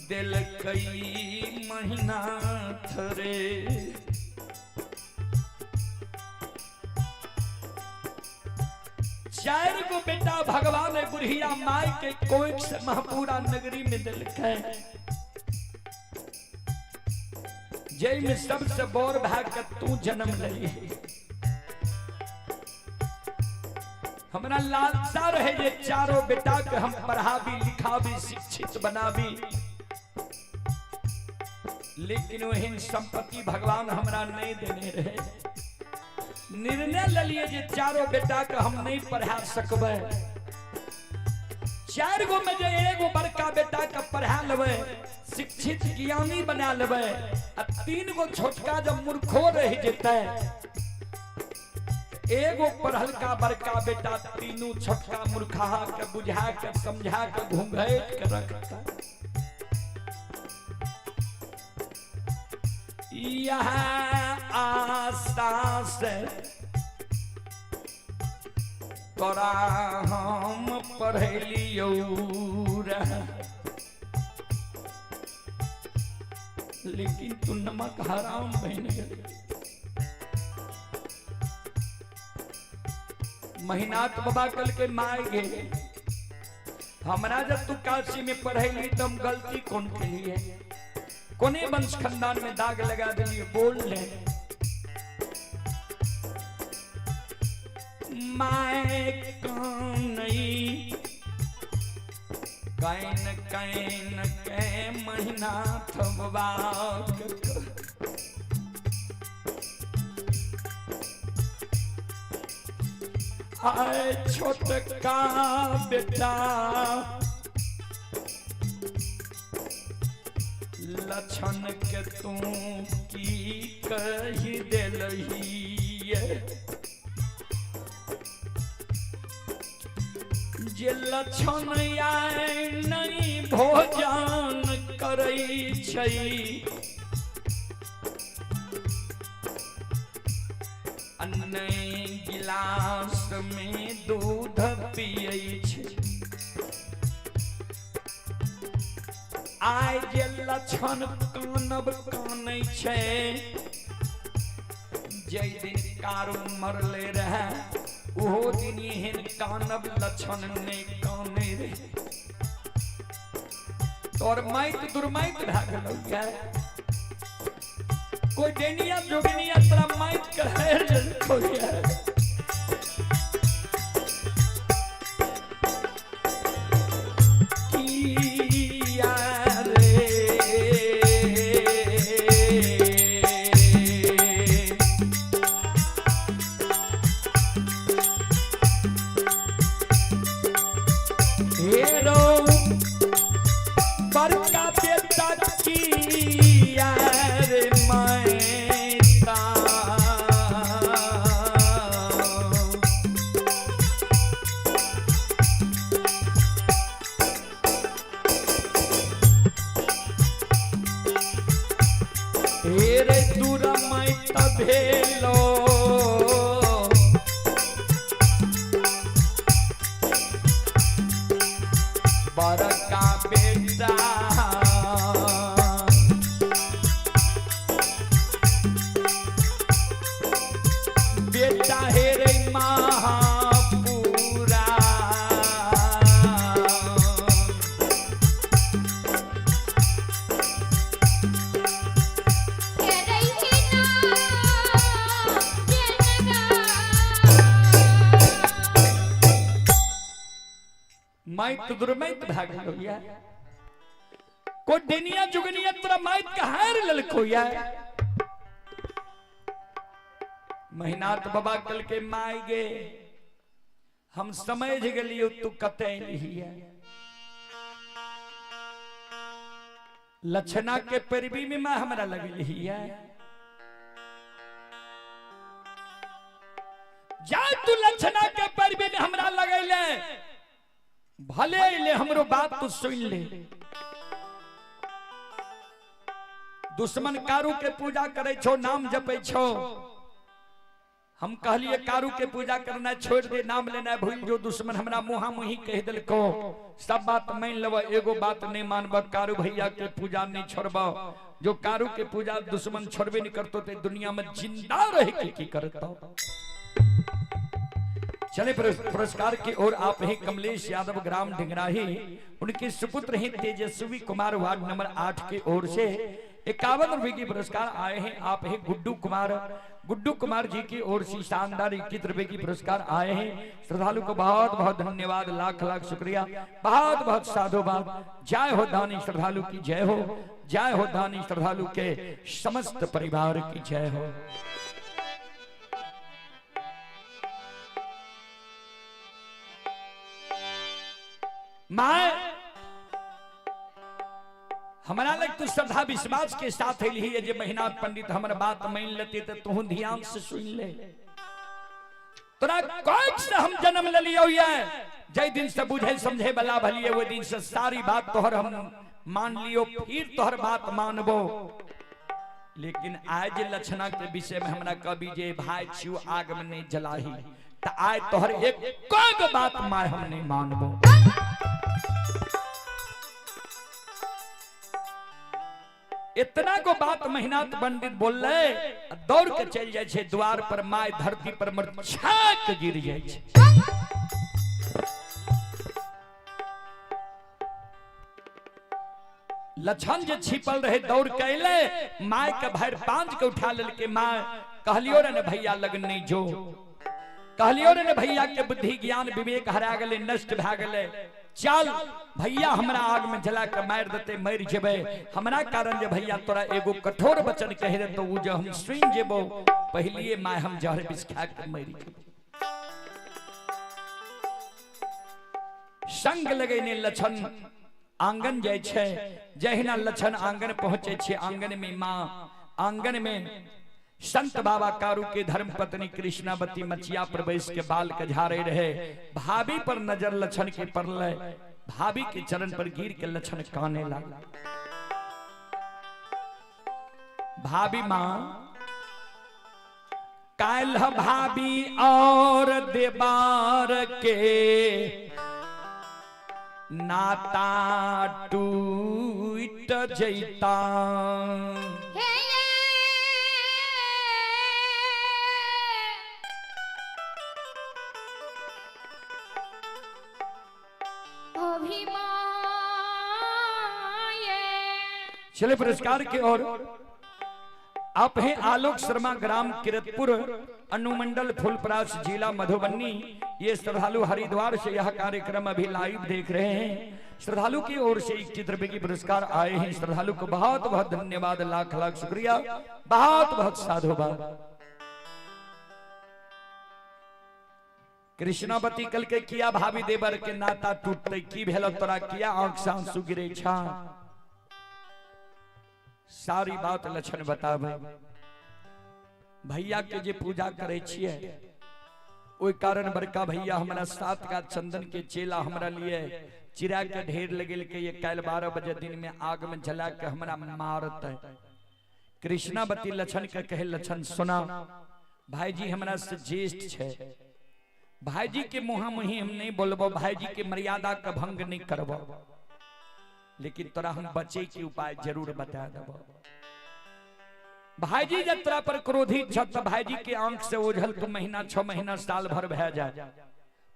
दिल कई महीना थरे। चार गो बेटा भगवान बुढ़िया माय के कोई से महापुरा नगरी में दिल के, जय में सबसे बोर भाग के तू जन्म लई। हमरा लालसा रहे जे चारों बेटा के हम पढ़ाबी लिखाबी शिक्षित बनाबी, लेकिन वही संपत्ति भगवान हमरा नहीं देने रहे। निर्णय ले लिए जे चारों बेटा के हम नहीं पढ़ा सकबै। चार गो में जे एगो बड़का बेटा के पढ़ा लेबै, शिक्षित ज्ञानी बना लेबै, आ तीन गो छोटका जब मूर्खो रह जेतै, एगो पढ़लका बड़का बेटा तीनू छोटका मूर्खा के बुझा के समझा के घूंघट के रखता। यह आशा से तोरा हम पढ़लियौ रह, लेकिन तू नमक हराम बन गेल। महीनाथ बाबा कल के माय गे, हमरा जब तू काशी में पढ़ैली तो हम गलती कौन के लिए, कोने वंश खानदान में दाग लगा दिलिए, बोल ले। My कनई can can के महीनाथ बाबा आए छोटका बेटा लक्षण के तू की कही दिलही, जे लक्षण आए नहीं भोजन करै छै, नहीं गिलास में दूध पियै छै। आइ जे लक्षण कानब कानै छै, जै दिन कारू मरले रहे ओहो दिन एहन कानब लक्षण नहि कानै रहे। तोर माइत दुर्माइत भए गेलौ गे, कोई डेनिया जोगिनिया तोरा माइत के हेर लेलकौ ये। किया रे हेरो बड़का बेटा किया रे मायता, हेरे दूर मायता भेलो, बड़का बेटा बेटा हेरे महापुरा। माइत दुर्माइत भए गेलौ ये, कोई डेनिया जुगनिया तोरा माइत के हार लेलकौ ये। महीनाथ बाबा कल के my गे, हम समझ गेलियौ तू कतै एलही। लक्षणा के पैरवी में मां हमरा लगलही। जा तू लक्षणा के पैरवी में हमरा लगैले, भले अइले हमरो बात तू सुन ले। दुश्मन कारू के पूजा करे छो, नाम जपे छो। हम कहलिए कारू के पूजा करना छोड़ दे, नाम लेना भूल जो। दुश्मन हमरा मुहा मुही कह दिलको, सब बात मान लेब, एगो बात नहीं मानब, कारू भैया के पूजा नहीं छोड़ब। जो कारू के पूजा दुश्मन छोड़बे नहीं करतो ते दुनिया में जिंदा रह के की करतो। चले पुरस्कार की ओर आप हैं कमलेश यादव ग्राम ढिंगराही, उनके सुपुत्र हैं तेजस्वी कुमार वार्ड नंबर 8 की ओर से 51 रुपए की पुरस्कार आए हैं। आप हैं गुड्डू कुमार, गुड्डू कुमार जी की ओर से शानदार 21 रुपए की पुरस्कार आए हैं। श्रद्धालु को बहुत बहुत धन्यवाद, लाख लाख शुक्रिया, बहुत बहुत साधुवाद। जय हो दानी श्रद्धालु की जय हो, जय हो दानी श्रद्धालु के समस्त परिवार की जय हो। मां हमारा लग तू श्रद्धा विश्वास के साथ अली जे महीना पंडित हमर बात मान लेते तो तू ध्यान से सुन ले। तोरा कोख से हम जन्म ले लियो ये, जय दिन से बुझे समझे बला भलिए वो दिन से सारी बात तोहर हम मान लियो, फिर तोहर बात मानबो। लेकिन आज लक्षणा के विषय में हमरा कभी जे भाई छियो आग में नहीं जलाही, तो आज तोहर एक कोई बात मार हम नहीं मानबो। इतना को बात मेहनत पंडित बोल रहे, दौड़ के चल जाए छे द्वार पर, my धरती पर मर छाक गिर जाए छे। लक्षण जे छिपल रहे दौड़ के अइले, my के भर पांच के उठा लेलके। My कहलियो रे ने भैया लगन नहीं जो, कहलियो रे ने भैया के बुद्धि ज्ञान विवेक हरा गेले, नष्ट भए गेले। चल भैया हमरा आग में जला के मार देते, मर जेबे। हमरा कारण जे भैया तोरा एगो कठोर वचन कह दे तो उ जे हम सुन जेबो, पहलिए my हम जहर विष खा के मर जेबो। संग लगेने लक्षण आंगन जाय छै, जहिना लक्षण आंगन पहुंचे छै, आंगन में मां, आंगन में संत बाबा कारू के धर्म पत्नी कृष्णावती मचिया पर बैस के बाल के झारे रहे। भाभी पर नजर लक्षण के पड़ले, भाभी के चरण पर गिर के लक्षण काने लगा। भाभी मां काल भाभी और देवार के नाता टूट जैता। चले पुरस्कार के ओर आप हैं आलोक शर्मा ग्राम किरतपुर अनुमंडल फुलपरास जिला मधुबनी। ये श्रद्धालु हरिद्वार से यह कार्यक्रम अभी लाइव देख रहे हैं। श्रद्धालु की ओर से 21 रुपए की पुरस्कार आए हैं। श्रद्धालु को बहुत बहुत धन्यवाद, लाख लाख शुक्रिया, बहुत बहुत साधुवाद। कृष्णावती कल के किया भाभी देवर के नाता टूटते की भेल तोरा किया आंख से आंसू गिरे छा। सारी बात लक्षण बतावे। भैया के जे पूजा करे छिए ओई कारण बड़का भैया हमरा 7 का चंदन के चेला हमरा लिए चिरा के ढेर लगेल के ये काल 12 बजे दिन में आग में जला के हमरा मारते। कृष्णावती लक्षण के कहे लक्षण सुना भाईजी हमरा से ज्येष्ठ छे, भाईजी के मुहा मुही हम नहीं बोलबो, भाईजी के मर्यादा का भंग नहीं करबो, लेकिन तोरा हम बचे के उपाय जरूर बता देबो। भाईजी जब तोरा पर क्रोधित छ त भाईजी के आंख से ओझल तू महीना 6 महीना साल भर भय जाए,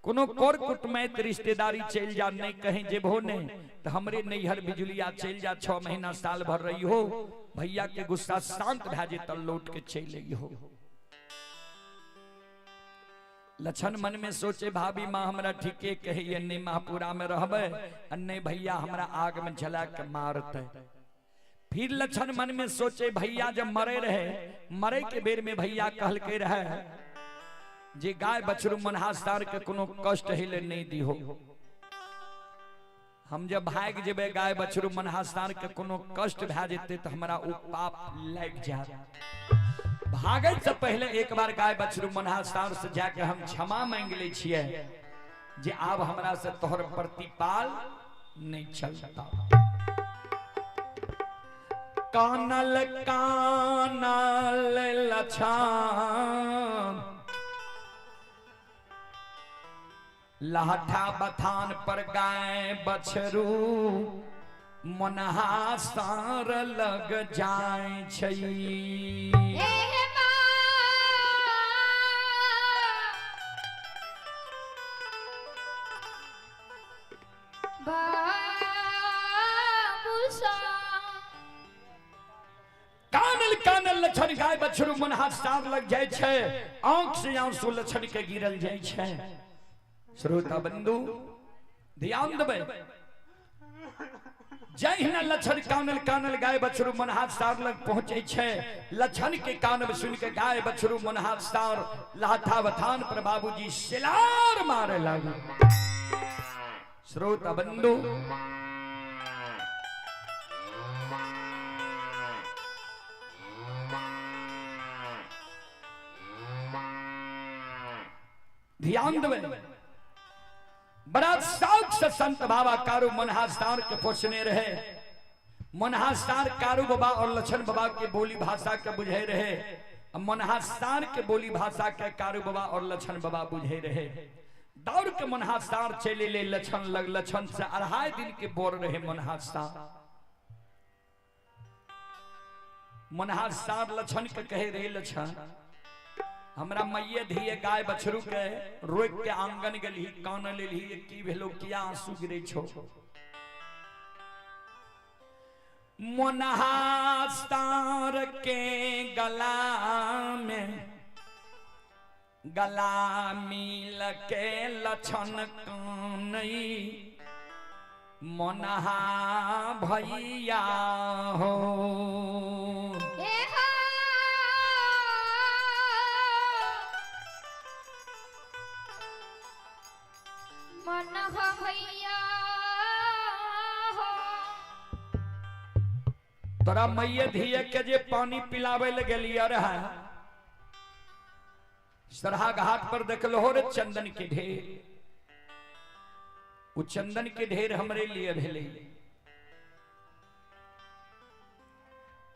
कोनो कर कुटमैत रिश्तेदारी चल जा, नहीं कहीं जेबो नहीं तो हमरे नैहर बिजुलिया चल जा, 6 महीना साल भर रही हो, भैया के गुस्सा शांत भय जे त लौट के चल हो। लक्षण मन में सोचे भाभी माँ हमरा ठीके कहिए, नहीं महापुरा में रहबे नहीं भैया हमरा आग में जला के मारते। फिर लक्षण मन में सोचे भैया जब मरे रहे, मरे के बेर में भैया कहल के रहे जे गाय बछरू मनहासार के कोनो कष्ट हिले नहीं दी हो, हम जब भाग जेबे गाय बछरू मनहासार के कोनो कष्ट भए जेते तो हमरा उ पाप लग जाए। भागै से पहले एक बार गाय बछरू मनहा सार से जाके हम क्षमा मांग ले छियै जे आब हमरा से तोहर प्रतिपाल नहीं चलता। कानल कानल लछान लाठा बथान पर गाय बछरू मनहा सार लग जाय छै। हे माँ बाबूसा। कानल कानल लछन गाय बछरू मनहा सार लग जाय छै, आंख से आंसू लछन के गिरल जाय छै। श्रोता बंधु ध्यान देबै, जहिना लछन कानल कानल गाय बछरू मनहा सार लग पहुंचे छै, लछन के कान में सुन के गाय बछरू मनहा सार लाठा बथान पर बाबूजी सिलार मारे लागे। श्रोता बंधु ध्यान देबै, बड़ा शौक से संत बाबा कारू मनहासार के पोसने रहे। मनहासार कारू बाबा और लछन बाबा के बोली भाषा के बुझे रहे, मनहासार के बोली भाषा के कारू बाबा और लछन बाबा बुझे रहे। दौड़ के मनहासार चले ले लछन लग, लछन से 2.5 दिन के बोर रहे मनहासार। मनहासार लछन के कहे रहे, लछन हमरा मैये धिये गाय बछरू के रोक के आंगन गेलही, कान लेलही, की भेलो, किया आंसू गिरे छो। मनहासार के गला में गला मिल के लछन कानई मनहा भैया हो। मनहा भैया हो। तोरा मैये धिये के जे पानी पिलावे ले गेलियै रहे सरहा घाट पर देखलो रे चंदन के ढेर, वो चंदन के ढेर हमरे लिए भेलै।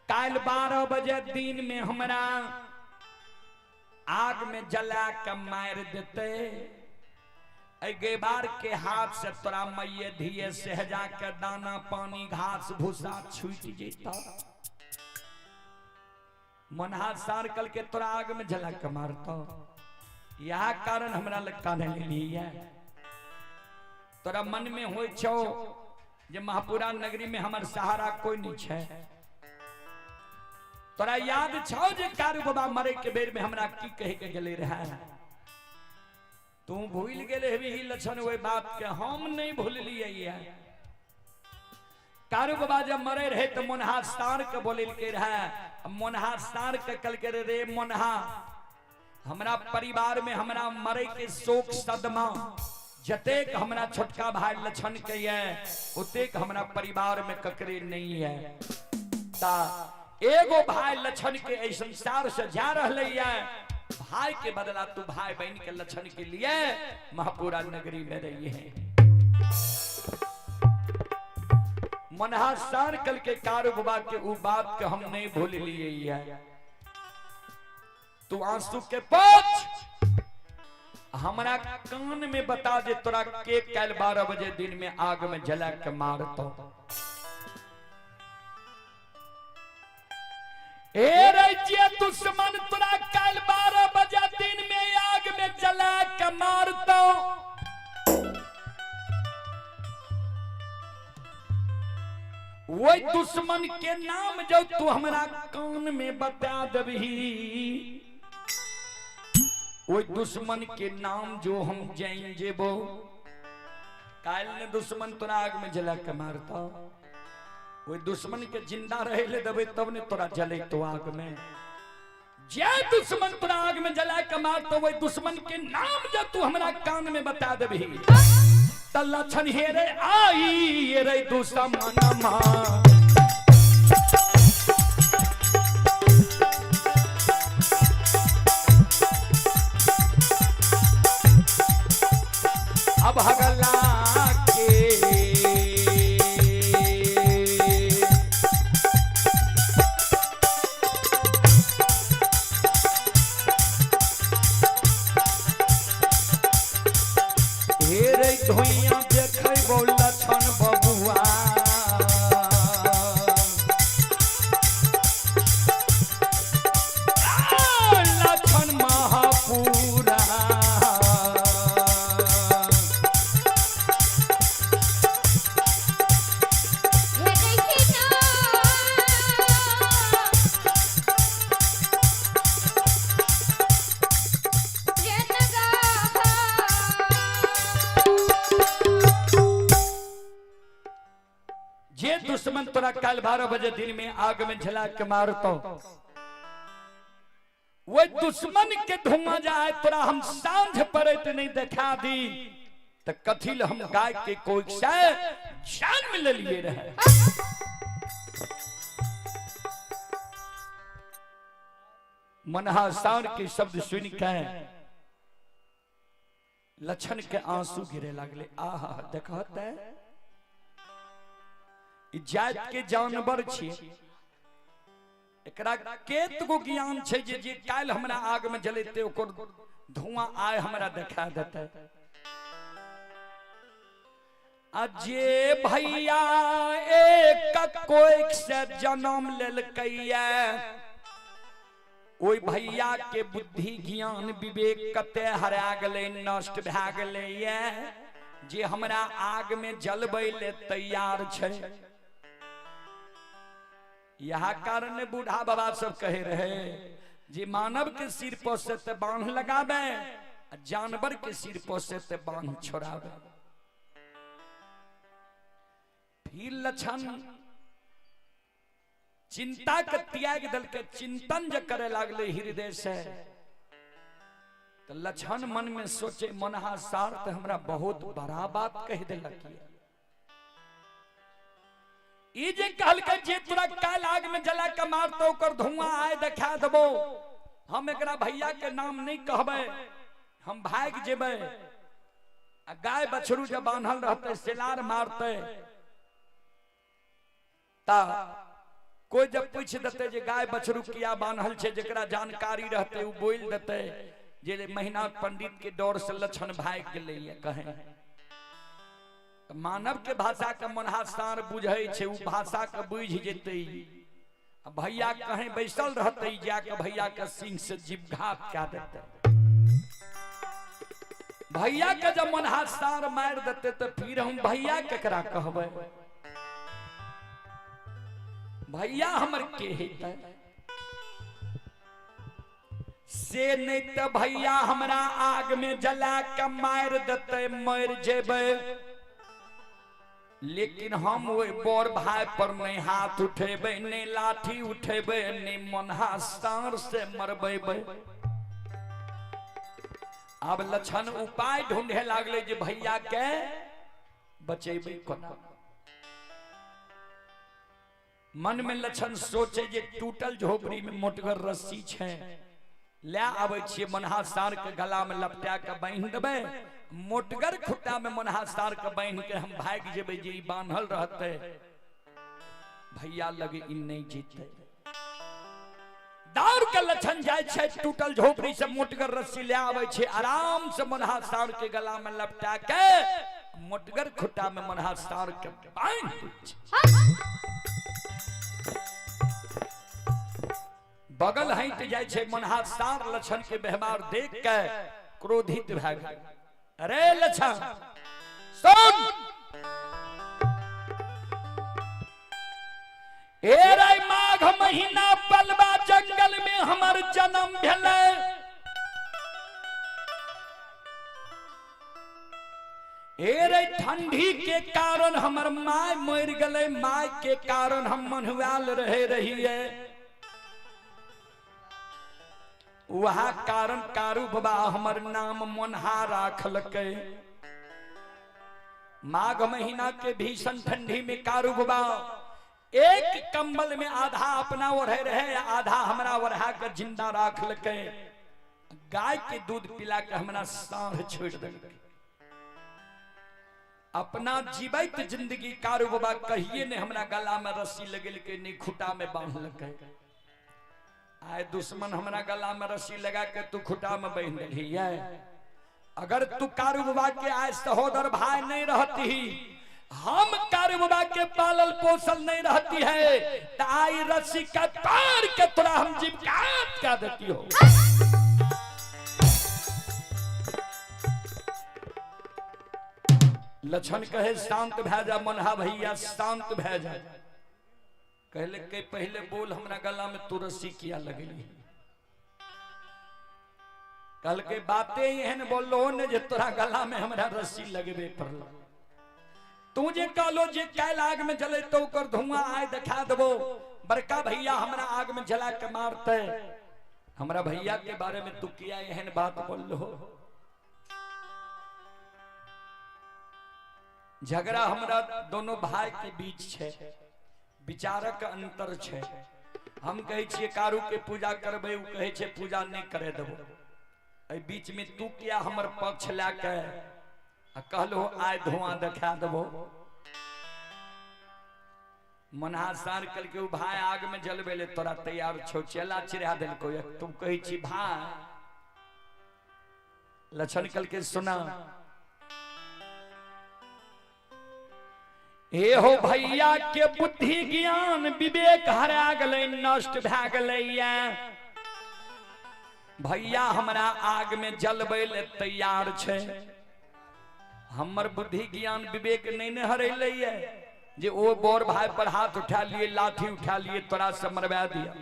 काल्हि 12 बजे दिन में हमरा आग में जला के मार देते, गेबार के हाथ से तोरा मैये धिये सहजा के दाना पानी घास भूसा छूट जेता। मनहा सार कल के तोरा आग में जला के मारता, यह कारण हमरा लग काने लेलियै। तोरा मन में होइ छौ जे महापुरा नगरी में हमर सहारा कोई नहीं छै, तोरा याद छौ जे कारू बाबा मरे के बेर में हमरा की कहे के गेले रहे। तू भूल गेले हेबी लछन ओहि बात के, हम नहीं भूललियै। कारू बाबा जब मरे रहे तो मोनहा सार के बोललकै रहे, मोनहा सार के कहलकै रे रे मोनहा, हमरा परिवार में हमरा मरे के शोक सदमा जतेक हमरा छोटका भाई लछन के ये ओतेक हमरा परिवार में ककरे नहीं है। ता एगो भाई लछन के एहि संसार से जा रहले है, भाई के बदला तू भाई बहन के लछन के लिए महापुरा नगरी में रही है। मनहा सार कल के कारू बाबा के उ बात के हम नहीं भूल लिए है। तू आंसू के पोछ हमरा कान में बता दे तोरा के कल 12 बजे दिन में आग में जला के मारतो। ए रजिया दुश्मन तोरा कल 12 बजे दिन में आग में जला के मारतो। वही दुश्मन के नाम जो तू हमरा कान में बता दबही, वही दुश्मन के नाम जो हम जान जेबो, काल ने दुश्मन तोरा आग में जला के मारता। वही दुश्मन के जिंदा रहे ले दबे तब ने तोरा जले तो आग में। जे दुश्मन तोरा आग में जला के मारता, वही दुश्मन के नाम जो तू हमरा कान में बता दबही, त लछन हेरे आई ये रे दुश्मन मा। अभगला के। हे रे धुइया देखै लक्षण बबुआ, आ, लक्षण महापुरा। हे देखी ना। जन जे दुश्मन तोरा काल 12 बजे दिन में आग में झला के मारतो, वो दुश्मन के धुआं जाए तोरा हम सांझ पड़े नहीं देखा दी तो कथिल हम गाय के कोई से जन्म ले लिए रहे। मनहा सार के शब्द सुन के लक्षण के आंसू गिरे लागले। आहा देखत है ई जात के जानवर छिए, एकरा केत गो ज्ञान छै जे जे काल्हि हमरा आग में जलेते ओकर धुआं आय हमरा देखा देते। आ जे भैया एक कोइक से जन्म लेलकैया, ओहि भैया के बुद्धि ज्ञान विवेक कते हरा गेलै, नष्ट भए गेलैया जे हमरा आग में जलबै ले तैयार छै। यह कारण बूढ़ा बाबा सब कहे रहे जे मानव के सिर पर से ते बांध लगावे, जानवर के सिर पर से ते बांध छोड़ावे। फिर लक्षण चिंता के त्याग दल के चिंतन जे करे लागले हृदय से, तो लक्षण मन में सोचे मनहा सार तो हमरा बहुत बड़ा बात कह देलक। ई जे कहलकै जे तोरा काल आग में जला के मारतो ओकर धुआं आय देखा देबो, हम एकरा भैया के नाम नहीं कहबै, हम भाग जेबै। आ गाय बछरू जे बान्हल रहते सेलार मारते, ता कोई जब पूछ देते जे गाय बछरू किया बान्हल छै, जेकरा जानकारी रहते उ बोल देते जे महीना पंडित के डर से लक्षण भाग गेलै। कहे मानव के भाषा के मनहा सार बुझै छै, उ भाषा के बुझ जेतै। भैया कहीं बैसल रहते जाके भैया के सिंह से जीवघात कए देते। भैया के जब मनहा सार मार देते तो फिर हम भैया केकरा कहबै, भैया हमर के हेतै से नहीं तो भैया हमरा आग में जला के मार देते, मर जेबै। लेकिन हम ओहि बड़ भाई पर नहीं हाथ उठेबै, नहीं लाठी उठेबै, नहीं मनहा सार से मरबेबै। अब लक्षण उपाय ढूंढे लागले जे भैया के बचेबै कोना। मन में लक्षण सोचे जे टूटल झोपड़ी में मोटगर रस्सी छै, ले आबै छियै मनहा सार के गला में लपटा के बान्हि देबै, मोटगर खुट्टा में मनहा सार के बान्हि के हम भागि जेबै, जे ई बान्हल रहतै भैया लगे ई नहीं जीतै। दौड़ के लक्षण जाइ छै, टूटल झोपड़ी से मोटगर रस्सी ले आबै छै, आराम से मनहा सार के गला में लपटा के मोटगर खुट्टा में मनहा सार के बान्हि दै छै। बगल हटि जाइ छै मनहा सार, लक्षण के व्यवहार देख के क्रोधित भए गेल। अरे लक्षण सुन, ए रे माघ महीना पलवा जंगल में हमर जन्म भेलै, ए रे ठंडी के कारण हमर my मरि गेलै, my के कारण हम मन्हुआल रहे रहिए, वहाँ कारण कारू बाबा हमर नाम मोनहा राखलकै। माघ महीना के भीषण ठंडी में कारू बाबा एक कंबल में आधा अपना ओढ़े रहे, आधा हमरा ओढ़ा के जिंदा राखलकै, गाय के दूध पिला के हमरा साँढ़ छोड़ देलकै। अपना जीवैत जिंदगी कारू बाबा कहिए ने हमरा गला में रस्सी लगेलकै, नहीं खुटा में बांधलकै। आए दुश्मन हमरा गला में रस्सी लगा के तू खुटा में बांध देलही। अगर तू कारू बाबा के आए सहोदर भाई नहीं रहती, हम कारू बाबा के पालल पोसल नहीं रहती है, तो आई रस्सी का तार के तोरा हम जीव काट कर देती हो। लक्षण कहे शांत भै जा मनहा भैया, शांत भै जा। कहले के पहले बोल हमरा गला में तू रस्सी किया लगली। कल के बातें एहन बोलो ने जे तोरा गला में हमरा रस्सी लगबे पड़ल। तू जे कहलो जे काल्हि आग में जले तो ओकर धुआं आय देखा देबो, बड़का भैया हमरा आग में जला के मारते। हमरा भैया के बारे में तू किया एहन बात बोललो। झगड़ा हमरा दोनों भाई के बीच छे, विचारक अंतर छे। हम कहै छियै कारू के पूजा करबै, उ कहै छै पूजा नहीं करे देबो। एहि बीच में तू किया हमर पक्ष लए के आ कहलो आय धुआं देखा देबो। मनहा सार कहलकै उ भाई आग में जलबै ले तोरा तैयार छौ, चेला चिढ़ा देलको। तू कहै छी भाई। लक्षण कहलकै सुना, हे हो भैया के बुद्धि ज्ञान विवेक हरा गेलै, नष्ट भए गेलैया। भैया हमरा आग में जलबै ले तैयार छै, हमर बुद्धि ज्ञान विवेक नहीं ने हरेलैया जे ओ बोर भाई पर हाथ उठा लिए, लाठी उठा लिए, तोरा से मरवा दिया।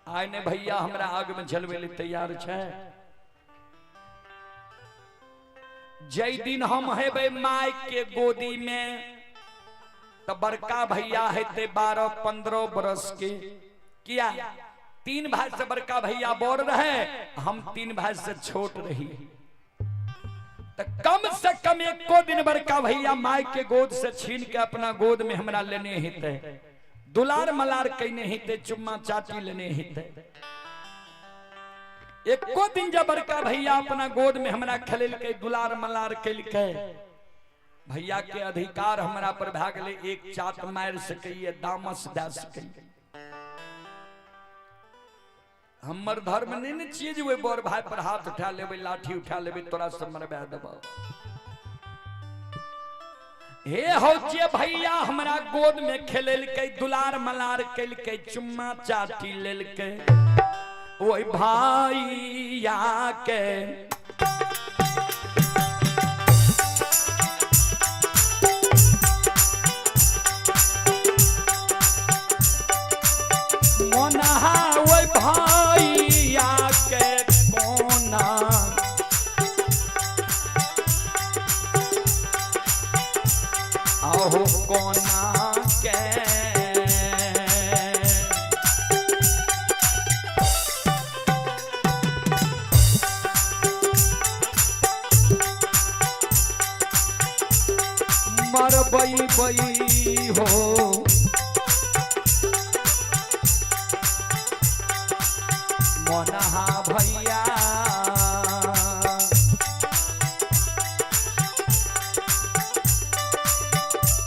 आय ने भैया हमरा आग में जलबै ले तैयार छै। जै दिन हम हेबै my के गोदी में, त बड़का भैया हेतै 12-15 बरस के। किया 3 भाई से बड़का भैया बड़ रहे, हम 3 भाई से छोट रही। त कम से कम एको दिन बड़का भैया my के गोद से छीन के अपना गोद में हमरा लेने हेतै, दुलार मलार कने हेतै, चुम्मा चाटी लेने हेतै। एको दिन जब बड़का भैया अपना गोद में हमरा खेलेलकै, दुलार मलार केलकै, भैया के अधिकार हमरा पर भए गेलै, एक चाट मारि सकैए, दामस दए सकैए। हमर धर्म नहीं ने छियै जे ओहि बड़ भाई पर हाथ उठा लेबै, लाठी उठा लेबै, तोरा से मरबा देबौ। हे हौ जे भैया हमरा गोद में खेलेलकै, दुलार मलार केलकै, चुम्मा चाटी लेलकै, ओहि भैया के मोनहा, ओहि भैया के कोना आहो कोना के। मरबई बई हो मोनहा भैया,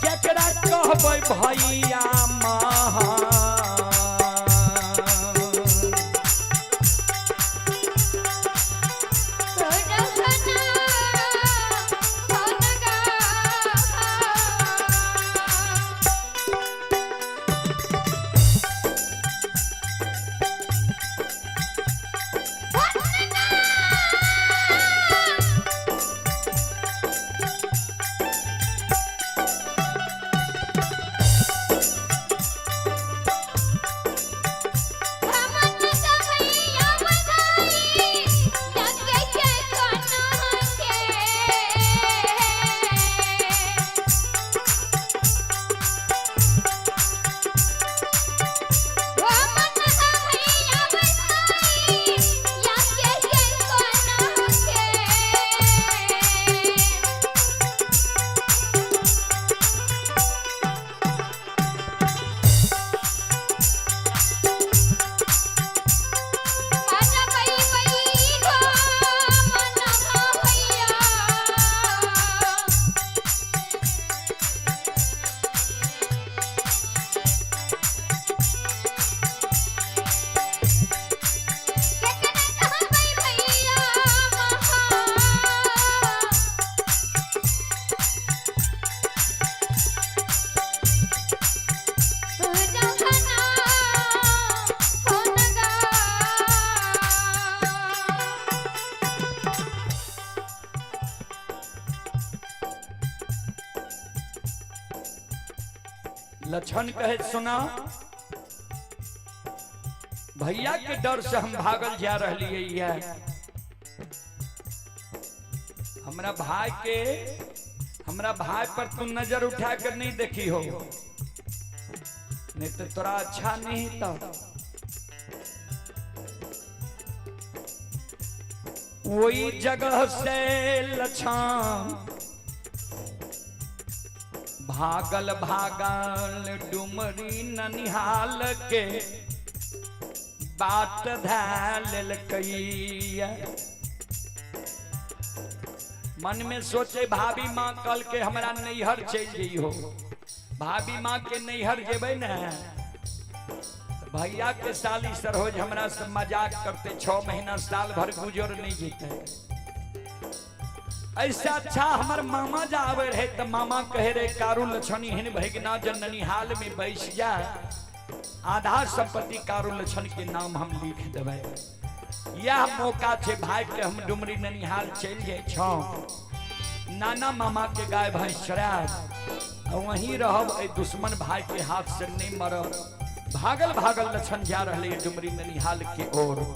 केकरा कहबै भैया महा। लक्षण कहे सुना, भैया के डर से हम भागल जा रही है। हमरा भाई के, हमरा भाई पर तू नजर उठा कर नहीं देखी हो, नहीं तो तोरा अच्छा नहीं। तो वही जगह से लक्षण भागल भागल डुमरी ननिहाल के बाट धाल कैया। मन में सोचे भाभी माँ कल के हमरा नैहर चल जई हो। भाभी माँ के नैहर जेबै ने भैया के साली सरोज हमरा से मजाक करते, 6 महीना साल भर गुजर नहीं जेते। ऐसा अच्छा हमर मामा जा आवे रहे तो मामा कहे रे कारू लक्षण एहन भगना जन ननिहाल में बैस जा, आधा संपत्ति कारू लक्षण के नाम हम लिख देबै। यह मौका छे भाई के हम डुमरी ननिहाल चल जाए छो, नाना मामा के गाय भैंस चराब, वहीं रहब, ए दुश्मन भाई के हाथ से नहीं मरब। भागल भागल लक्षण जा रहे डुमरी ननिहाल के ओर।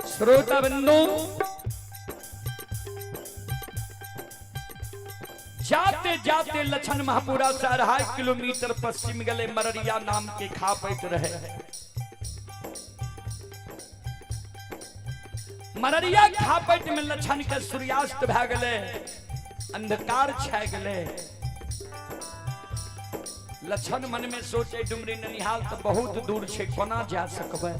श्रोता बंधु, जाते जाते लछन महापुरा से 2.5 किलोमीटर पश्चिम गले मररिया नाम के खापैत रहे। मररिया खापैत में लछन के सूर्यास्त भए गेले, अंधकार छा गेले। लछन मन में सोचे डुमरी ननिहाल तो बहुत दूर छे, कोना जा सकबै।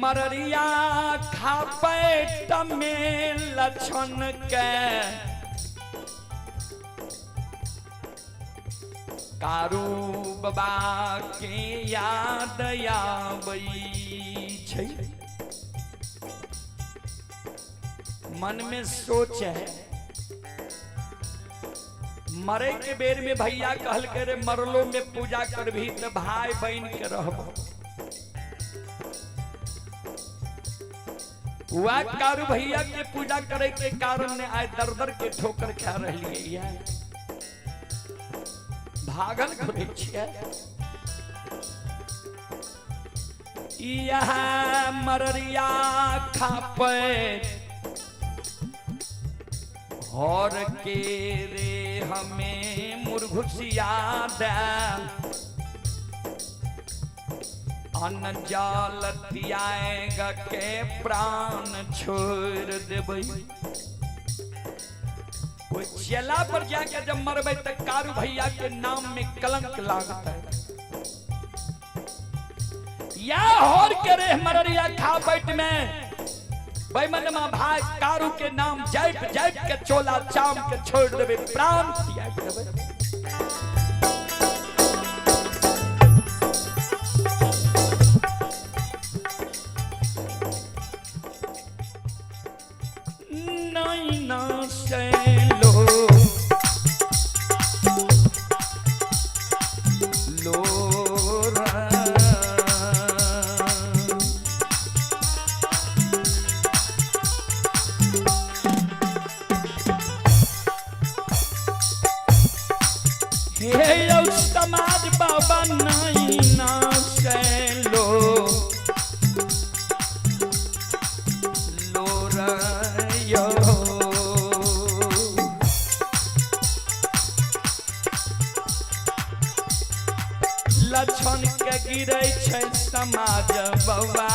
मररिया खापैत में लछन के कारू बाबा के याद आबै छै। मन में सोचे मरे के बेर में भैया कहल के रे मरलो में पूजा करभी तो भाई बहन के रहबो। वह कारू भैया के पूजा करे के कारण ने आए दर दर के ठोकर खा रही है, भागल घुरै छियै। यह मररिया खापैत और के रे हमें मुरघुसिया दे, अन्न जल त्याग के प्राण छोड़ देबै। चेला पर जाके जब मरबै त कारू भैया के नाम में कलंक लागतै। या होर के रे मररिया खापैत में बैमनमा भाई कारू के नाम जाइप जाइप के चोला चाम के छोड़ देबै, प्राण त्याग देबै। हे यौ समाज बाबा नहीं ना से लो लो रयो। लक्षण के गिरै छै समाज बौआ।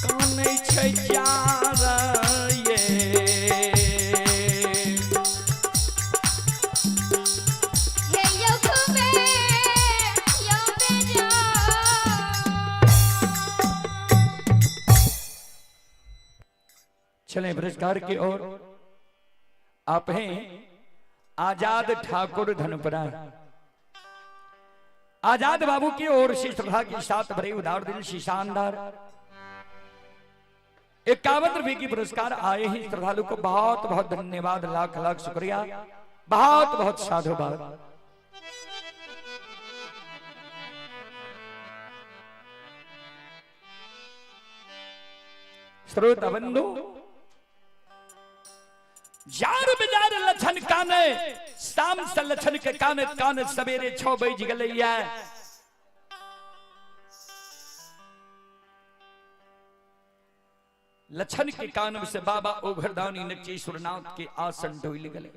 कानै छै चार ये। हे यौ खूबे यौ बेजा। चलें पुरस्कार की ओर। आप हैं आजाद ठाकुर धनपुरा। आजाद बाबू की ओर से श्रद्धा के साथ भरे उदार दिल से शानदार 51 रुपए की पुरस्कार आए हैं। श्रद्धालु को बहुत बहुत धन्यवाद, लाख लाख शुक्रिया, बहुत बहुत साधुवाद। श्रोता बंधु, जार बिजार लछन काने शाम से लछन के काने काने सवेरे 6 बज गलैया। लछन के कान से बाबा ओघरदानी नचेश्वरनाथ के आसन ढोल गले।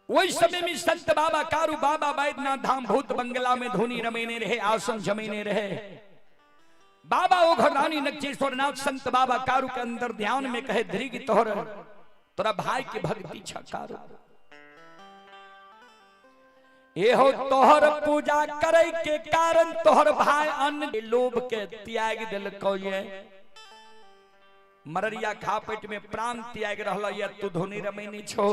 वही समय में संत बाबा कारू बाबा बैद्यनाथ धाम भूत बंगला में धुनी रमेने रहे, आसन जमेने रहे। बाबा ओघरदानी नचेश्वरनाथ संत बाबा कारू के अंदर ध्यान में कहे, धीरे तोहर तोरा भाई के भक्ति छकारो एहो तोहर पूजा करे के कारण तोहर भाई अन्न के लोभ के त्याग दिलको ये मररिया खापेट में प्राण त्याग रहल ये तू धुनी रमेनी छो।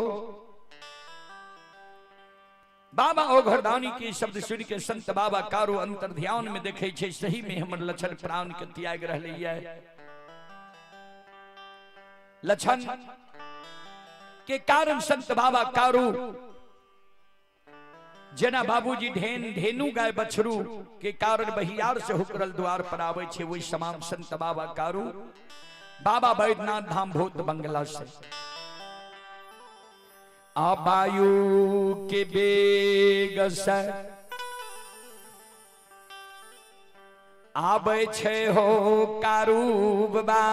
बाबा ओघरदानी के शब्द सुन के संत बाबा कारू अंतर ध्यान में देखे छे, सही में हमर लछन प्राण के त्याग रहले ये। लछन के कारण संत बाबा कारू जना बाबूजी ढेन ढेनु गाय बछरू के कारण बहियार से हुकरल द्वार पर आवे छे, वही समान संत बाबा कारू बाबा बैद्यनाथ धाम भूत बंगला से आबायु के बेग से आबै छे हो कारू बाबा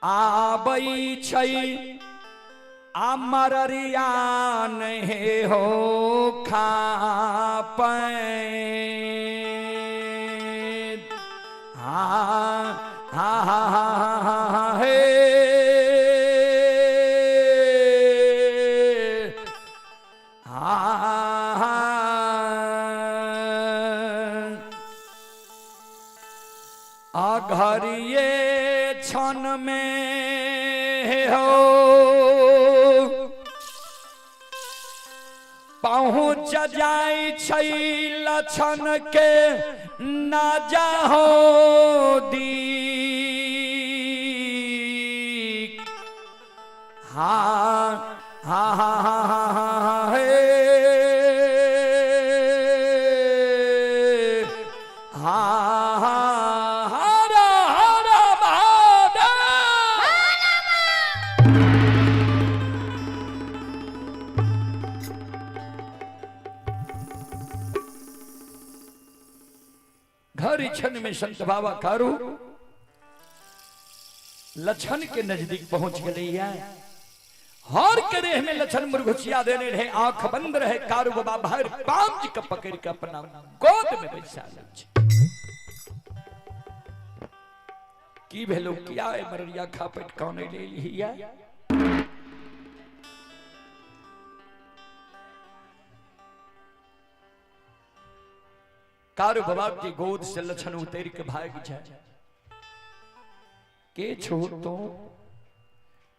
आबै छै अमरिया नहीं हो खा हा हा हा हा हे हा। अघरिये क्षण में हो पहुँच जाय छै लछन के ना जाहो दी। हा हा हा हा हा हे हा हा हर हर महादेव। घर क्षण में संत बाबा कारू लछन के नजदीक पहुंच गए। हर के देह में लछन मुरघुसिया देने रहे, आंख बंद रहे। कारू बाबा भर पांच के पकड़ के अपना गोद में बैसा ले। की भेलो किया है मररिया खापट कौन ले लिया। कारू बाबा की गोद से लछन उतर के भाग जाए के छोड़ तो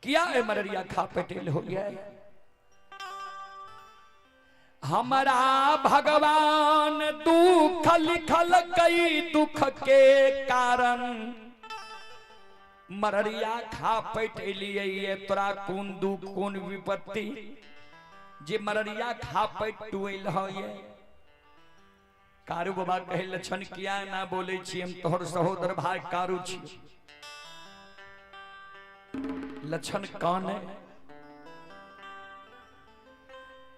किया है मररिया खा पटेल हो गया। हमारा भगवान दुख लिखल कई दुख के कारण मररिया खा पटेलिए तोरा कौन दुख कौन विपत्ति जे मररिया खा पटुएल हो ये। कारू बाबा कहे लक्षण किया ना बोले छी, हम तोहर सहोदर भाई कारू छी। लक्षण कौन है?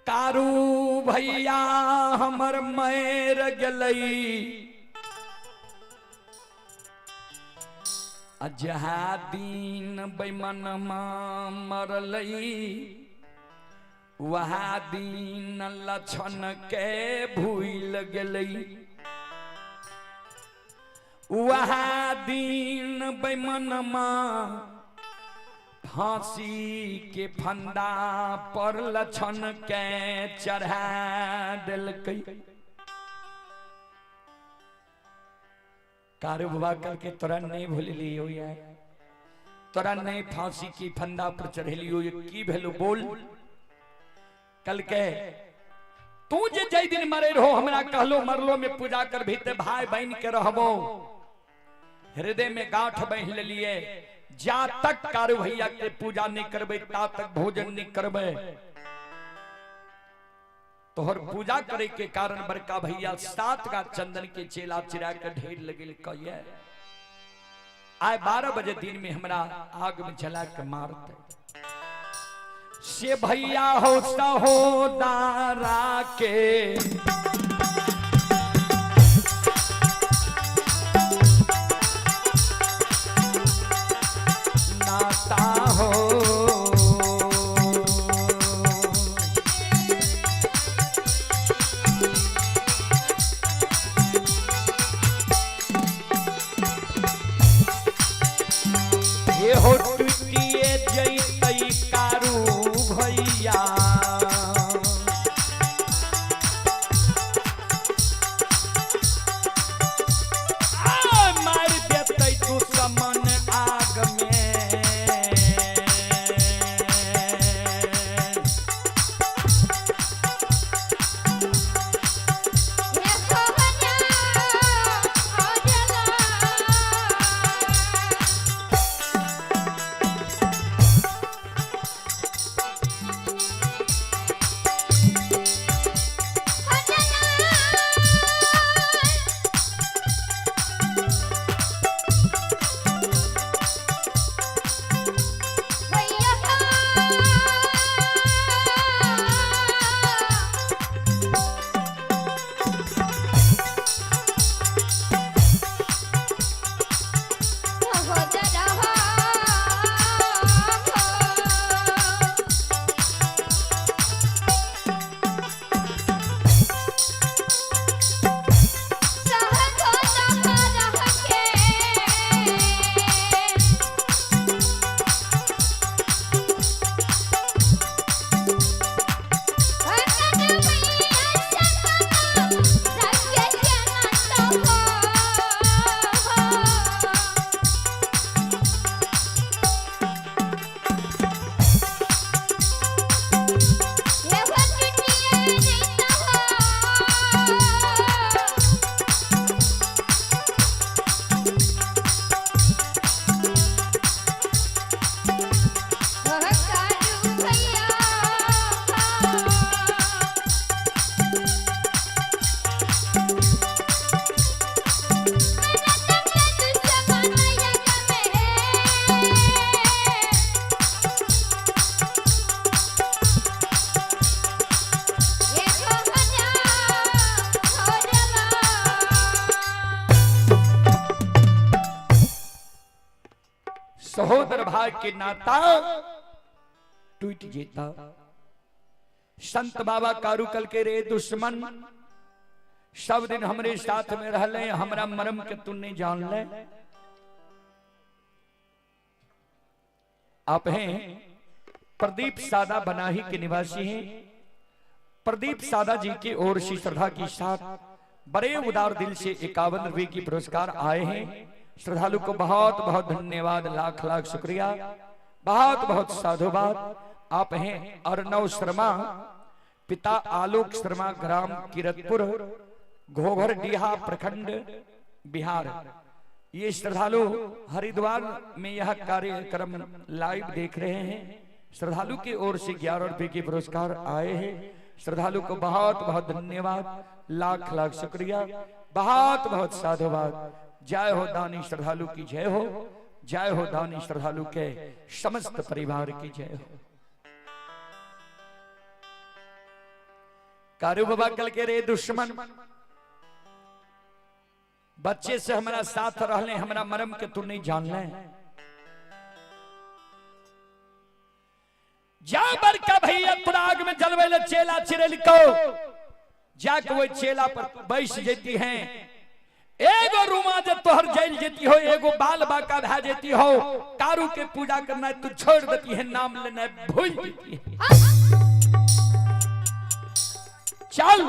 कारू भैया हमर मैर गेलई, जहाँ दिन बेमनमा मरलई वहाँ दिन लक्षण के भूल गेलई, वहाँ दिन बेमनमा फांसी के फंदा पर लक्षण के चढ़ा दिलकै। कारू बाबा करके तोरा नहीं भूललियो यार, तोरा नहीं फांसी की फंदा पर चढ़ेलियो, ये की भेलो बोल। कल के तू जे जय दिन मरे रहो हमरा कहलो मरलो में पूजा कर भी ते भाई बहन के रहबो, हृदय में गांठ बहन लिए, जा तक कारू भैया के पूजा नहीं करबे ता तक भोजन नहीं करबे। तोहर पूजा करे के कारण बड़का भैया 7 का चंदन के चेला चिरा के ढेर लगे कहिए आए 12 बजे दिन में हमरा आग में जला के मारते। से भैया हो सहोदरा के नाता हो, ये हो टूटिए जैतई कारू भैया, मार देतई दुश्मन आग में। सहोदर भाई के नाता टूट जेता। संत बाबा कारू कल के रे दुश्मन सब दिन हमरे साथ में रहले, हमरा मरम के तू नहीं जान ले। आप हैं प्रदीप सादा बनाही के निवासी हैं। प्रदीप सादा जी की ओर से श्रद्धा के साथ बड़े उदार दिल से 51 रुपए की पुरस्कार आए हैं। श्रद्धालु को बहुत बहुत धन्यवाद, लाख लाख शुक्रिया, बहुत बहुत साधुवाद। आप हैं अर्णव शर्मा, पिता आलोक शर्मा, ग्राम किरतपुर, घोघरडीहा प्रखंड, बिहार। ये श्रद्धालु हरिद्वार में यह कार्यक्रम लाइव देख रहे हैं। श्रद्धालु की ओर से 11 रुपए के पुरस्कार आए हैं। श्रद्धालु को बहुत बहुत धन्यवाद, लाख लाख शुक्रिया, बहुत बहुत साधुवाद। जय हो दानी श्रद्धालु की जय हो, जय हो दानी श्रद्धालु के समस्त परिवार की जय हो। कारू बाबा कल के रे दुश्मन, बच्चे से हमारा साथ रहले, हमरा मरम के तू नहीं जान ले। जा बड़का भैया तुराग में जलवे ले चेला चिरेल को, जाके वो चेला पर बैस जेती हैं। एगो रूमा जे तोहर जल जेती हो, एगो बाल बाका भा जेती हो, कारू के पूजा करना तू छोड़ देती है, नाम लेना भूल जेती है। चल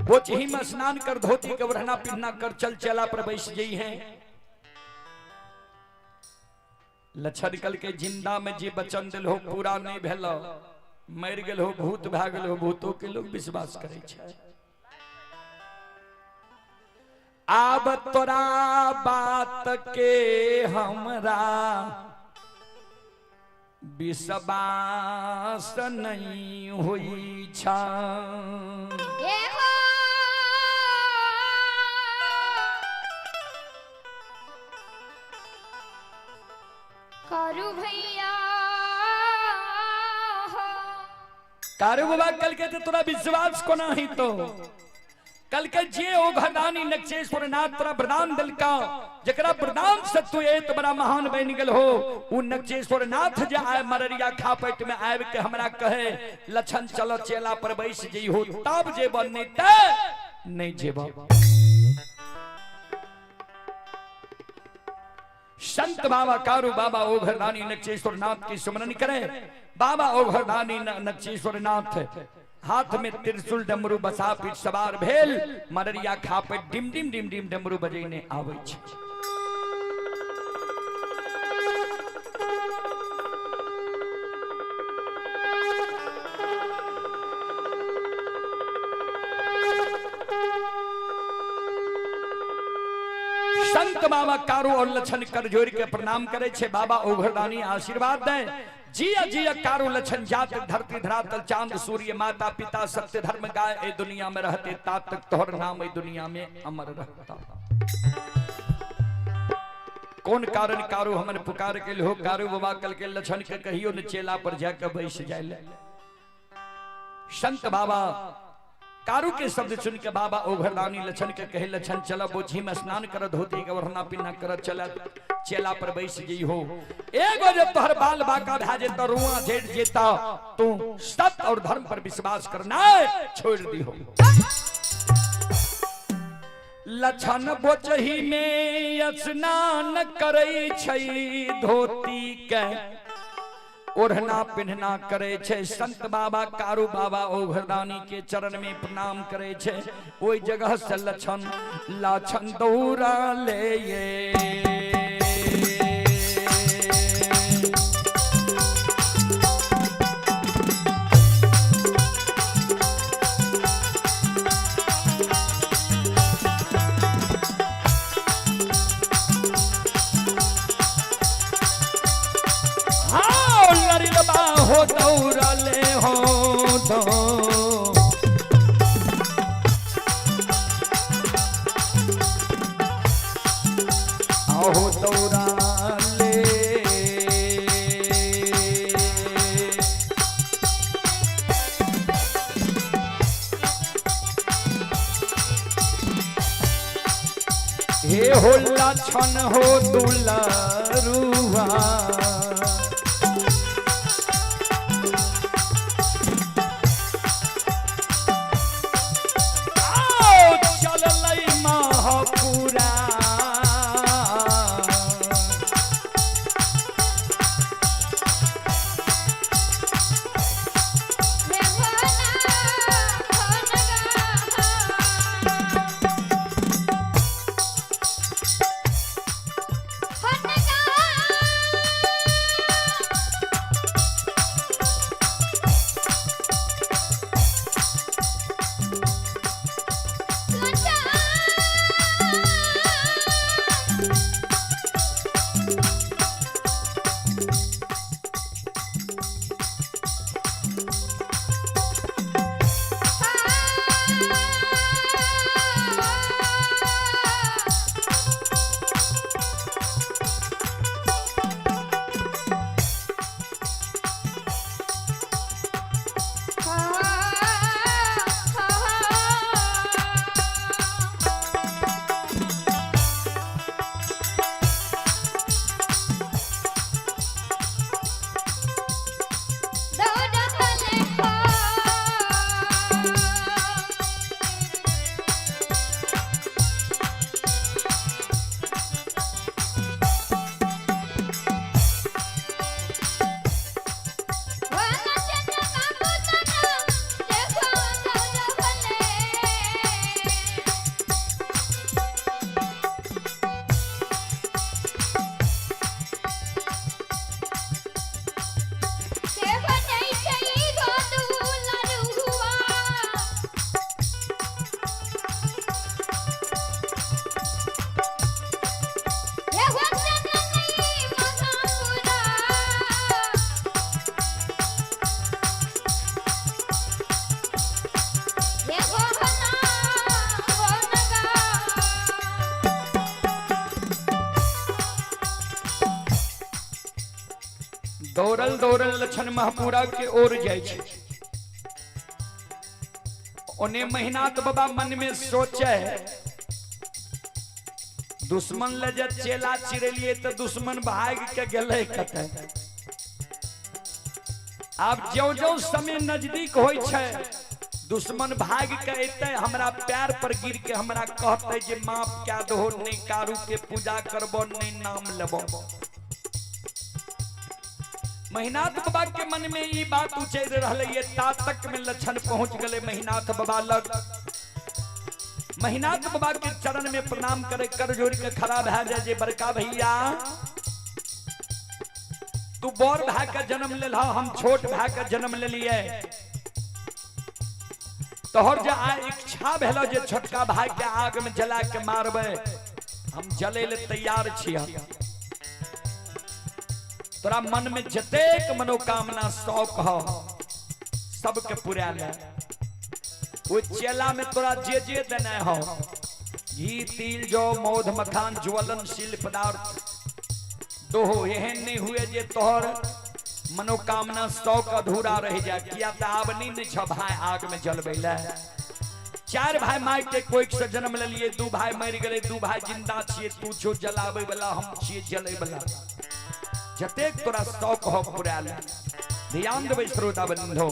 बोचही में स्नान कर, धोती के ओढ़ना पिन्ना कर, चल चेला पर बैस जई है। लछन कल के जिंदा में जे बचन दिल हो पूरा नहीं भेल, मर गेल हो, भूत भा गेल हो, भूतों के लोग विश्वास करे छै। आब तोरा बात के हमरा विश्वास नहीं हुई छा। कारू भैया, कारू बाबा कल के तोरा विश्वास को नहीं तो कल के जे ओ घरदानी नक्षेश्वर नाथ तोरा वरदान दिलका, जकरा वरदान से तू एत बड़ा महान बन गेल हो, उ नक्षेश्वर नाथ जे आए मररिया खापट में आबि के हमरा कहे लछन चलो चेला पर बैस जई हो, तब जेब नहीं ते नहीं जेब। संत बाबा कारू बाबा ओ घरदानी नक्षेश्वर नाथ की सुमरन करे। बाबा ओ घरदानी नक्षेश्वर नाथ हाथ में त्रिशूल डमरू बसा पीठ सवार भेल, मररिया खापे डिम डिम डिम डिम डमरू बजेने आबै छै। संत बाबा कारू और लछन कर जोड़ के प्रणाम करे छे। बाबा ओघरदानी आशीर्वाद दे। जिया जिया कारू लछन जात धरती धरातल चांद सूर्य माता पिता सत्य धर्म गाय ए दुनिया में रहते तात तक तोहर नाम ए दुनिया में अमर रहता। कौन कारण कारू हमन पुकार के हो कारू बाबा कल के लछन के कहियो न चेला पर जाके बैस जाए। संत बाबा कारू के शब्द सुन के बाबा ओघरदानी लछन के कहे लछन चला बोझी में स्नान कर, धोती के ओढ़ना पिन्ना कर, चला चेला पर बैस जई हो। एगो जब तोहर बाल बाका भा जेता, रुआ झेड़ जेता, तू सत्य और धर्म पर विश्वास करना छोड़ दी हो। लछन बोचही में स्नान करे छै, धोती के ओढ़ना पिन्हना करे छै। संत बाबा कारू बाबा ओघरदानी के चरण में प्रणाम करे छै। ओहि जगह से लछन लाछन दौड़ा ले ये। हो दौड़ा ले हो दो आहो दौड़ा ले। हे हो लछन हो दुलारुआ, दौड़ल दौड़ल लछन महपुरा के ओर जाइ छै। ओने महिनाथ बाबा मन में सोचे, दुश्मन ले जे चेला चिरेलिए तो दुश्मन भाग के गेलै कतऽ। आब ज्यों ज्यों समय नजदीक होइ छै, दुश्मन भाग के एतै, हमरा पैर पर गिर के हमरा कहतै जे माफ कए दहो, नहि कारू के पूजा करबो, नहि नाम लेबो। महिनाथ बाबा के मन में ई बात उचरि रहलै ये। ता तक में लक्षण पहुंच गेलै महिनाथ बाबा लग। महिनाथ बाबा के चरण में प्रणाम करे, कर जोड़ के खड़ा भए जाय जे बड़का भैया, तू बड़ भाई के जन्म लेल, हम छोट भाई के जन्म लेलिए। तोहर जे आ इच्छा भेलो जे छोटका भाई के आग में जला के मारबे, हम जले ले तैयार छियै। तोरा मन में जतेक मनोकामना शौक हो, सबके पूरा ले। ओ चेला में तोरा जे जे देने हो, घी तिल जौ मौध मखान ज्वलनशील पदार्थ दोहो, एहन नहीं हुए जे तोहर मनोकामना शौक अधूरा रह जाए। किया त आब नहीं ने छ भाई आग में जलबै ले। चार भाई माय के कोइक से जन्म लेलिए, दू भाई मरि गेलै, दू भाई जिंदा छिए। तू छो जलाबै वाला, हम छिए जलै वाला। जतेक तोरा शौक हो पूरा ले। ध्यान देबै श्रोता बंधु।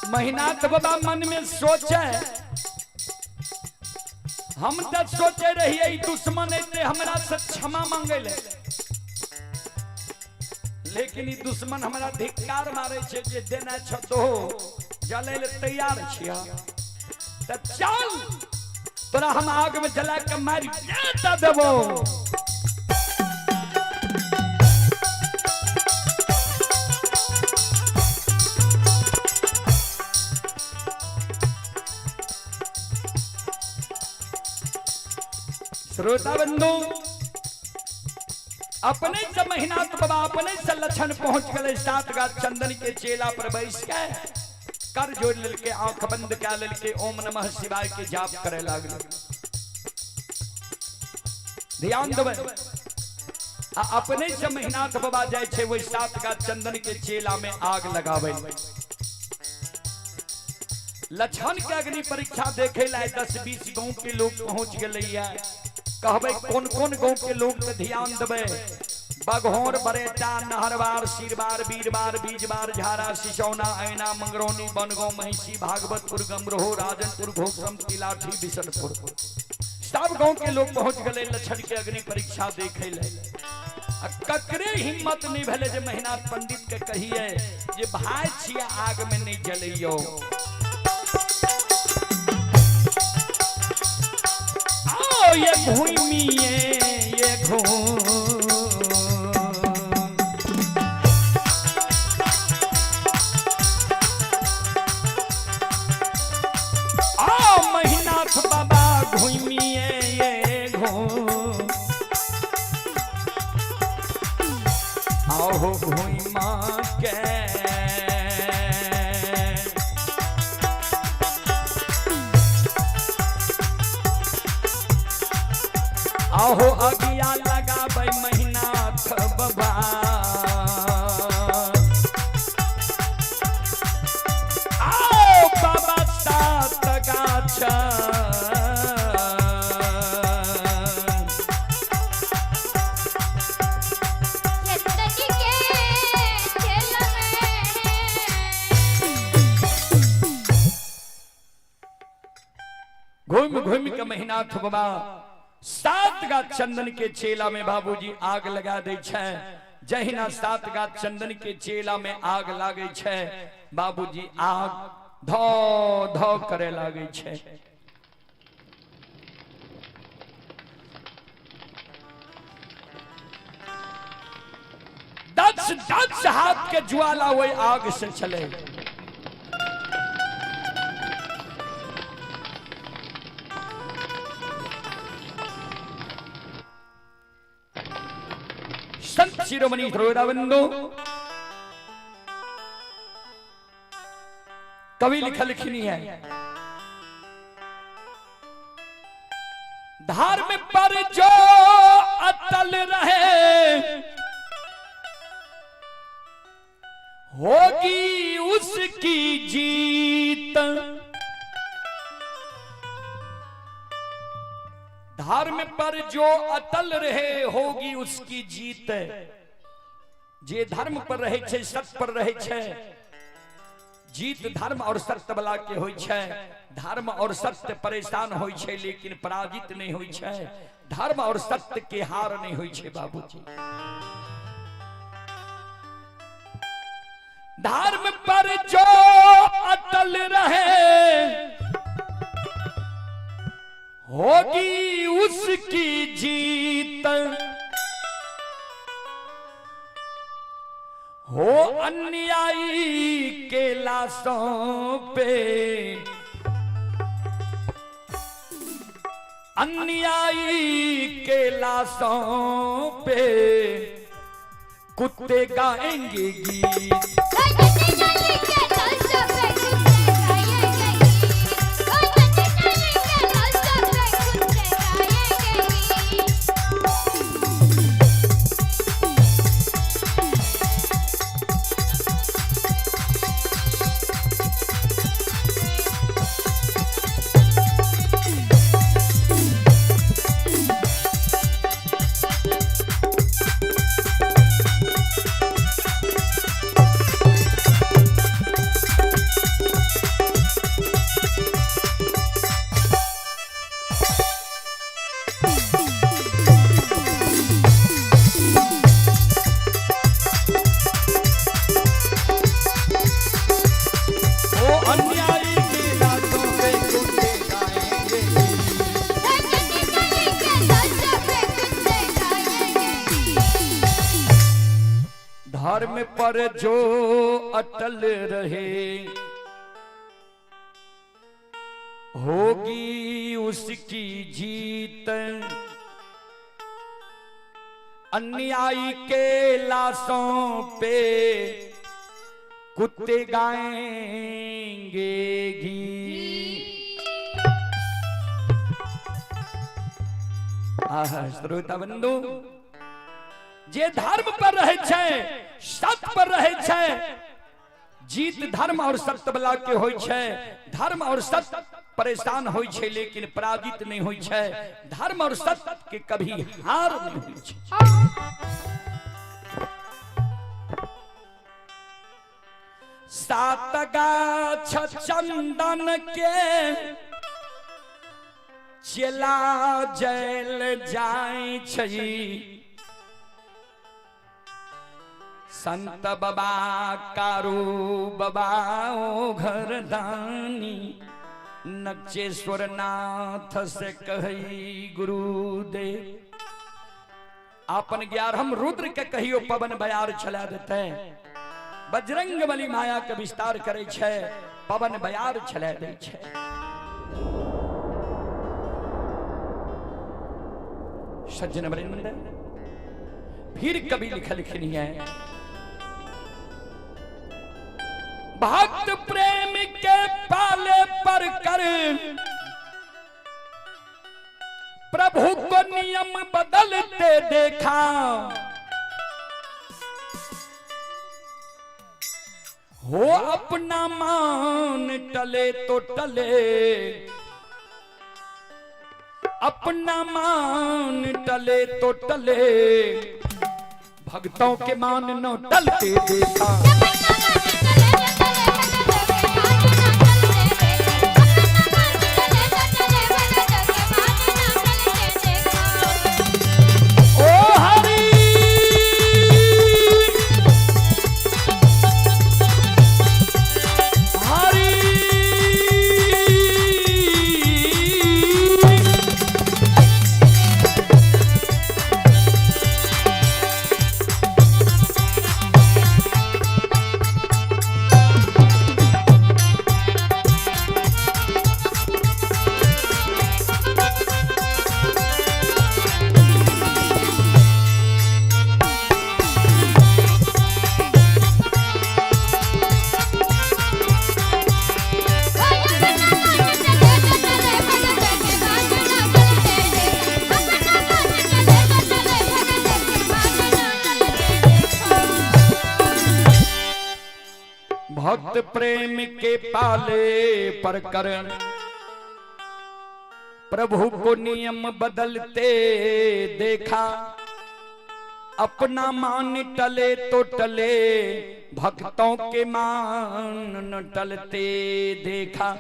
महिनाथ बाबा मन में सोचे, हम तो सोचे रहिए ई दुश्मन एते हमरा से क्षमा मांगे ले, लेकिन ई दुश्मन हमरा धिक्कार मारे छे जे देना छ तो जले ले तैयार छिया। त चल, तोरा हम आग में जला के मारी देबो। श्रोता बंधु, अपने से महिनाथ बाबा अपने से लक्षण पहुंच गए। सात गाछ चंदन के चेला पर बैस के कर जोड़ लेलके, आंख बंद कर लेलके, ओम नमः शिवाय के जाप करे लागल। ध्यान देबै। आ अपने से महिनाथ बाबा जाय छै ओहि सात गाछ चंदन के चेला में आग लगावे। लक्षण के अग्नि परीक्षा देखे ला 10-20 गांव के लोग पहुंच गेलैया। कहबै कोन कोन गांव के लोग पे ध्यान देबै। बघौर, बरेटा, नहरवार, सिरबार, बीरबार, बीजबार, झारा, सिसौना, ऐना, मंगरौनी, बनगांव, महिषी, भागवतपुर, गमरोह, राजनपुर, घोसम, तिलाठी, बिशनपुर, सब गांव के लोग पहुंच गए लक्षण के अग्नि परीक्षा देखे ले। आ ककरे हिम्मत नहीं भेले जे महिनाथ पंडित के कहिए जे भाई छिया आग में नहीं जलैयो। आओ ये भूमिए ये घूम आओ महिनाथ बाबा घूमिए ये घूम आओ घूमा के आहो अगिया लगाबै महिनाथ बाबा। आओ बाबा सात गाछ। घूमि घूमि के महिनाथ बाबा 7 गाछ चंदन के चेला में बाबूजी आग लगा दै छै। जहिना 7 गाछ चंदन के चेला में आग लागे छै, बाबूजी आग धो धो करे लागे छै। 10 10 हाथ के ज्वाला वही आग से चले। संत शिरोमणि ध्रुवबंधु कवि लिखलखिन है, धर्म पर जो अटल रहे होगी उसकी जीत। धर्म पर जो अटल रहे होगी उसकी जीत। जे धर्म पर रहे छे, सत्य पर रहे छे, जीत धर्म और सत्य वाला के होई छे। धर्म और सत्य परेशान होई छे लेकिन पराजित नहीं होई छे। धर्म और सत्य के हार नहीं होई छे बाबूजी। धर्म पर जो अटल रहे होगी उसकी जीत। हो अन्यायी के लाशों पे, अन्यायी के लाशों पे कुत्ते गाएंगे गीत। ओ अन्यायी के लाशों पे कुत्ते गाएंगे गीत। धर्म पर जो अटल रहे होगी उसकी जीत। अन्यायी के लाशों पे कुत्ते गाएंगे गीत। आह श्रोता बंधु, जे धर्म पर रहे छे, सत्य पर रहे छे, जीत धर्म और सत्य वाला के होई छे। धर्म और सत्य परेशान होई छे लेकिन पराजित नहीं होई छे। धर्म और सत्य के कभी हार नहीं होई छे। 7 गाछ चंदन के चला जल जाय छै। संत बाबा कारू बाबा ओ घर दानी, नक्चेश्वर नाथ से कही गुरुदेव। अपन 11 रुद्र के कहियो पवन बयार चला देते। बजरंग बली माया के विस्तार करे छे, पवन बयार चला दे छे। सज्जन वृंद, फिर कभी लिखलखिन है, भक्त प्रेम के पाले पर कर प्रभु को नियम बदलते देखा। हो अपना मान टले तो टले, अपना मान टले तो टले, भक्तों के मान न टलते देखा। भक्त प्रेम के पाले पर करण, प्रभु को नियम बदलते देखा। अपना मान टले तो टले, भक्तों के मान न टलते देखा।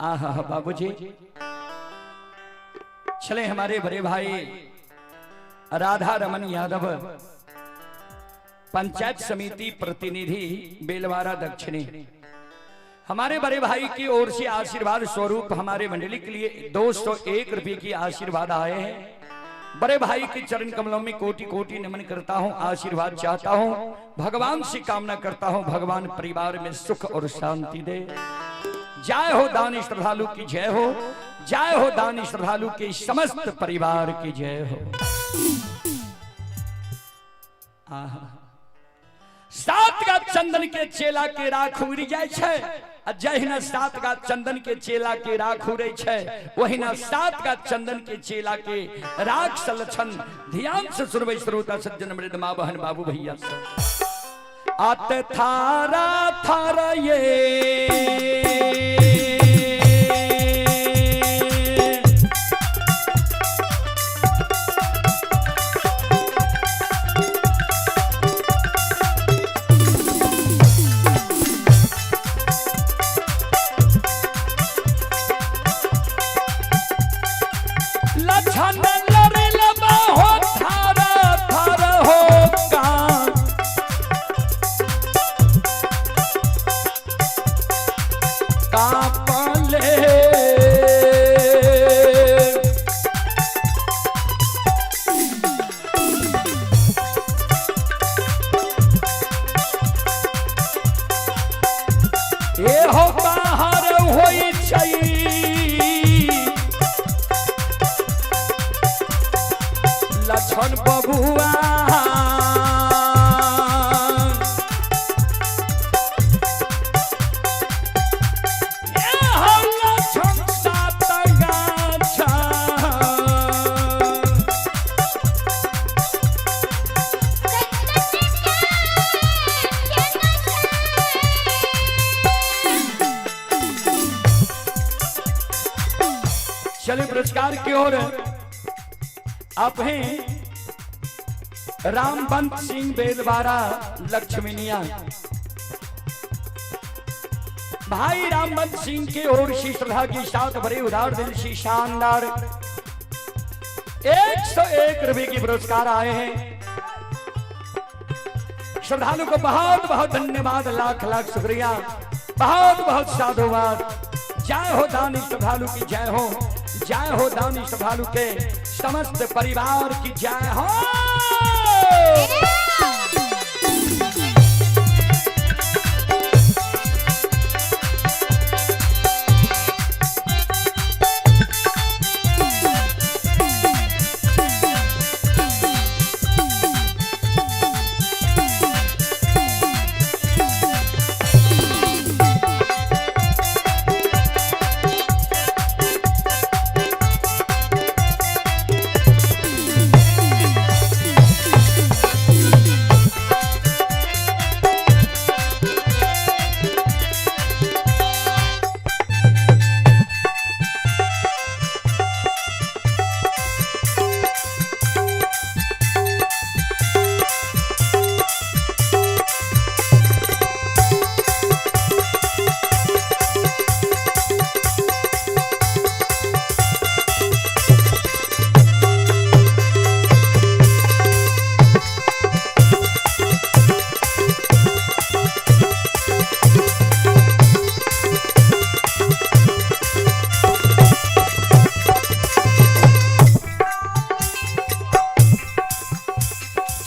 आहा बाबूजी, चले हमारे बड़े भाई राधा रमन यादव, पंचायत समिति प्रतिनिधि बेलवारा दक्षिणी, हमारे बड़े भाई की ओर से आशीर्वाद स्वरूप हमारे मंडली के लिए 201 रुपये की आशीर्वाद आए हैं। बड़े भाई के चरण कमलों में कोटि कोटि नमन करता हूं, आशीर्वाद चाहता हूं, भगवान से कामना करता हूं, भगवान परिवार में सुख और शांति दे। जय हो दानी श्रद्धालु की जय हो, जय हो दानी श्रद्धालु के समस्त परिवार की जय हो। आहा, सात गाछ चंदन के चेला के राख उड़ जाय छै, आ जहिना सात गाछ चंदन के चेला के राख उड़ै छै, ओहिना सात गाछ चंदन के चेला के राख सलक्षण ध्यान से सुनबै श्रोता सज्जन मृद माँ बहन बाबू भैया सब। आत थारा थारा ये लछन लरे लबा हो थारा थारा हो का कापले। ए हो बाहर होई छै लछन बबुआ, ए हो लछन सात गाछा। चलिए पुरस्कार की ओर आप हैं रामवंत सिंह बेलवारा लक्ष्मीनिया। भाई रामवंत सिंह की ओर से श्रद्धा के साथ भरे उदार दिल से शानदार 101 रुपए की पुरस्कार आए हैं। श्रद्धालु को बहुत बहुत धन्यवाद, लाख लाख शुक्रिया, बहुत बहुत साधुवाद। जय हो दानी श्रद्धालु की जय हो, जय हो दानी श्रद्धालु के समस्त परिवार की जय हो।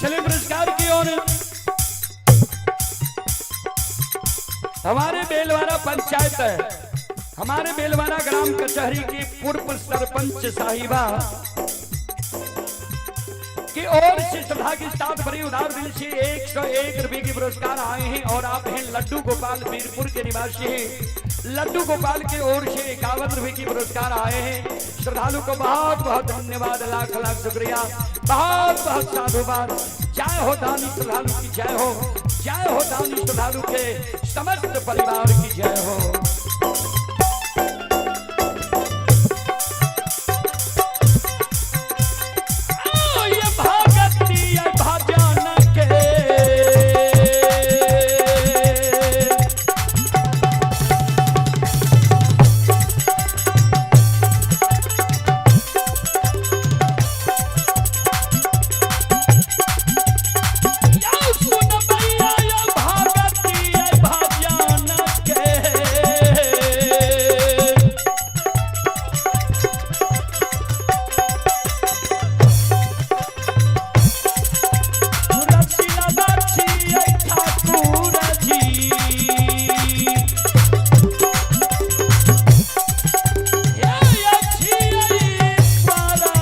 चलिए पुरस्कार की ओर हमारे बेलवारा पंचायत है, हमारे बेलवारा ग्राम कचहरी के पूर्व सरपंच साहिबा की ओर से श्रद्धा के साथ बड़ी उदार दिल से 101 रुपए के पुरस्कार आए हैं। और आप हैं लड्डू गोपाल वीरपुर के निवासी हैं, लड्डू गोपाल की ओर से 51 रुपए की पुरस्कार आए हैं। श्रद्धालु को बहुत बहुत धन्यवाद, लाख लाख शुक्रिया, बहुत बहुत साधुवाद। जय हो दानी श्रद्धालु की जय हो, जय हो दानी श्रद्धालु के समस्त परिवार की जय हो। ओ ये भगती ये भजन के या सुन भैया ये भगती ये भजन के। रसिया बाछी ये ठाकुर जी। ये अच्छी ये पारा।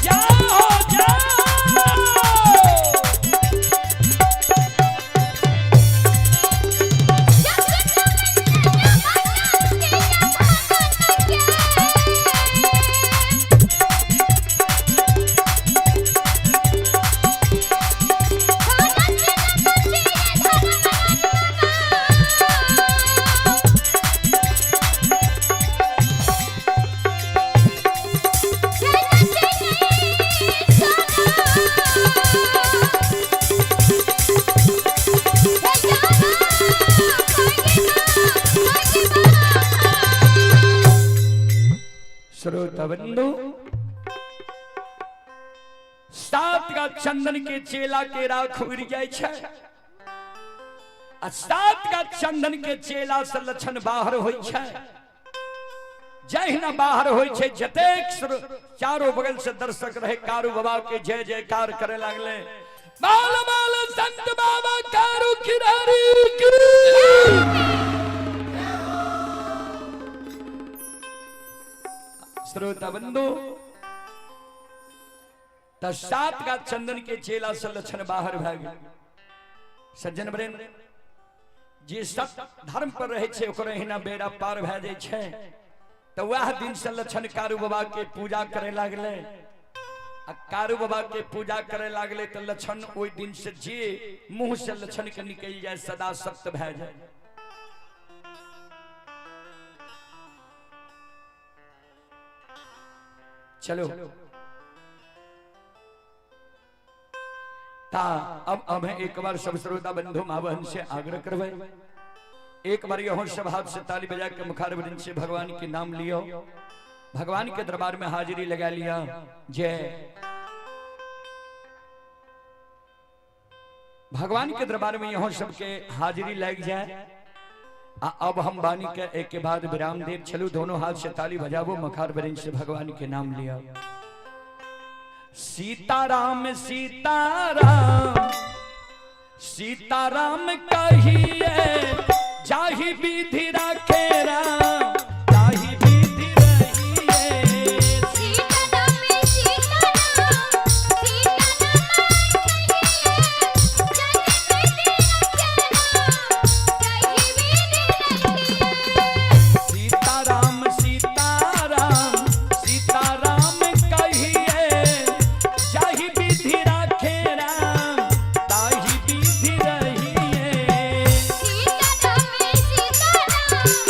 जाओ जाओ। श्रोता बंधु, सात का चंदन के चेला के राख उड़ जाय छै आ सात का चंदन के चेला से लक्षण बाहर होय छै। जहिना बाहर होय छै जतेक चारों बगल से दर्शक रहे कारू बाबा के जय जयकार करे लागले। बाल बाल संत बाबा कारू खिरारी की। श्रोता बंधु, त सात का चंदन के चेला से लक्षण बाहर भए गेल। सज्जन वृंद, जे सत धर्म पर रहे छै ओकर एहिना बेड़ा पार भए जाइ छै। त वएह दिन से लक्षण कारू बाबा के पूजा करे लागले आ कारू बाबा के पूजा करे लागले त लक्षण ओहि दिन से जे मुंह से लक्षण के निकलि जाय सदा सत्य भए जाय। चलो ता अब हमें एक बार सब श्रोता बंधु माँ बहन से आग्रह करवे, एक बार यहो सब हाथ से ताली बजा के मुखारविंद से भगवान के नाम लियो, भगवान के दरबार में हाजिरी लगा लिया। जय भगवान के दरबार में यहो सबके हाजिरी लग जाए। अब हम वाणी के एक के बाद विराम देव। चलो दोनों हाथ से ताली बजावो, मुखारविंद से भगवान के नाम लिया। सीताराम सीताराम सीताराम कहिए जाहि विधि राखे राम ताहि विधि रहिए। सीताराम सीताराम सीताराम कहिए जाहि विधि रखे राम ताहि विधि रहिए। सीताराम सीताराम सीताराम कहिए जाहि विधि राखे राम ताहि विधि रहिए। सीताराम सीताराम सीताराम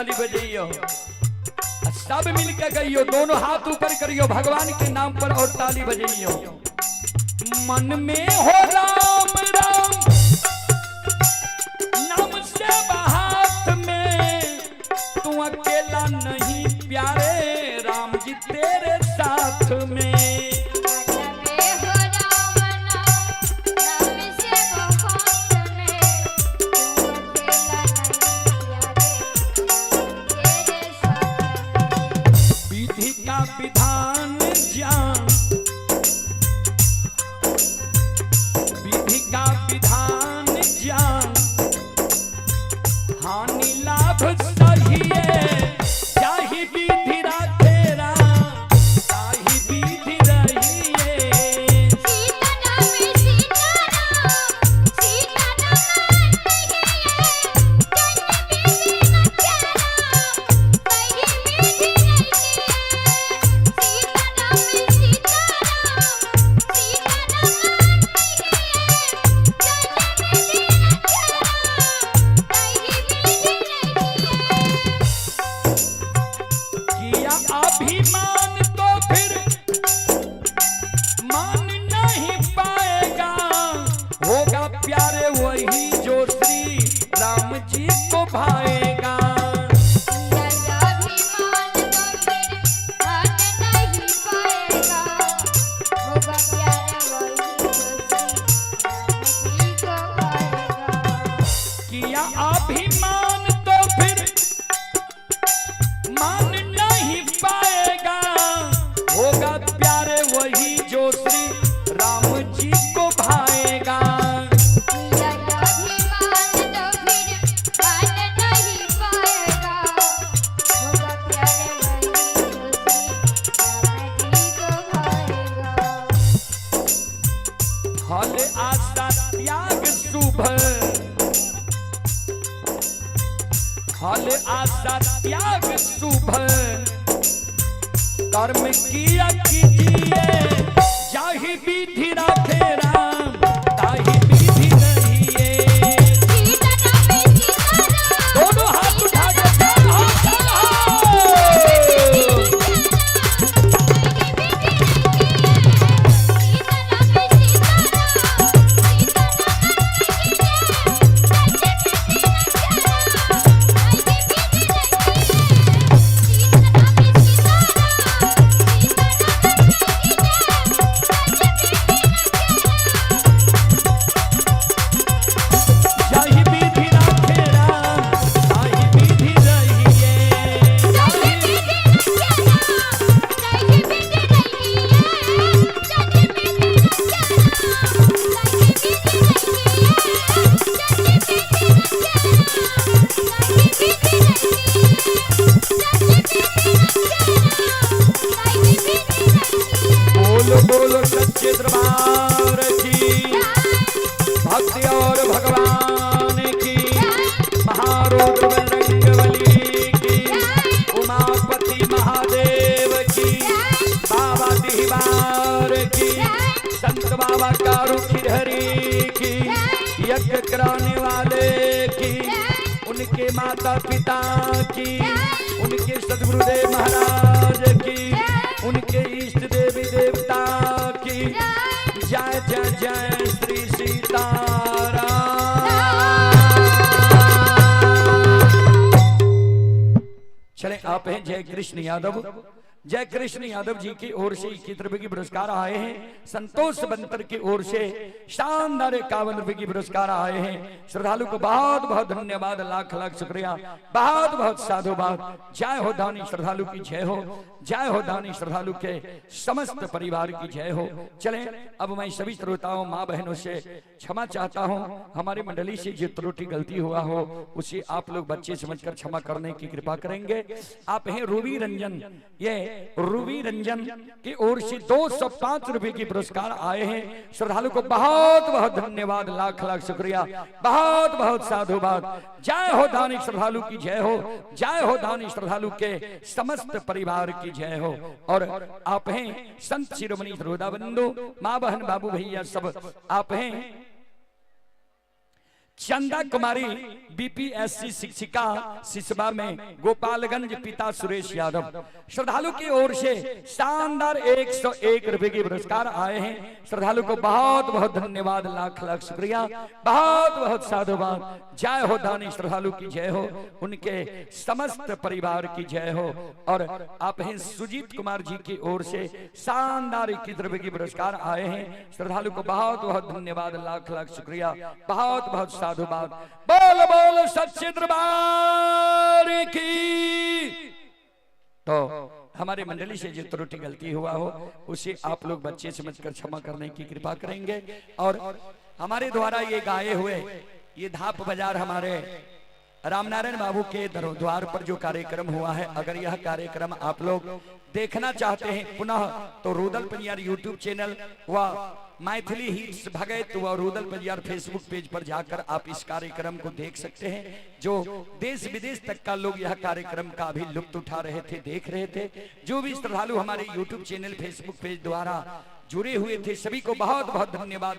ताली बजाइयो, सब मिलके गइयो, दोनों हाथ ऊपर करियो भगवान के नाम पर और ताली बजाइयो। मन में हो राम राम नाम से हाथ में, तू अकेला नहीं प्यारे राम जी तेरे साथ में। विधि का विधान जान, विधि का विधान जान, हानि लाभ सहिए, जाहि विधि राखे राम ताहि विधि रहिए। किया अभिमान तो फिर मान नहीं पाएगा, होगा प्यारे वही जो श्री राम जी को भाएगा। किया अभिमान तो फिर मान नहीं पाएगा, होगा प्यारे वही जो श्री राम जी को भाएगा। फल आशा त्याग शुभ, फल आशा त्याग शुभ, कर्म किया कीजिए, जाहि विधि राखे राम ताहि विधि रहिए। दोनों हाथ उठा के दोनों हाथ। जाहि विधि राखे राम ताहि विधि रहिए। बोलो बोलो सच्चे दरबार की, भक्ति और भगवान की, महारुद्र बजरंगबली की, उमापति महादेव की, बाबा दीवार की, संत बाबा कारू खिरहरी की, यज्ञ कराने वाले की, उनके माता पिता की, उनके सदगुरुदेव महाराज की, उनके इष्ट देवी देवता की जय जय जय श्री सीताराम। चले आप हैं जय कृष्ण यादव। जय कृष्ण यादव जी की ओर से 21 रुपए की पुरस्कार आए हैं। संतोष बंतर की ओर से शानदार 51 रुपए की पुरस्कार आए हैं। श्रद्धालु को बहुत बहुत धन्यवाद, लाख लाख शुक्रिया, बहुत बहुत साधुवाद। जय हो दानी श्रद्धालु की जय हो, जय हो दानी श्रद्धालु के समस्त परिवार की जय हो। चले अब मैं सभी श्रोताओं माँ बहनों से क्षमा चाहता हूँ। हमारी मंडली से जो त्रुटि गलती हुआ हो उसे आप लोग बच्चे समझकर क्षमा करने की कृपा करेंगे। आप हैं रूबी रंजन, ये रूबी रंजन की ओर से 205 रुपए की पुरस्कार आए हैं। श्रद्धालु को बहुत बहुत धन्यवाद, लाख लाख शुक्रिया, बहुत बहुत साधुवाद। जय हो दानी श्रद्धालु की जय हो, जय हो दानी श्रद्धालु के समस्त परिवार की जय हो। और आप हैं संत शिरोमणि श्रोता बंधु, माँ बहन बाबू भैया सब आप हैं चंदा कुमारी बीपीएससी शिक्षिका सिसवा में गोपालगंज, पिता सुरेश यादव। श्रद्धालु की ओर से शानदार 101 रुपए के पुरस्कार आए हैं। श्रद्धालु को बहुत बहुत धन्यवाद, लाख लाख शुक्रिया, बहुत बहुत साधुवाद। जय हो दानी श्रद्धालु की जय हो, उनके समस्त परिवार की जय हो। और आप हैं सुजीत कुमार जी की ओर से शानदार 21 रुपए के पुरस्कार आए हैं। श्रद्धालु को बहुत बहुत धन्यवाद, लाख लाख शुक्रिया, बहुत बहुत साधुवाद। बोल बोल सच्चे दरबार की। तो हमारे मंडली से जो त्रुटि गलती हुआ हो उसे आप लोग बच्चे समझकर क्षमा करने की कृपा करेंगे। और हमारे द्वारा ये गाए हुए ये धाप बाजार हमारे रामनारायण बाबू के द्वार पर जो कार्यक्रम हुआ है, अगर यह कार्यक्रम आप लोग देखना चाहते हैं पुनः तो रुदल पंजियार यूट्यूब चैनल व मैथिली हिट्स भगत व रुदल पंजियार फेसबुक पेज पर जाकर आप इस कार्यक्रम को देख सकते हैं। जो देश विदेश तक का लोग यह कार्यक्रम का भी लुत्फ उठा रहे थे, देख रहे थे। जो भी श्रद्धालु हमारे यूट्यूब चैनल फेसबुक पेज द्वारा जुड़े हुए थे, सभी को बहुत बहुत धन्यवाद।